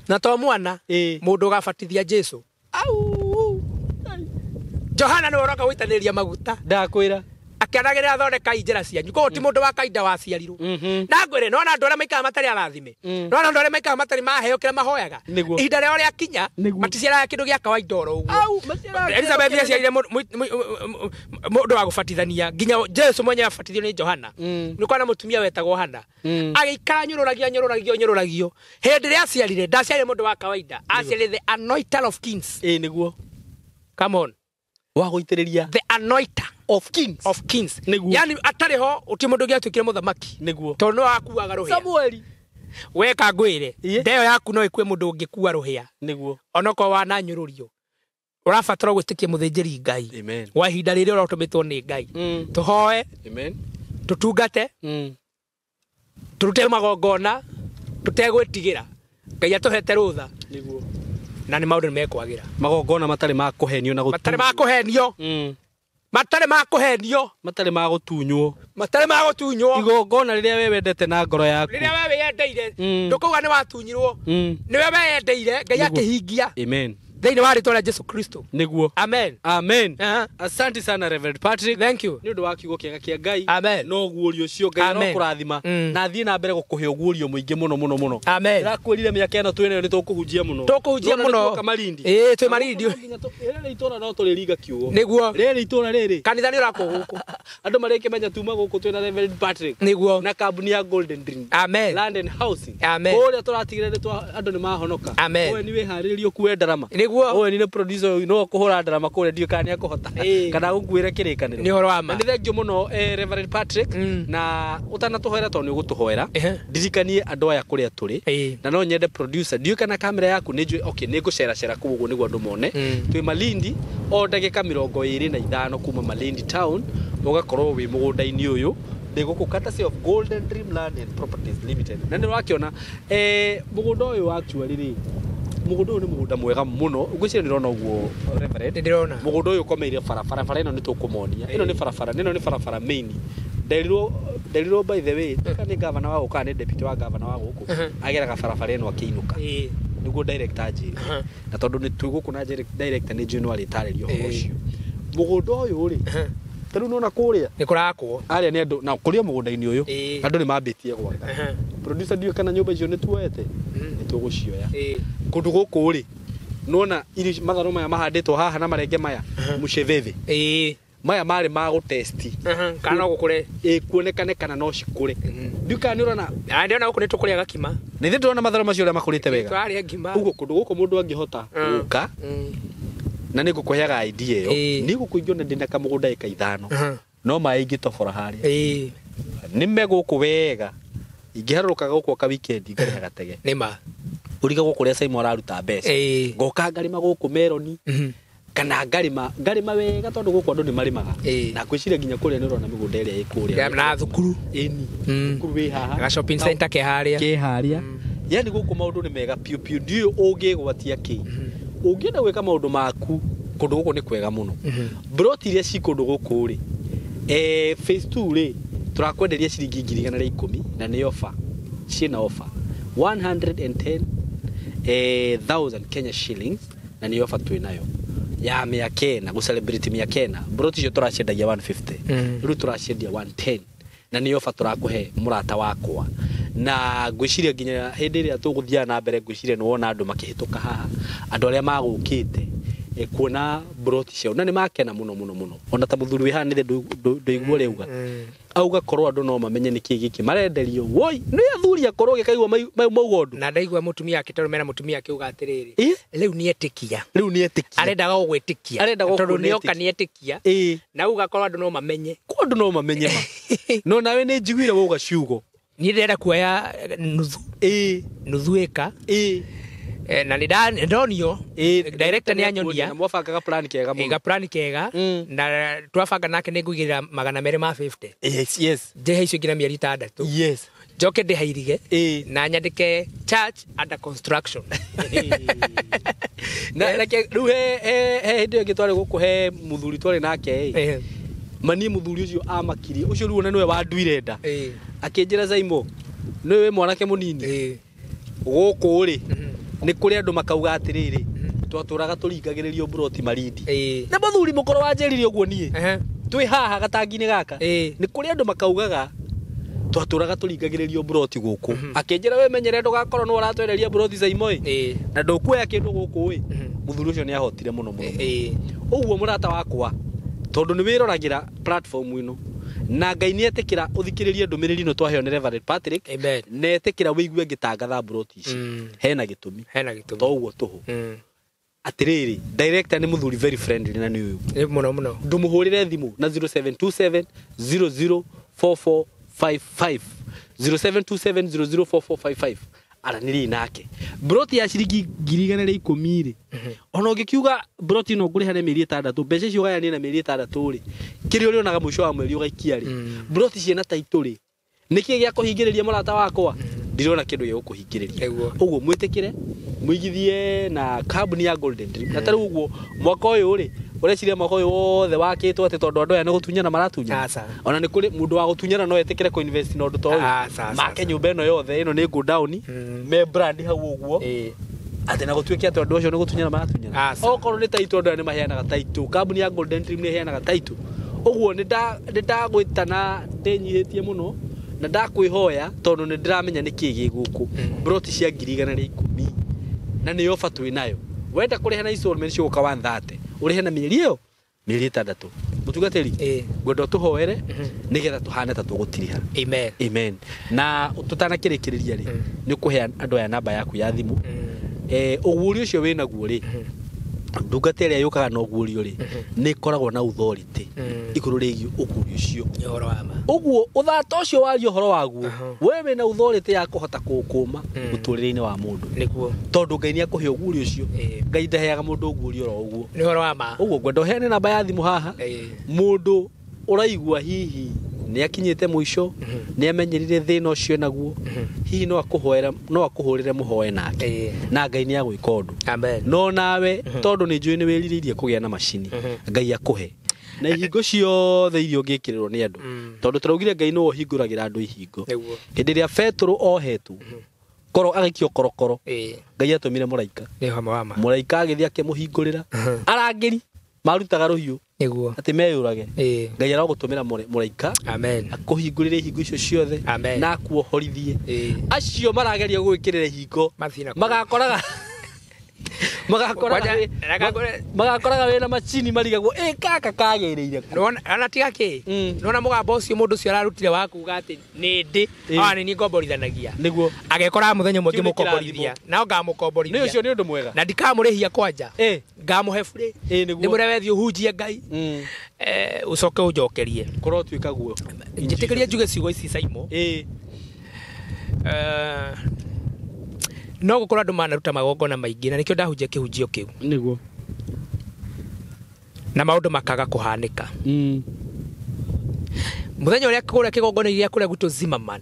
na to mwana Ĩĩ. mũndũ ũgabatithia Jesu au Johana nĩwe ũroka gũitanĩrĩria maguta ndakwĩra akĩanagĩrĩra thondekai njĩra cianyu koguo ti mũndũ wa kawaida waciarirwo Mhm. na ngwĩre nona andũ arĩa maikaraga matarĩ arathime Mm. nona andũ arĩa maikaraga matarĩ maheo kĩrĩa mahoyaga Nĩguo. ihinda rĩao rĩakinya Nĩguo. maticiaraga kĩndũ gĩa kawaida oro ũguo Au, maciaraga kĩndũ Elizabeth kĩnene. aciarire mũndũ wa gũbatithania nginya Jesu mwenyewe abatithio nĩ Johana Mm. nĩ kwana mũtumia wetagwo Hana Mm. agĩikara nyũrũragio nyũrũragio nyũrũragio hĩndĩ ĩrĩa aciarire ndaciarire mũndũ wa kawaida aciarire the anointer of kings ĩĩ nĩguo come on wa gũitĩrĩria the anointer of kings of kings Nĩguo. yani atarĩ ho ũti mũndũ ũngĩatuĩkire mũthamaki nĩguo tondũ nĩwe wakuaga rũhĩa Samueli weka ngwĩre Ĩĩ. ndeyo yaku no ĩkue mũndũ ũngĩkua rũhĩa nĩguo onokorwo wananyũrũrio ũrabatara gwĩtĩkia mũthĩnjĩri Ngai amen wa ihinda rĩrĩa ũratũmĩtwo nĩ Ngai Mm. tũhoe amen tũtungate Mm. tũrute magongona tũtegwĩtigĩra Ngai atũhete rũtha nĩguo Na nĩ maũndũ nĩ mekwagĩra. Magongona matarĩ ma kũhenio na Matarĩ ma kũhenio. Matarĩ ma kũhenio. Matarĩ ma gũtunywo. Matarĩ ma gũtunywo. Igongona rĩrĩa we wendete na ngoro yaku. Rĩrĩa we wĩyendeire. Ndũkauga nĩ watunyirwo. Nĩwe weyendeire Ngai akĩhingia. Amen. Thĩinĩ wa rĩtwa rĩa Jesu Kristo. Nĩguo. Amen. Amen. Asante sana Reverend Patrick. Thank you. Nĩ ũndũ wa kiugo kĩega kĩa Ngai. Amen. No guũrio ũcio Ngai arokũrathima na thiĩ na mbere gũkũhe ũguũrio mũingĩ mũno mũno mũno. Amen. Ndĩrakwĩrire mĩaka ĩno twĩ nayo nĩ tũkũhunjia mũno. Tũkũhunjia mũno. Tuoka Malindi. Ĩĩ twĩ Malindi. Rĩrĩ itũra no tũrĩringa kiugo. Nĩguo. Rĩrĩ itũra rĩrĩ. Kanitha nĩ ũrakwo gũkũ. Andũ marĩkĩmenya tuma gũkũ twĩna Reverend Patrick. Nĩguo. Na kambuni ya Golden Dream. Amen. Land and Housing. Amen. Kũrĩa tũratigĩrĩra andũ nĩ mahonoka. Amen. Ũwe nĩ wĩharĩrĩrie ũkue ndarama. Nĩguo. Owe ni producer ũyũ no kũhũra ndarama kũrĩa ndiũĩ kana nĩekũhota kana gũkuĩre kĩrĩkanĩro. Nĩ ũhoro wa ma. Na nĩ thengiũ mũno Reverend Patrick na ũtanatũhoera tondũ nĩ ũgũtũhoera ndirikanie andũ aya kũrĩa tũrĩ na no nyende producer ndiũĩ kana kamera yaku nĩ njũĩ okay nĩ ngũceracera kũu ũguo nĩguo andũ mone. Twĩ Malindi o ndagĩka 25 kuma Malindi town ũgakorwo wĩ mũgũnda-inĩ ũyũ ndĩ gũkũ courtesy of Golden Dream Land and Properties Limited. Na nĩ ũrakĩona mũgũnda ũyũ actually rĩ mũgũnda ũyũ nĩ mũgũnda mwega mũno ngwĩciria nĩ ũrona ũguo Reverend. Nĩ ndĩrona. Mũgũnda ũyũ ũkomeire barabara bara ĩno nĩ tũkũmonia ĩno nĩ barabara ĩno nĩ barabara main nderirwo by the way kana nĩ gavana wa gũkũ kana nĩ deputy wa gavana wa gũkũ ageraga barabara ĩno akĩinũka nĩguo director anjĩrire na tondũ nĩ twĩ gũkũ na director nĩ njũĩ no arĩtarĩria ũhoro ũcio. Mũgũnda ũyũ rĩ ta rĩu nĩwona kũrĩa nĩ kũrakwo arĩa nĩ andũ na kũrĩa mũgũnda-inĩ ũyũ andũ nĩ mambĩtie gwaka. Producer ndiũĩ kana nyũmba icio nĩ tuoete nĩ tũgũcioya. Kũndũ gũkũ rĩ nĩwona irio matharũ maya mahandĩtwo haha na marenge maya mũceveve maya marĩ ma gũtesti kana no gũkũre kuonekane kana no cikũre. Ndiũĩ kana nĩ ũrona. Ndĩrona gũkũ nĩ tũkũrĩa gakima. Nĩ ithuĩ ndĩrona matharũ macio ũrĩa makũrĩte wega. Tũrarĩa ngima. Ũguo kũndũ gũkũ mũndũ angĩhota gũka na nĩ ngũkũheaga idea ĩyo nĩ gũkũ ingĩona ndĩna kamũgũnda ĩka 5 no maĩ ingĩtobora harĩa nĩme gũkũ wega ingĩharũrũka gũkũ ka weekend ngarĩha gatege. Nĩma. Ũriga gũkũ ũrĩa Simon araruta mbeca ngoka ngarĩma gũkũ meroni kana ngarĩma wega tondũ gũkũ andũ nĩ marĩmaga na ngwĩciria nginya kũrĩa nĩ ũrona mĩgũnda ĩrĩa ĩ kũrĩa na thukuru ĩni thukuru wĩ haha ga shopping center ke harĩa yani gũkũ maũndũ nĩ mega piũ piũ ndiũĩ ũngĩgwatia kĩ ũngĩenda gwĩka maũndũ maku kũndũ gũkũ nĩ kwega mũno. Broti iria ci kũndũ gũkũ rĩ phase 2 rĩ tũrakwenderia ciringi 110,000 na nĩ offer ciĩna offer 110,000 Kenya shillings na nĩ offer twĩ nayo ya mĩaka ĩna gũ celebrate mĩaka ĩna. Broti icio tũraciendagia 150 rĩu tũraciendia 110 na nĩ offer tũrakũhe mũrata wakwa na ngwĩciria nginya hĩndĩ ĩrĩa tũgũthiaga na mbere ngwĩciria nĩ wona andũ makĩhĩtũka haha andũ arĩa magũkĩte kuona broti ciao na nĩ makena mũno mũno mũno ona ta mũthuri wĩ haha nĩ ndũigua ũrĩa auga auga korwo andũ no mamenye nĩkĩ gĩkĩ marenderio woi nĩ athuri akorwo gĩkaigua mauga ũndũ na ndaigua mũtumia akĩtarũmena mũtumia akiuga atĩrĩrĩ rĩu nĩ etĩkia arendaga gũgwĩtĩkia tondũ nĩoka nĩ etĩkia na auga korwo andũ no mamenye kwa andũ no mamenye ma no nawe nĩ njiguire wauga ciugo niĩ ndĩrenda kuoya nuthu nuthu ĩka na nĩ ndonio director nĩ anyonia na mwabangaga plan kega mũno ga plan kega na twabanga nake nĩ ngũigĩrĩra 250 yes yes ndĩhe icio nginya mĩeri 6 yes njoke ndĩhairige na nyandĩke church under construction na reke rĩu he hĩndĩ ĩyo ĩngĩ twarĩ gũkũ he mũthuri twarĩ nake mani mũthuri ũcio amakirie ũcio rĩu ona nĩwe wanduire nda akĩnjĩra Zaimo nĩwe mwanake mũnini gũkũ rĩ nĩ kũrĩ andũ makauga atĩrĩrĩ twatũraga tũringagĩrĩrio broti Malindi na mũthuri mũkũrũ wanjĩrire ũguo niĩ twĩ haha gatangi-inĩ gaka nĩ kũrĩ andũ makaugaga twatũraga tũringagĩrĩrio broti gũkũ akĩnjĩra we menyere ndũgakorwo nĩ ũratwenderia broti Zaimo ĩ na ndũkuoya kĩndũ gũkũ ĩ mũthuri ũcio nĩ ahotire mũno mũno ũguo mũrata wakwa tondũ nĩ wĩroragĩra platform ĩno na Ngai nĩ etĩkĩra ũthikĩrĩrie ndũmĩrĩri ĩno twaheo nĩ Reverend Patrick na etĩkĩra wĩigue ngĩtangatha broti ici hena gĩtũmi to ũguo tũhũ atĩrĩrĩ director nĩ mũthuri very friendly na nĩ ũyũ mũno mũno ndũmũhũrĩre thimũ na 0727 004455 0727 004455 aranĩriai nake broti ya ciringi 110,000 rĩ ona ũngĩkiuga broti ĩno ngũrĩha na mĩeri 6 mbeca icio ũgayanie na mĩeri 6 rĩ kĩrĩa ũrĩonaga mũico wa mweri ũgaikia rĩ broti ciĩna taitũ rĩ nĩkĩ gĩa kũhingĩrĩria mũrata wakwa Ndirona kĩndũ gĩa gũkũhingĩrĩria. Nĩguo. Ũguo mwĩtĩkĩre mũigithie na kambuni ya Golden Dream. Na tarĩu ũguo mwaka ũyũ rĩ, ũreciria mwaka ũyũ wothe wakĩtwo atĩ tondũ andũ aya nĩ gũtunyana maratunyana? Aca. Ona nĩ kũrĩ mũndũ wa gũtunyana no etĩkĩre kũ invest na ũndũ ta ũyũ. Aca, aca, Make aca. nyũmba ĩno yothe ĩno nĩ go down, me brand hau ũguo. Ĩĩ. Atĩ na gũtuĩke atĩ andũ acio nĩ gũtunyana maratunyana. Aca. Okorwo nĩ title, andũ aya nĩ maheanaga title. Kambuni ya Golden Dream nĩ ĩheanaga title. Ũguo nĩ ndagwĩtana ndĩnyihĩtie mũno na ndakwĩhoya tondũ nĩ ndĩramenya nĩ kĩĩ gĩ gũkũ. Broti cia 110,000 na nĩ ofa twĩ nayo. Wenda kũrĩha na installment cigũka 130, ũrĩhe na mĩeri ĩyo mĩeri 6. Mũtungatĩri, Ĩĩ. ngwenda ũtũhoere nĩgetha tũhane ta tũgũtiriha. Amen. Amen. Na tũtanakĩrĩkĩrĩria rĩ, nĩ ũkũhe andũ aya namba yaku ya thimũ. Ũguũrio ũcio wĩ naguo rĩ, ndungata ĩrĩa yũkaga na ũguũrio rĩ, nĩ ĩkoragwo na authority igũrũ rĩgiĩ ũguũrio ũcio. Nĩ ũhoro wa ma. Ũguo ũthata ũcio waria ũhoro waguo, Aha. we wĩna authority ya kũhota kũũkũma mũtũrĩre-inĩ wa mũndũ. Nĩguo. Tondũ Ngai nĩ akũhe ũguũrio ũcio. Ĩĩ. Ngai ndaheaga mũndũ ũguũrio oro ũguo. Nĩ ũhoro wa ma. Ũguo ngwenda ũheane namba ya thimũ haha. Ĩĩ. Mũndũ ũraigua hihi nĩ akinyĩte mũico, nĩ amenyerire thĩna ũcio naguo, hihi no akũhoere, no akũhũrĩre mũhoe nake. Ĩĩ. Na Ngai nĩ agwĩka ũndũ. Amen. No nawe tondũ nĩ njũĩ nĩ wĩrirĩirie kũgĩa na macini, Ngai akũhe na ihingo ciothe iria ũngĩkĩrĩrwo nĩ andũ. Tondũ tũraugire Ngai nĩwe ũhingũragĩra andũ ihingo. Nĩguo. Hĩndĩ ĩrĩa Petero ohetwo koro agĩikio korokoro, Ĩĩ. Ngai atũmire mũraika. Nĩ ũhoro wa ma. Mũraika agĩthiĩ akĩmũhingũrĩra. Arangĩri marutaga rũhiũ Nĩguo. atĩ meyũrage. Ĩĩ. Ngai aragũtũmĩra mũraika Amen. akũhingũrĩre ihingo icio ciothe Amen. na akuohorithie. Ĩĩ. Acio marageria gũgwĩkĩrĩra ihingo Mathiĩ na kũu. magakoraga magakoraga magakoraga wĩna macini marigagwo ĩ gaka kagĩrĩire kũ. Nĩwona ona tiga kĩ? Nĩwona mũgambo ũcio mũndũ ũcio ararutire wa kuga atĩ nĩ ndĩ Ĩĩ. ona nĩ niĩ ngomborithanagia. Nĩguo. Agekoraga mũthenya ũmwe Kĩu nĩ ngĩmũkomborithia. kĩrathimo. Nao ngamũkomborithia. Nĩ ũcio nĩ ũndũ mwega. Na ndikamũrĩhia kwanja. Ĩĩ. Ngamũhe burĩ. Ĩĩ, nĩguo. Ndĩmwĩre wethiĩ ũhunjie Ngai. Ũcoke ũnjokerie. Kũrotuĩka guo. Njĩtĩkĩrie njuge ciugo ici Saimo. Ĩĩ. No gũkorwo andũ manaruta magongona maingĩ na nĩkĩo ndahunjia kĩhunjio kĩu. Nĩguo. Na maũndũ makaga kũhanĩka. Mũthenya ũrĩa kũrĩa kĩgongona gĩa kũrĩa gwitũ Zimmerman.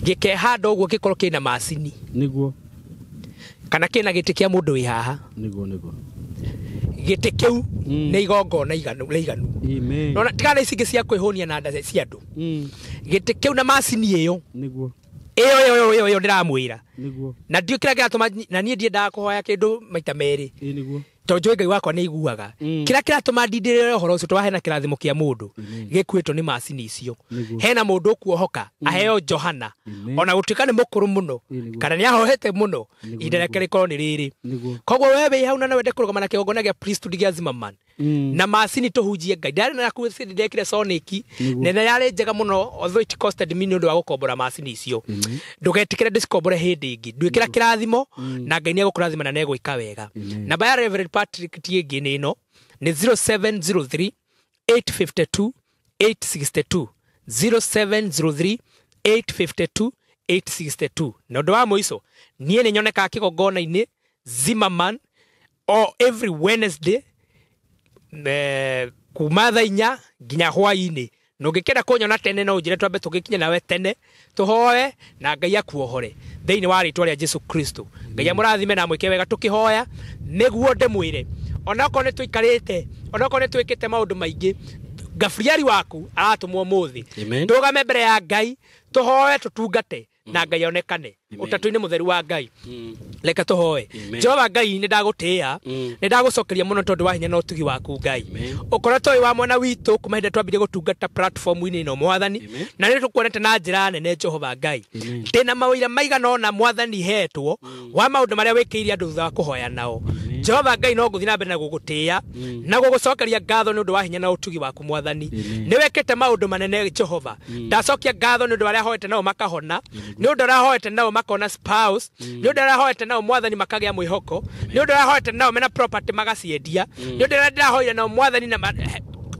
Gĩkehanda ũguo gĩkorwo kĩna macini. Nĩguo. Kana kĩna gĩtĩ kĩa mũndũ wĩ haha. Nĩguo, nĩguo. Gĩtĩ kĩu nĩ igongona rĩiganu. Amen. Nona tigana ici ingĩ cia kwĩhũnia na nda cia andũ. Gĩtĩ kĩu na macini ĩyo. Nĩguo. Ĩyo ĩyo ĩyo ĩyo ndĩramwĩra. Nĩguo. Na ndiũĩ kĩrĩa kĩratũma na niĩ ndiendaga kũhoya kĩndũ maita merĩ. Ĩĩ, nĩguo. Tondũ njũĩ Ngai wakwa nĩ aiguaga. Kĩrĩa kĩratũma ndindĩrĩre ũhoro ũcio tondũ hena kĩrathimo kĩa mũndũ gĩkuĩtwo nĩ macini icio. Nĩguo. Hena mũndũ ũkuohoka aheo Johana Amen. ona gũtuĩka nĩ mũkũrũ mũno Ĩĩ, nĩguo. kana nĩ ahohete mũno, Nĩguo, ihinda rĩake nĩguo. rĩkorwo nĩ rĩrĩ. Nĩguo. Koguo we wĩ hau na no wende kũrũgama na kĩgongona gĩa priesthood gĩa Zimmerman na macini tũhunjie Ngai. Ndarĩ na kuo ndekire Sonic Nĩguo. na yarĩ njega mũno, although it costed me nĩ ũndũ wa gũkombora macini icio. Ndũgetĩkĩre ndĩcikombore hĩndĩ ĩngĩ. Nduĩkĩra kĩrathimo na Ngai nĩ egũkũrathima na nĩ egwĩka wega. Amen. Namba ya Reverend Patrick ti ĩngĩ nĩ ĩno, nĩ 0703 852 862, 0703 852 862. Na ũndũ wa mũico, niĩ nĩ nyonekaga kĩgongona-inĩ Zimmerman o every Wednesday kuma thaa 4 nginya hwaĩ-inĩ. Na ũngĩkenda kũnyona tene no ũnjĩre twambe tũgĩkinye nawe tene tũhoe na Ngai akuohore thĩinĩ wa rĩtwa rĩa Jesu Kristo. Ngai amũrathime na amwĩke wega tũkĩhoya nĩguo ndĩmwĩre onakorwo nĩ tũikarĩte, onakorwo nĩ twĩkĩte maũndũ maingĩ, Gabrieli waku aratũmwo ũmũthĩ. Amen. Tũrũgame mbere ya Ngai tũhoe tũtungate na Ngai onekane ũtatũ-inĩ mũtheru wa Ngai. Reke tũhoe. Amen. Jehova Ngai nĩ ndagũtĩĩa, nĩ ndagũcokeria mũno tondũ wa hinya na ũtugi waku Ngai. Amen. Ũkoretwo wĩ wa mwena witũ kuma hĩndĩ twambirie gũtungata platform-inĩ ĩno Mwathani, Amen. na nĩ tũkuonete na njĩra nene Jehova Ngai. Amen. Ndĩna mawĩra maigana ũna Mwathani hetwo wa maũndũ marĩa wĩkĩire andũ thutha wa kũhoya nao. Jehova Ngai no ngũthiĩ na mbere na gũgũtĩĩa na gũgũcokeria ngatho nĩ ũndũ wa hinya na ũtugi waku Mwathani. Amen. Nĩ wekĩte maũndũ manene Jehova. Ndacokia ngatho nĩ ũndũ wa arĩa hoete nao makahona, nĩ ũndũ arĩa hoete nao makona spouse, nĩ ũndũ arĩa hoete nao Mwathani makagĩa mwĩhoko, nĩ ũndũ arĩa hoete nao mena property magaciendia, nĩ ũndũ arĩa ndĩrahoire nao Mwathani na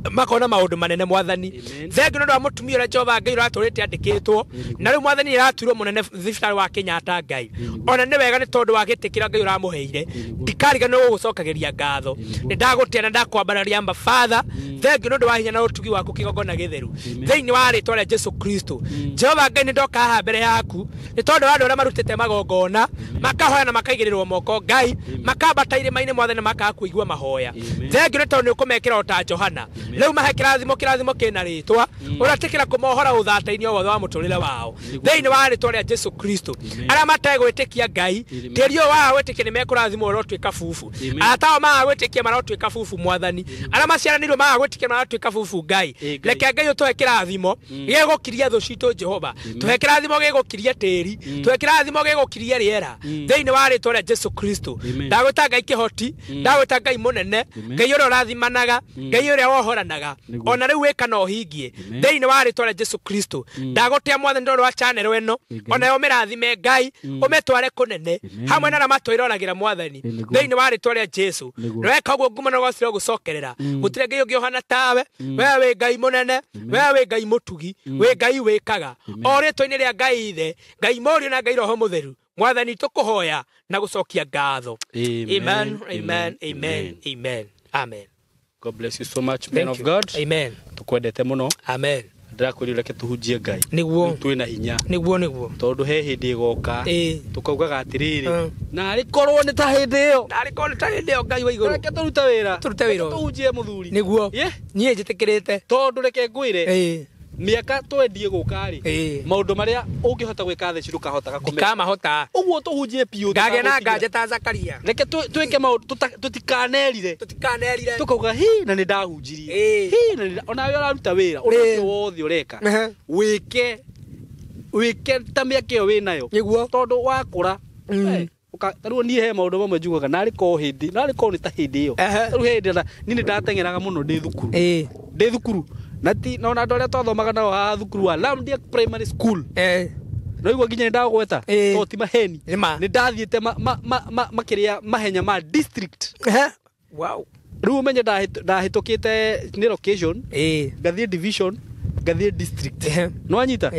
Makona maũndũ manene mwathani. Thengiũ nĩ ũndũ wa mũtumia ũrĩa Jehova Ngai ũratũrĩte andĩkĩtwo na rĩu mwathani nĩaratuirwo mũnene thibitarĩ wa Kenyatta Ngai. Ona nĩ wega nĩ tondũ wa gĩtĩ kĩrĩa Ngai ũramũheire. Ndikariganĩrwo gũgũcokagĩria ngatho. Nĩ ndagũtĩa na ndakwambararia Amba Father. Thengiũ nĩ ũndũ wa hinya na ũtugi waku kĩgongona gĩtheru. Thĩinĩ wa rĩtwa rĩa Jesu Kristo. Jehova Ngai nĩ ndoka haha mbere yaku nĩ tondũ wa andũ arĩa marutĩte magongona makahoya na makaigĩrĩrwo moko Ngai makambata irĩma-inĩ mwathani makaga kũigua mahoya. Thengiũ nĩ tondũ nĩ ũkũmekĩra o ta Johana. Rĩu mahe kĩrathimo kĩrathimo kĩna rĩtwa ũratĩkĩra kũmohora ũthata-inĩ o wothe wa mũtũrĩre wao. Thĩinĩ wa rĩtwa rĩa Jesu Kristo. Arĩa mategwĩtĩkia Ngai tĩri ũyũ waga gwĩtĩkia nĩ mekũrathimwo ũrotuĩka bubu. Arata ao maga gwĩtĩkia marotuĩka bubu mwathani. Arĩa maciaranĩirwo maga gwĩtĩkia marotuĩka bubu Ngai. Reke Ngai ũtũhe kĩrathimo gĩgũkiria thũ citũ Jehova. Tũhe kĩrathimo gĩgũkiria tĩri. Tũhe kĩrathimo gĩgũkiria rĩera. Thĩinĩ wa rĩtwa rĩa Jesu Kristo. Ndagwĩta Ngai kĩhoti, ndagwĩta Ngai mũnene, Ngai ũrĩa ũrathimanaga, Ngai ũrĩa wohoranaga. Ona rĩu wĩka na ũhingie. Thĩinĩ wa rĩtwa rĩa Jesu Kristo. Ndagũtĩa mwathani tondũ wa channel ĩno. Onayo ũmĩrathime Ngai, ũmĩtware kũnene. Hamwe na arĩa matwĩroragĩra mwathani. Thĩinĩ wa rĩtwa rĩa Jesu. Weka ũguo ngumo na ũgocire gũcokerera. Gũtirĩ Ngai ũngĩ ũhana tawe. We wĩ Ngai mũnene, we wĩ Ngai mũtugi, wĩ Ngai wĩkaga. O rĩtwa-inĩ rĩa Ngai Ithe, Ngai Mũriũ na Ngai Roho Mũtheru. Mwathani tũkũhoya na gũcokia ngatho. Amen, amen, amen, amen. Amen. God bless you so much, man of God. Amen. Tukwendete mũno. Amen. Ndĩrakwĩrire reke tũhunjie Ngai. Nĩguo. Twĩna hinya. Nĩguo nĩguo. Tondũ he hĩndĩ ĩgoka. Tũkaugaga atĩrĩrĩ. Na arĩ korwo nĩ ta hĩndĩ ĩyo. Na arĩ korwo nĩ ta hĩndĩ ĩyo Ngai wa igũrũ. Reke tũrute wĩra. Tũrute wĩra. Tũhunjie mũthuri. Nĩguo. Niĩ njĩtĩkĩrĩte. Tondũ reke ngwĩre. Mĩaka twendie gũka rĩ. Maũndũ marĩa ũngĩhota gwĩka theci ndũkahotaga kũmeka. Ndikamahota. Ũguo tũhunjie biũ. Ngagĩa na nganja ta Zakaria. Reke twĩke maũndũ tũtikanerire. Tũtikanerire. Tũkauga hi na nĩ ndahunjirie. Hi na onawe ũraruta wĩra. Ũndũ ũcio wothe ũreka. Wĩke wĩke ta mĩaka ĩyo wĩnayo. Nĩguo. Tondũ wakũra. Tarĩu niĩ he maũndũ mamwe njugaga narĩ korwo hĩndĩ narĩ korwo nĩ ta hĩndĩ ĩyo. Tarĩu he hĩndĩ niĩ nĩ ndateng'eraga mũno ndĩ thukuru. Ndĩ thukuru. Na ti na ona andũ arĩa twathomaga nao haha thukuru wa Lamdiak Primary School. No igua nginya ndagweta to ti maheni. Nĩ ndathiĩte makĩrĩa mahenya ma district. Wow. Rĩu ũmenye ndahĩtũkĩte nĩ location. Ngathiĩ division, ngathiĩ district. No anyita?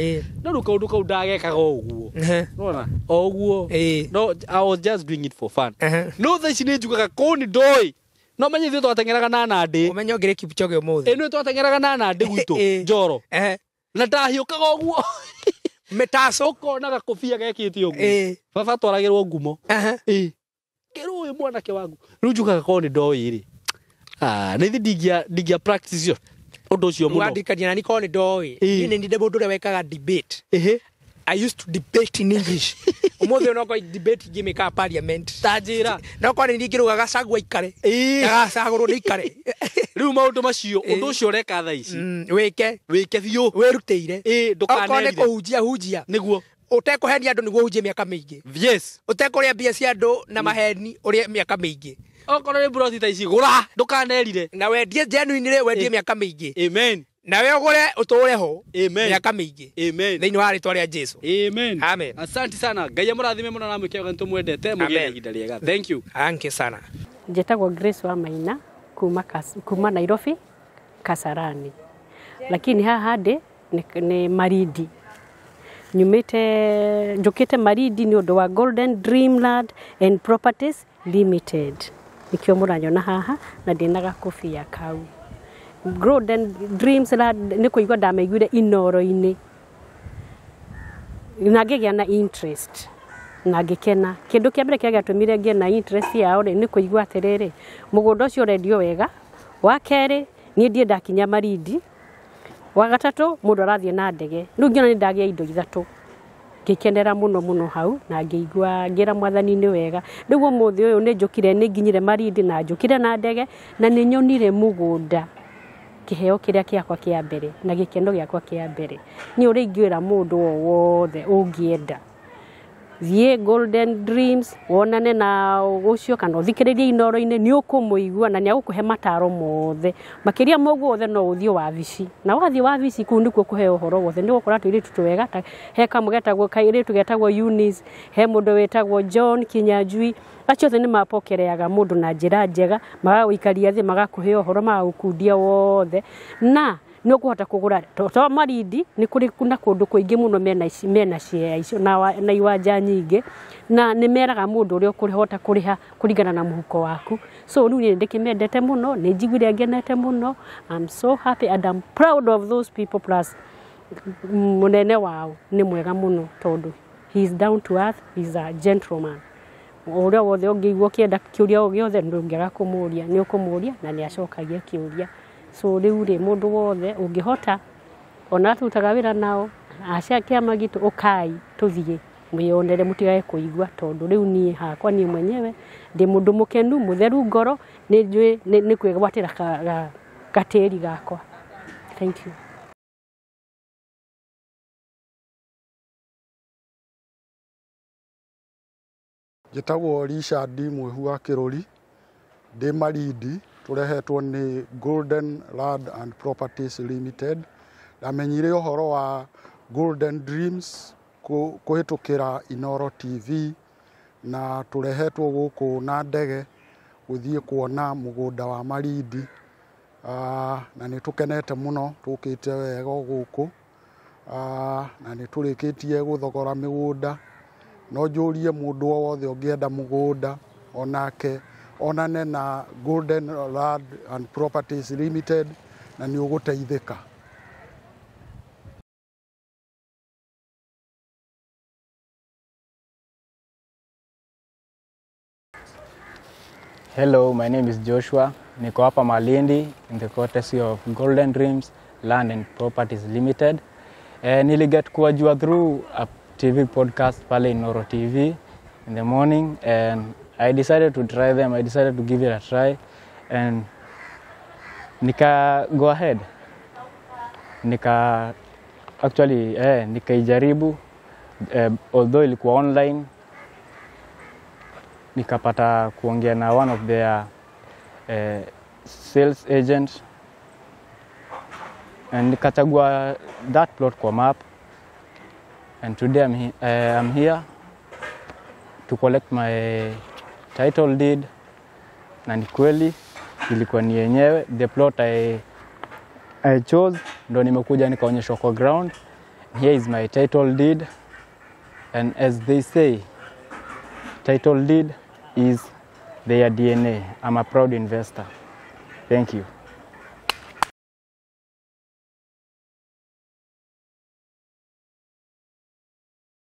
No rĩu kaũndũ kau ndagekaga o ũguo. Nona o ũguo. No I was just doing it for fun. No thaa ici nĩ njugaga kũu nĩ ndoĩ. No menye ithuĩ twateng'eraga na Nandĩ. Ũmenye ũngĩrĩ Kipchoge ũmũthĩ. Ĩ nĩ twateng'eraga na Nandĩ gwitũ Njoro. Na ndahiũkaga ũguo. Mĩtaco. Ũkona gakobia gekĩte ũguo. Baba twaragĩrwo ngumo. Kĩrũ ũyũ mwanake wangu. Rĩu njugaga korwo nĩ ndoĩ rĩ. Na ithe ndingĩa practice ũndũ ũcio mũno. Wandikania na nikorwo nĩ ndoĩ. Niĩ nĩ ndĩ mũndũ ũrĩa wekaga debate. I used to debate in English. Ũmũthĩ no kwa debate ingĩmĩkaga parliament. Ta njĩra. No kwa nĩ ingĩrũga Gachagua aikare. Gacagũrwo nĩ ikare. Rĩu maũndũ macio ũndũ ũcio ũreka thaa ici. Wĩke. Wĩke biũ. Wĩrutĩire. Ndũkanerire. Okorwo nĩ kũhunjia hunjia. Nĩguo. Ũtekũhenia andũ nĩguo ũhunjie mĩaka mĩingĩ. Yes. Ũtekũrĩa mbia cia andũ na maheni ũrĩe mĩaka mĩingĩ. Okorwo nĩ mburoti ta ici gũra ndũkanerire. Na wendie genuine rĩ wendie mĩaka mĩingĩ. Amen. Na we ũgũre ũtũre ho. Amen. Mĩaka mĩingĩ. Amen. Thĩinĩ wa rĩtwa rĩa Jesu. Amen. Amen. Asante sana. Ngai amũrathime mũno na amwĩke wega nĩtũmwendete mũgĩe na ihinda rĩega. Thank you. Thank you sana. Njĩtagwo Grace wa Maina kuma Nairobi Kasarani. Lakini haha ndĩ nĩ Marindi. Nyumĩte njũkĩte Marindi nĩ ũndũ wa Golden Dreamland and Properties Limited. Nĩkĩo mũranyona haha na ndĩna gakobia kau. Golden Dreams nĩ kũigua ndamaiguire Inoro-inĩ na ngĩgĩa na interest na ngĩkena. Kĩndũ kĩa mbere kĩrĩa gĩatũmire ngĩe na interest yao rĩ nĩ kũigua atĩrĩrĩ mũgũnda ũcio ũrendio wega. Wa kerĩ niĩ ndiĩ ndakinya Marindi. Wa gatatũ mũndũ arathiĩ na ndege. Rĩu ngĩona nĩ ndagĩa indo ithatũ. Ngĩkenera mũno mũno hau na ngĩigua ngĩra mwathani nĩ wega. Rĩu ũmũthĩ ũyũ nĩ njũkire nĩ nginyire Marindi na njũkire na ndege na nĩ nyonire mũgũnda kĩheo kĩrĩa kĩakwa kĩa mbere na gĩkeno gĩakwa kĩa mbere. Niĩ ũrĩa ingĩra mũndũ o wothe ũngĩenda Thiĩ Golden Dreams wonane na ũcio kana ũthikĩrĩrie Inooro-inĩ, nĩ ũkũmũigua na nĩ agũkũhe mataro mothe. Makĩria ma ũguo wothe no ũthiĩ wabici, na wathiĩ wabici kũu nĩkuo ũkũheo ũhoro wothe. Nĩ ũgũkora tũirĩtu twega, he kamwe getagwo kairĩtu getagwo Eunice, he mũndũ wĩtagwo John Kinyanjui. Acio othe nĩ mapokereaga mũndũ na njĩra njega, magagũikaria thĩ, magakũhe ũhoro, magagũkundia wothe, na nĩ ũkũhota kũgũra. To Malindi, nĩ kũrĩ na kũndũ kũingĩ mũno mena share icio na iwanja nyingĩ, na nĩ meraga mũndũ ũrĩa ũkũhota kũrĩha kũringana na mũhuko waku. So rĩu niĩ ndĩkĩmendete mũno, nĩ njiguire ngenete mũno. I'm so happy and I'm proud of those people, plus mũnene wao nĩ mwega mũno tondũ he is down to earth, he is a gentleman. Ũrĩa wothe ũngĩigua ũkĩenda kĩũria o gĩothe ndũngĩaga kũmũria, nĩ ũkũmũria na nĩ acokagia kĩũria. So rĩu rĩ, mũndũ wothe ũngĩhota, ona tũrutaga wĩra nao acia kĩama gitũ, ũkai tũthiĩ mwĩyonere, mũtigage kũigua, tondũ rĩu niĩ hakwa niĩ mwenyewe ndĩ mũndũ mũkenu, mũtheru ngoro, nĩ njũĩ nĩ kwĩgwatĩra gatĩri gakwa. Thank you. Njĩtagwo Richard Mwĩhu wa Kĩrũri, ndĩ Malindi, tũrehetwo nĩ Golden Land and Properties Limited. Ndamenyire ũhoro wa Golden Dreams kũhĩtũkĩra Inooro TV, na tũrehetwo gũkũ na ndege gũthiĩ kuona mũgũnda wa Malindi. Na nĩ tũkenete mũno, tũkĩte wega gũkũ, na nĩ tũrĩkĩtie gũthogora mĩgũnda. No njũrie mũndũ o wothe ũngĩenda mũgũnda onake onane na Golden Land and Properties Limited, na nĩ ũgũteithĩka. Hello, my name is Joshua. Niko hapa Malindi in the courtesy of Golden Dreams Land and Properties Limited. Niliget kuwajua through a TV podcast pale Inooro TV in the morning, and I decided to try them. I decided to give it a try, and nika go ahead. Nika actually nikaijaribu, although ilikuwa online. Nikapata kuongea na one of their sales agent, and nikachagua that plot kwa map, and today I'm here to collect my title deed. Na ni kweli ilikuwa ni yenyewe the plot I chose, ndo nimekuja nikaonyeshwa kwa ground. Here is my title deed, and as they say, title deed is their DNA. I'm a proud investor. Thank you.